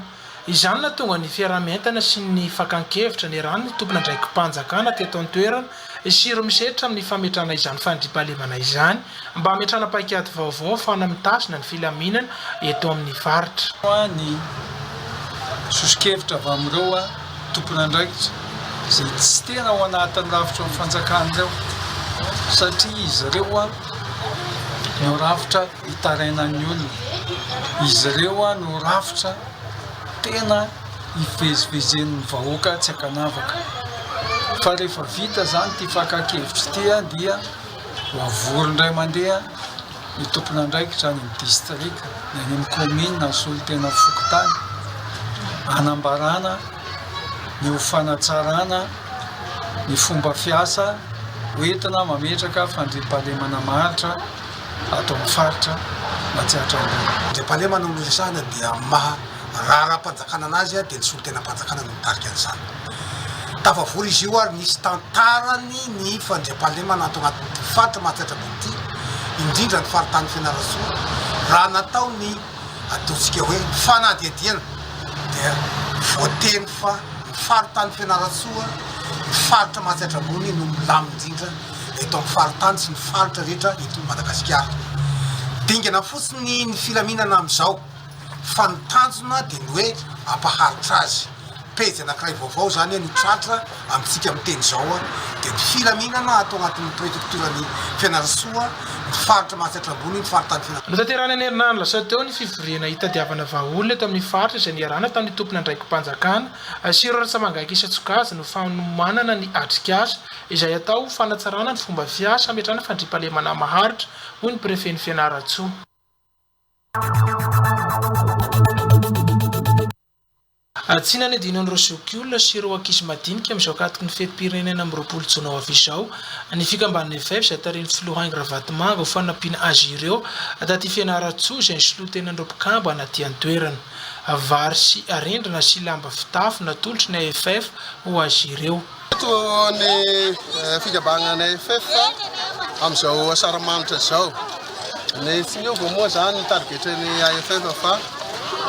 Izany no nahatonga ny fiaraha-mientana sy ny fakan-kevitra niarahan'ny tompon'andraiki-panjakana teto an-toerana sy ireo misetra amin'ny fametrahana izany fandriampahalemana izany mba hametrahana paikady vaovao ahafahana mitazona ny filaminana eto amin'ny faritra. Ny soso-kevitra avy amin'ireo tompon'andraikitra izay tsy tena ao anatin'ny rafitry ny fanjakana ireo satria izy ireo no rafitra hitarainan'ny olona. Izy ireo no rafitra tena hivezivezen'ny vahoaka tsy ankanavaka. Fa rehefa vita izany ity fakan-kevitra ity dia ho avory indray mandeha ny tompon'andraikitra any amin'ny distrika, ny any amin'ny kaominina, ny solontena fokontany, hanambarana ny ho fanatsarana. ny fomba fiasa hoentina mametraka fandriampahalemana maharitra ato amin'ny faritra Matsiatra Ambony. Fandriampahalemana no resahina dia amin'ny maha raharaham-panjakana anazy dia ny solontenam-panjakana no mitarika an'izany. Tafavory izy io ary nisy tantarany ny fandriampahalemana ato anatin'ity faritra Matsiatra Ambony ity, indrindra ny faritany Fianarantsoa, raha natao ny ataontsika hoe fanadihadiana dia voateny fa ny faritany Fianarantsoa, ny faritra Matsiatra Ambony no milamina indrindra eto amin'ny faritany sy ny faritra rehetra eto Madagasikara. Dingana fotsiny ny filaminana amin'izao fa ny tanjona dia ny hoe hampaharitra azy. Pejy anankiray vaovao izany no tratra amintsika miteny izao dia ny filaminana ato anatin'ny prefektioran'i Fianarantsoa, ny faritra Mahatsiatra Ambony, ny faritany Fianarantsoa. Notanterahina ny herinandro lasa teo ny fivoriana hitadiavana vahaolona eto amin'ny faritra izay niarahana tamin'ny tompon'andraiki-panjakana sy ireo ratsamangaiky isan-tsokajiny ho fanomanana ny atrikasa izay atao ho fanatsarana ny fomba fiasa hametrahana fandriampahalemana maharitra, hoy ny prefen'i Fianarantsoa. Tsy nanadino an'ireo zokiolona sy ireo ankizy madinika amin'izao ankatoky ny fetim-pirenena 26 jona ho avy izao ny fikambanana FF izay tarihin'ny filoha Haingo Ravatomanga ho fanampiana azy ireo taty Fianarantsoa izay nisoloa tena an'ireo mpikambana aty an-toerana. Vary sy arendrina sy lamba fitafy natolotry ny AFF ho azy ireo. Eto ny fikambanana AFF amin'izao asaramanitra izao. Ny tsy miova moa izany ny tarigetran'ny AFF fa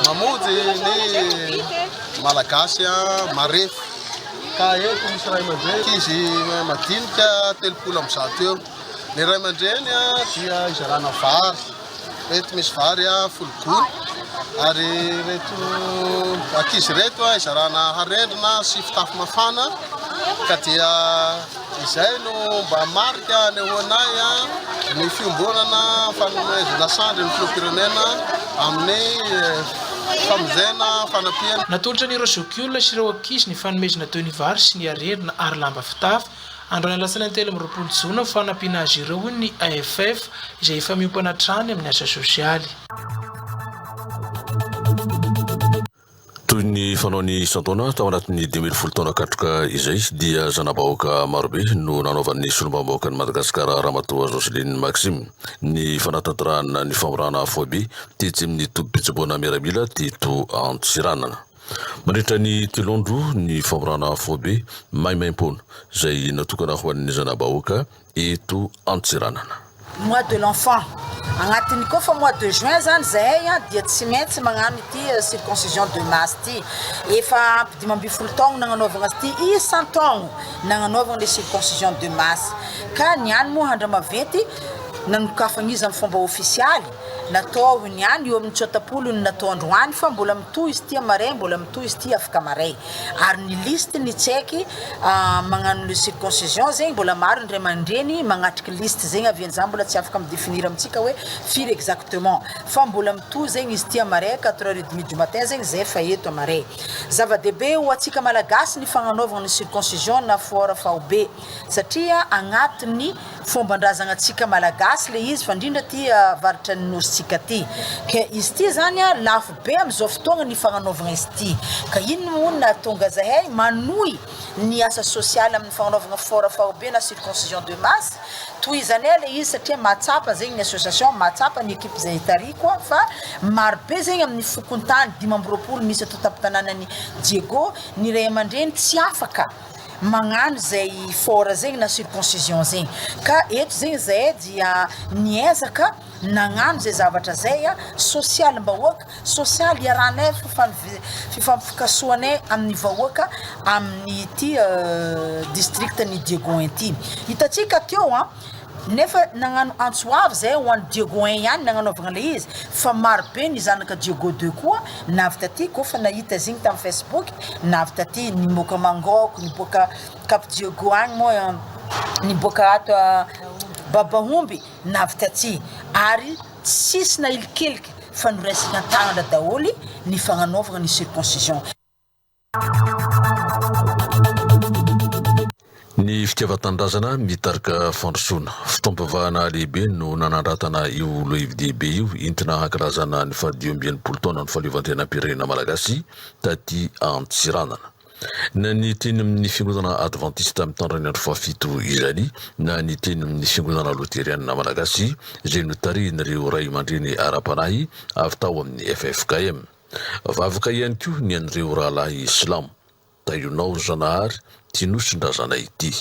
mamonjy ny Malagasy marefo. Ka eto misy ray aman-dreny, ankizy madinika 130 eo. Ny ray aman-dreny dia izarana vary. Ireto misy vary folo gony ary ireto ankizy ireto izarana harendrina sy fitafy mafana ka dia izay no mba marika anehoanay ny fiombonana fanomezana sandry ny filoham-pirenena amin'ny famonjena fanampiana. Natolotra an'ireo zokiolona sy ireo ankizy ny fanomezana toy ny vary sy ny harendrina ary lamba fitafy Androany alatsinainy 23 jona ho fanampiana azy ireo hoy ny AFF izay efa miompana hatrany amin'ny asa sosialy. Toy ny fanaony isan-taona tao anatin'ny 15 taona katroka izay dia zana-bahoaka marobe no nanaovan'ny solombavambahoakan'i Madagasikara Ramatoa Jocelyne Maxime ny fanatanterahana ny famorana foibe tetsy amin'ny tobim-pitsaboana miaramila teto Antsiranana. Mandritra ny telo andro ny famorana foibe maimaimpoana izay natokana ho an'ny zana-bahoaka eto Antsiranana. Mois de l'enfant. Agnatin'ny koa fa mois de juin zany zahay dia tsy maintsy magnano ity circoncision de masse ity. Efa ampy 15 taogno nagnanaovagna azy ity isan-taogno nagnanaovagna le circoncision de masse. Ka niany moa Andramaventy nanokafagna izy amin'ny fomba ofisialy. Natao niany eo amin'ny tsôtapolo ny natao androany fa mbola mitohy izy ity amaray mbola mitohy izy ity afaka maray ary ny liste ny tsaiky magnano le circoncision zegny mbola maro ny ray aman-dreny magnatriky liste zegny avy any za mbola tsy afaka mi-definir amintsika hoe firy exactement fa mbola mitohy zegny izy ity amaray quatre heures et demie du matin zegny zay fa eto amaray zava-dehibe ho antsika malagasy ny fagnanaovagna ny circoncision na fort faobe satria agnatin'ny Fomban-drazagna tsika malagasy le izy fa indrindra aty avaratra ny nosy tsika aty ke izy ty zany a lafo be amizao fotoagna ny fagnanaovagna izy ty ka ino moa no nahatonga zahay manohy ny asa sosialy aminy fagnanaovagna fort faobe na circoncision de masse tohizanay le izy satria mahatsapa zegny ny association mahatsapa ny equipe zay tarihiko fa maro be zegny aminy fokontany 25 misy ato tampon-tanànan'i Diego ny ray aman-dreny tsy afaka magnano zay fort zegny na circoncision zegny ka eto zegny zahay dia niezaka nagnano zay zavatra zay a sosialim-bahoaka sosialy iarahanay fifampikasohanay amin'ny vahoaka amin'ity district ny Diego ity hitantsika teo a Nefa nagnano antso avo zay ho an'i Diego un ihany nagnanaovagna le izy fa maro be ny zanaka Diego deux koa navy taty koa fa nahita izy igny tam facebook navy taty niboaka Mangôko niboaka Cap Diego agny moa niboaka ato Babahomby navy taty ary tsisy nahilikiliky fa noraisina an-tagnana daholo ny fagnanaovagna ny circoncision. Ny fitiavan-tanindrazana mitarika fandrosoana. Fotoam-pivavahana lehibe no nanandratana io lohevi-dehibe io entina hankalazana ny faha 65 taonan'ny fahaleovantenam-pirenena malagasy taty Antsiranana. Na ny teny amin'ny Fiangonana Advantista Mitandra ny Andro Fahafito izany na ny teny amin'ny Fiangonana Loterianina Malagasy izay notarihin'ireo Raiamandreny ara-panahy avy tao amin'ny ffkm. Vavaka ihany koa ny an'ireo rahalahy silamo. Tahionao ry Zanahary ty nosin-drazanay ity.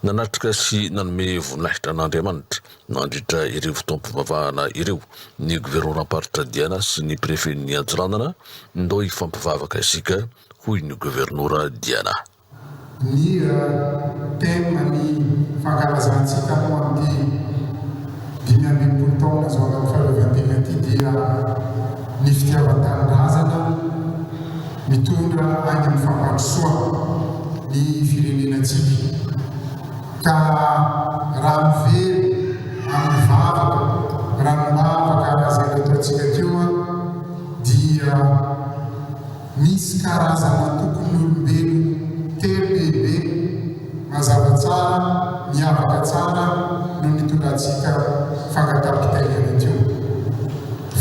Nanatrika sy nanome voninahitra an'Andriamanitra nandritra ireo fotoam-pivavahana ireo ny governoram-paritra Diana sy ny prefen'ny Antsiranana, Ndao hifampivavaka isika, hoy ny governora Diana. Ny thème ny fankalazantsika moa amin'ity 65 taona azahoana fahaleovantena ity dia ny fitiavan-tanindrazana mitondra any amin'ny fampandrosoana ny firenenantsika ka raha miverina amin'ny vavaka ranombavaka izay nataontsika teo dia Misy karazana tokon'olombelona telo lehibe mazava tsara, miavaka tsara no nitondrantsika fangataham-pitahiana teo.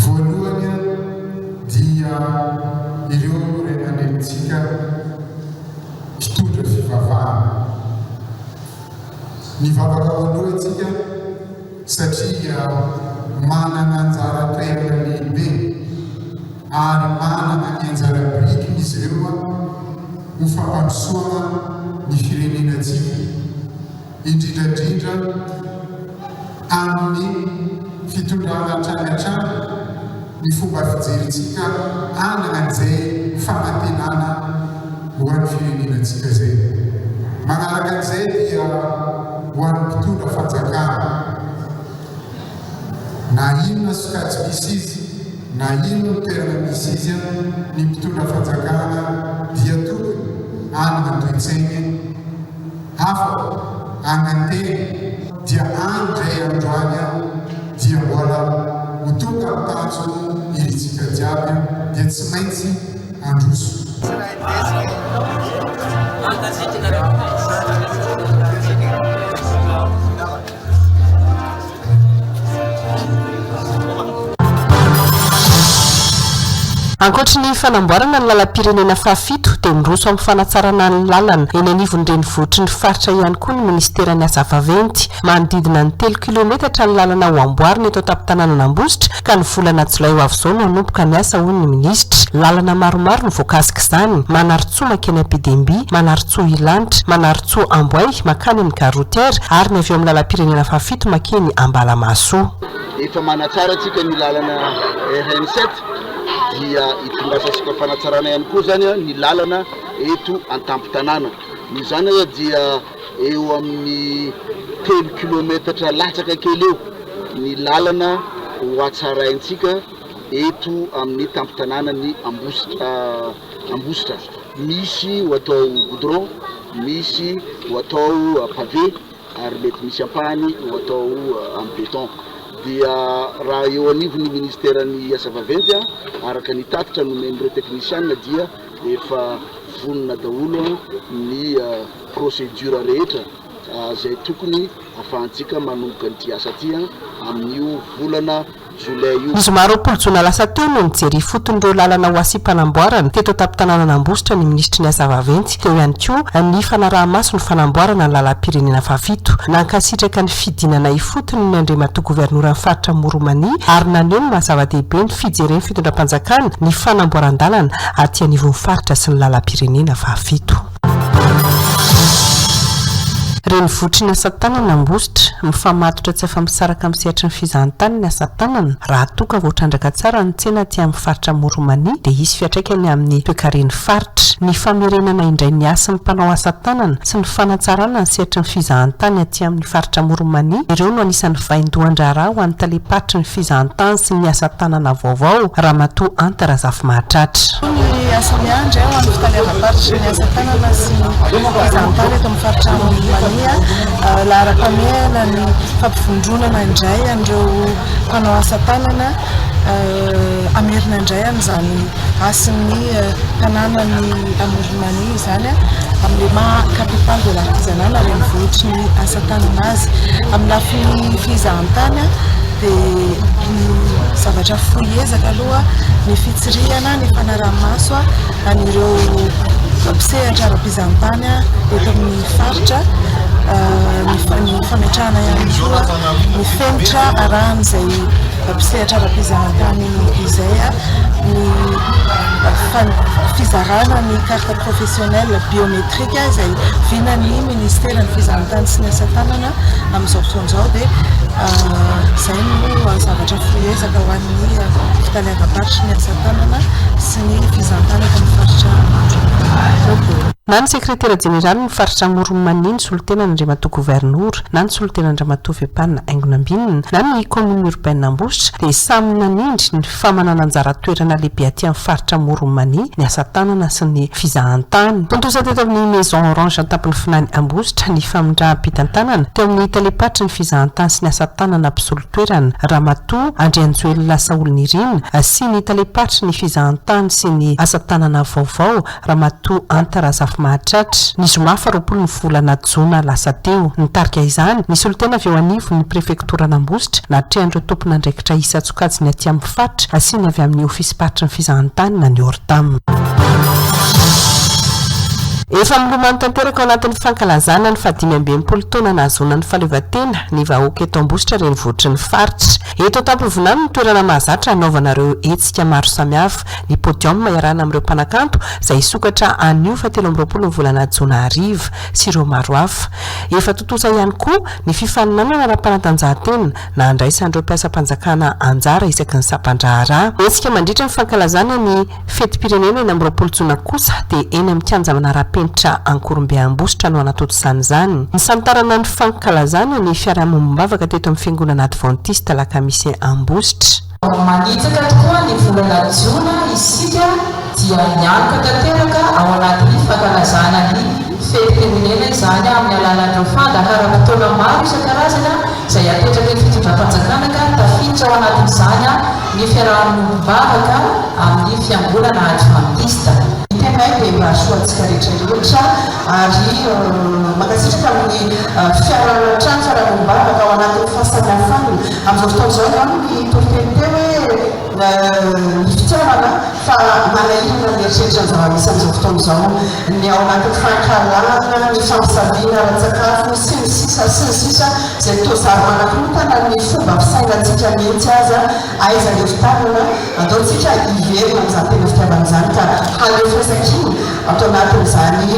Voalohany dia ireo ray aman-drenintsika mpitondra fivavahana. Nivavaka ho an'ireo isika satria manana anjara toerana lehibe. ary manana ny anjara birikiny izy ireo ho fampandrosoana ny firenenantsika, indrindra indrindra amin'ny fitondrana hatrany hatrany ny fomba fijerintsika hanana an'izay fanantenana ho an'ny firenenantsika izay. Manaraka an'izay dia ho an'ny mpitondra fanjakana. Na inona sokajy misy izy, na inona toerana misy izy, ny mpitondra fanjakana dia tokony hanana toe-tsainy hafa, hanantena, dia any indray andro any dia mbola ho tonga ny tanjona irintsika jiaby dia tsy maintsy handroso. Ankoatry ny fanamboarana ny lalam-pirenena fahafito dia miroso amin'ny fanatsarana ny lalana eny anivon'ny renivohitry ny faritra ihany koa ny minisiteran'ny asa vaventy. Manodidina ny telo kilometatra ny lalana ho amboarina eto an-tampon-tanànan'Ambositra ka ny volana jolay ho avy izao no hanomboka ny asa hoy ny minisitra. Lalana maromaro no voakasik'izany, Manarintsoa mankeny Ampidimby, Manarintsoa Ilanitra, Manarintsoa Amboay mankany amin'ny gare routière ary ny avy eo amin'ny lalam-pirenena fahafito mankeny Ambalamahasoa. Efa manatsara antsika ny lalana RN sept dia hitondrasantsika fanatsarana ihany koa izany ny lalana eto an-tampon-tanàna. Noho izany aza dia eo amin'ny telo kilometatra latsaka kely eo ny lalana ho hatsaraintsika eto amin'ny tampon-tanànan'i Ambositra. Ambositra. Misy ho atao goudron, misy ho atao pavé ary mety misy ampahany ho atao amin'ny béton. Dia raha eo anivon'ny ministeran'ny asa vaventy, araka ny tatitra nomen'ireo teknisiana dia efa vonona daholo ny procédure rehetra izay tokony afahantsika manomboka an'ity asa ity amin'io volana jolay io. Ny zoma 20 jona lasa teo no nijery ifotony ireo lalana ho asiam-panamboarana teto an-tampon-tanànan'Ambositra ny minisitry ny Asa vaventy. Teo ihany koa ny fanaraha-maso ny fanamboarana ny lalam-pirenena fahafito. Nankasitraka ny fidinana ifotony ny Andriamatoa Governoran'ny faritra Amoron'i Mania ary naneho ny maha zava-dehibe ny fijeren'ny fitondram-panjakana ny fanamboaran-dalana aty anivon'ny faritra sy ny lalam-pirenena fahafito. Renivohitry ny asa tanana Ambositra, mifamatotra tsy afa-misaraka amin'ny sehatry ny fizahantany ny asa tanana. Raha toa ka voatrandraka tsara ny tsena aty amin'ny faritra Amoron'i Mania dia hisy fiantraikany amin'ny toekaren'ny faritra. Ny famerenana indray ny hasin'ny mpanao asa tanana sy ny fanatsarana ny sehatry ny fizahantany aty amin'ny faritra Amoron'i Mania, ireo no anisan'ny vaindohan-draharaha ho an'ny talem-paritry ny fizahantany sy ny asa tanana vaovao, Ramatoa Anta Razafimahatratra. Ny asa miandry ho an'ny fitaleavam-paritry ny asa tanana sy ny fizahantany eto amin'ny faritra Amoron'i Mania. Laharam-pahamehana ny fampivondronana indray an'ireo mpanao asa tanana hamerina indray an'izany hasin'ny tanànan'i Amoron'i Mania izany amin'ilay maha capitale de l'artisanat na renivohitry ny asa tanana azy. Amin'ny lafiny fizahantany dia ny zavatra fohy ezaka aloha ny fitsirihana, ny fanaraha-maso an'ireo mpisehatra ara-pizahantany eto amin'ny faritra, ny fametrahana ihany koa ny fenitra arahan'izay mpisehatra ara-pizahantany izay, ny fizarana ny carte professionnelle biométrique izay vinan'ny ministeran'ny fizahantany sy ny asa tanana amin'izao fotoana izao dia izay no zavatra fohy ezaka ho an'ny fitaleavam-paritry ny asa tanana sy ny fizahantany eto amin'ny faritra Amoron'i. Na ny sekretera jeneralin'ny faritra Amoron'i Mania ny solontenan'Andriamatoa Governora na ny solontenan-dRamatoa Vepana Haingonambinina na ny Commune Urbaine Ambositra dia samy nanindry ny fa manana anjara toerana lehibe aty amin'ny faritra Amoron'i Mania ny asa tanana sy ny fizahantany. Tontosa teto amin'ny Maison Orange Antampon'ny Ambositra ny famindram-pitantanana teo amin'ny talem-paritry ny fizahantany sy ny asa tanana mpisolo toerana, Ramatoa Andrianjoelina Saholinirina sy ny talem-paritry ny fizahantany sy ny asa tanana vaovao, Ramatoa Anta Razafimahatratra, ny zoma faharoapolo ny volana jona lasa teo. Nitarika izany, ny solontena avy eo anivon'ny prefektoran'Ambositra, natrehan'ireo tompon'andraikitra isan-tsokajiny aty amin'ny faritra sy ny avy amin'ny ofisim-paritry ny fizahantany na ny Ortam. Efa milomano tanteraka ao anatin'ny fankalazana ny fahadimy ambin'ny taona nahazoana ny fahaleovantena ny vahoaka eto Ambositra renivohitry ny faritra. Eto Antampovinany no toerana mahazatra hanaovana ireo hetsika maro samihafa. Ny podium iarahana amin'ireo mpanakanto izay hisokatra anio fahatelo amby roapolo ny volana jona hariva sy ireo maro hafa. Efa tontosa ihany koa ny fifaninanana ara-panatanjahantena na handraisan'ireo mpiasam-panjakana anjara isaky ny sampan-draharaha. Hetsika mandritra ny fankalazana ny fetim-pirenena 26 jona kosa dia eny amin'ny kianja manara-penitra Ankorombe Ambositra no hanatontosana izany. Nisantarana ny fankalazana ny fiarahamonim-bavaka teto amin'ny fiangonana Advantista Alakamisy Ambositra. Manitsaka tokoa ny volana jona isika dia mianoka tanteraka ao anatin'ny fankalazana ny fetim-pirenena izany amin'ny alalan'ireo fandaharam-potoana maro isan-karazany izay apetraky ny fitondram-panjakana ka tafiditra ao anatin'izany ny fiaraha-miombom-bavaka amin'ny fiangonana advantista. Ny tenay dia mirary soa antsika rehetra rehetra ary mankasitraka amin'ny fiarahana hatrany, fiaraha-miombom-bavaka ao anatin'ny fahasamihafana. Amin'izao fotoana izao angamba ny toriteny teo hoe ny fitiavana fa manahirana ny mieritreritra ny zava-misy amin'izao fotoana izao, ny ao anatin'ny fankahalana, ny fampijaviana ara-tsakafo sy ny sisa sy ny sisa izay toa zary manakorontana ny fomba fisainantsika mihitsy aza, aiza ny fitiavana? Andao tsika hiverina amin'izany tena fitiavana izany ka haneho firaisankina ato anatin'izany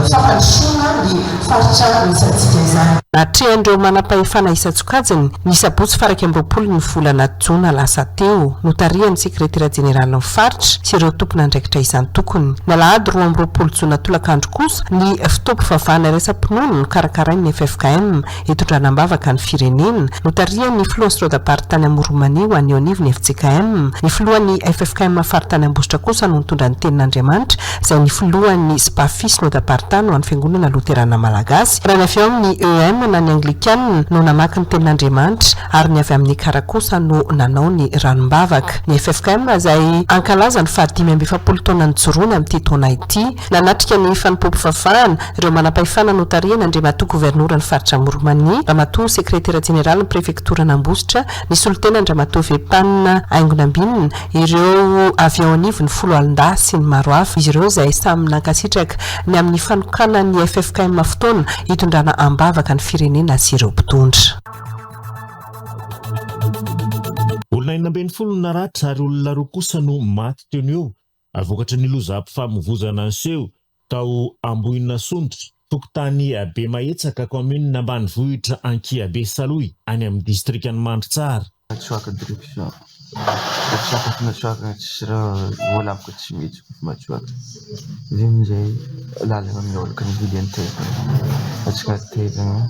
fampandrosoana ny faritra misy antsika izany. Natrehan'ireo manam-pahefana isan-tsokajiny, ny sabotsy faha 21 ny volana jona lasa teo, notarihan'ny sekretera jeneralin'ny faritra sy ireo tompon'andraikitra isan-tokony. Ny alahady 22 jona tolakandro kosa, ny fotoam-pivavahana iraisam-pinoana nokarakarain'ny ffkm hitondrana am-bavaka ny firenena, notarihan'ny filoha Synodamparitany Amoron'i Mania ho an'ny eo anivon'ny fjkm. Ny filohan'ny ffkm faritany Ambositra kosa no nitondra ny tenin'Andriamanitra, izay ny filohan'ny Spafi Synodamparitany ho an'ny Fiangonana Loterana Malagasy. Raha ny avy ao amin'ny EM na ny Anglikana no namaky ny tenin'Andriamanitra ary ny avy amin'ny Ekar kosa no nanao ny ranombavaka. Ny ffkm izay hankalaza ny faha 45 taona nijoroany amin'ity taona ity. Nanatrika ny fanompoam-pivavahana, ireo manampahefana notarihan' Andriamatoa Governoran'ny Faritra Amoron'i Mania, Ramatoa Sekretera Jeneralin'ny Prefektoran'Ambositra, ny solontenan-dRamatoa Vepana Haingonambinina, ireo avy ao anivon'ny Foloalindahy sy ny maro hafa. Izy ireo izay samy nankasitraka ny amin'ny fanokanan'ny ffkm fotoana hitondrana am-bavaka ny firenena sy ireo mpitondra. Olona 16 no naratra ary olona roa kosa no maty teo no eo Vokatry ny lozam-pifamoivozana niseho tao Ambohinasondrotra, fokontany Bemahetsaka, kaominina ambanivohitra Ankiabe Salohy, any amin'ny distrikan'i Mandritsara. Matsoaka direction Matsoaka fa matsoaka tsisy raha voalavoka tsy mihetsika fa matsoaka Avy amin'izay lalana miolaka ny vily an-toerana Matsoaka toerana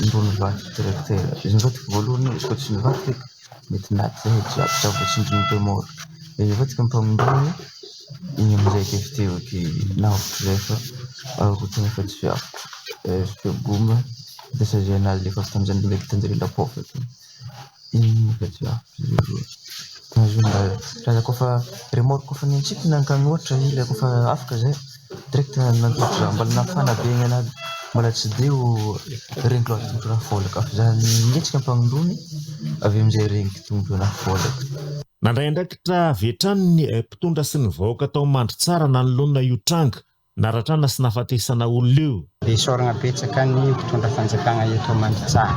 ndro nivadika tracteur Izy nivadika voalohany izy koa tsy nivadika eky Mety maty zahay jiaby za vao tsindrin'ny remorque. Izy avadika mpamonjy iny amizay k'efa teo ky lavitry zay fa rotsiny efa tsy avotra. Feo goma décharger anazy le efa avy tamin'izany ndraiky tanjare lapofa ty. Iny efa tsy avotra zay roa. Raha kôfa remorque kôfa niantsipina ankany ohatra ila kôfa afaka zay direct nandositra mbola nafana be igny anazy mbola tsy de ho regniko loatra tompoko raha fôlaka fa za nihetsika ampagnolony avy eo amizay regniko tompoko raha fôlaka. Nandray andraikitra avy hatrany ny mpitondra sy ny vahoaka tao Mandritsara nanoloana io tranga naratrana sy nahafatesana olona io. Dia isaoragna betsaka ny mpitondra fanjakagna eto Mandritsara.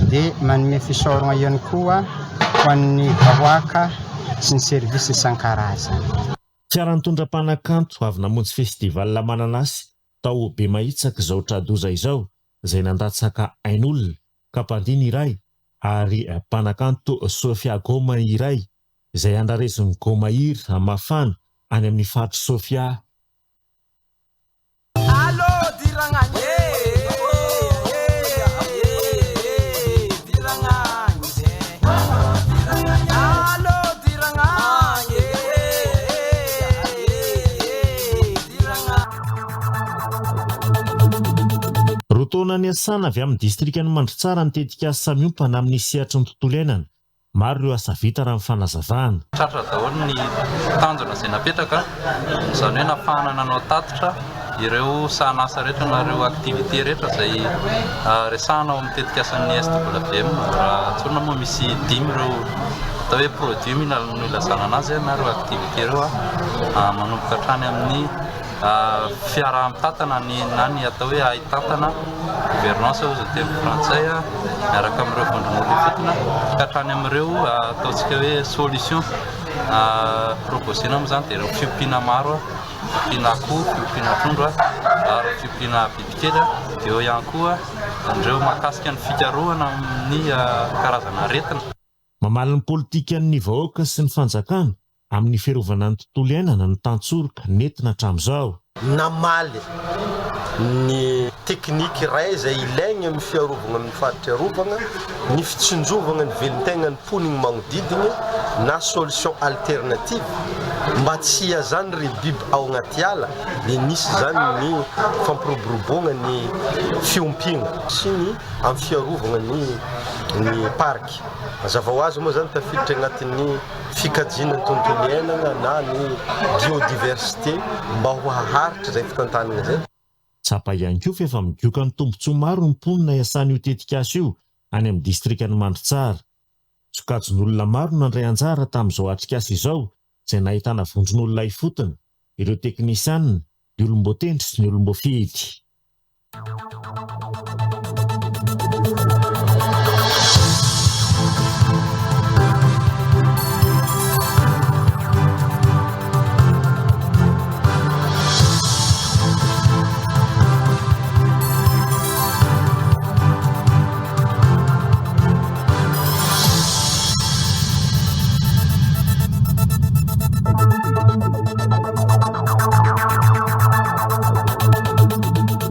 Dia manome fisaoragna ihany koa ho an'ny vahoaka sy ny service isan-karazany. Fiara nitondra mpanakanto avy namonjy festival mananasy tao Bemahitsaka izao tra-doza izao, izay nandatsaka ain'olona ka mpandihy ny iray ary mpanakanto Sofia Goma iray izay andrarezin'ny Goma hira mafana any amin'ny faritr'i Sofia. Roa taona niasana avy amin'ny distrikan'i Mandritsara ny tetikasa miompana amin'ny sehatry ny tontolo iainana. Maro ireo asa vita raha ny fanazavana. Tratra daholo ny tanjona izay napetraka, izany hoe nahafahana nanao tatitra ireo sahanasa rehetra na ireo activités rehetra izay resahana ao amin'ny tetikasan'ny SWM. Raha tsorina moa misy dimy ireo atao hoe produits no ilazana anazy na ireo activités ireo manomboka hatrany amin'ny fiaraha-mitantana ny na ny atao hoe haitantana, gouvernance hozy ny teny frantsay, miaraka amin'ireo vondron'olona ifotony ka hatrany amin'ireo ataontsika hoe solution proposena moa izany dia ireo fiompiana maro, fiompiana akoho, fiompiana trondro ary fiompiana bibikely, dia eo ihany koa ireo mahakasika ny fikarohana amin'ny karazana aretina. Mamaly ny politikan'ny vahoaka sy ny fanjakana amin'ny fiarovana ny tontolo iainana ny tantsoroka nentina hatramin'izao. Namaly ny teknika iray izay ilaigny amin'ny fiarovagna amin'ny faritra arovagna, ny fitsinjovagna ny velon-tegnan'ny mponigny magnodidigny na solution alternative mba tsy hihazan'ny re biby ao agnaty ala dia nisy izany ny fampiroboroboagna ny fiompiagna sy ny amin'ny fiarovagna ny ny parc. Mazava ho azy moa izany tafiditra agnatin'ny fikajiana ny tontolo iainana na ny biodiversité mba ho haharitra izay fitantanana izay. Tsapa ihany koa fa efa migoka ny tombontsoa maro ny mponina iasan'io tetikasa io any amin'ny distrikan'i Mandritsara. Sokajin'olona maro no nandray anjara tamin'izao atrikasa izao izay nahitana vondron'olona ifotony, ireo teknisianina, ny olom-boatendry sy ny olom-boafidy.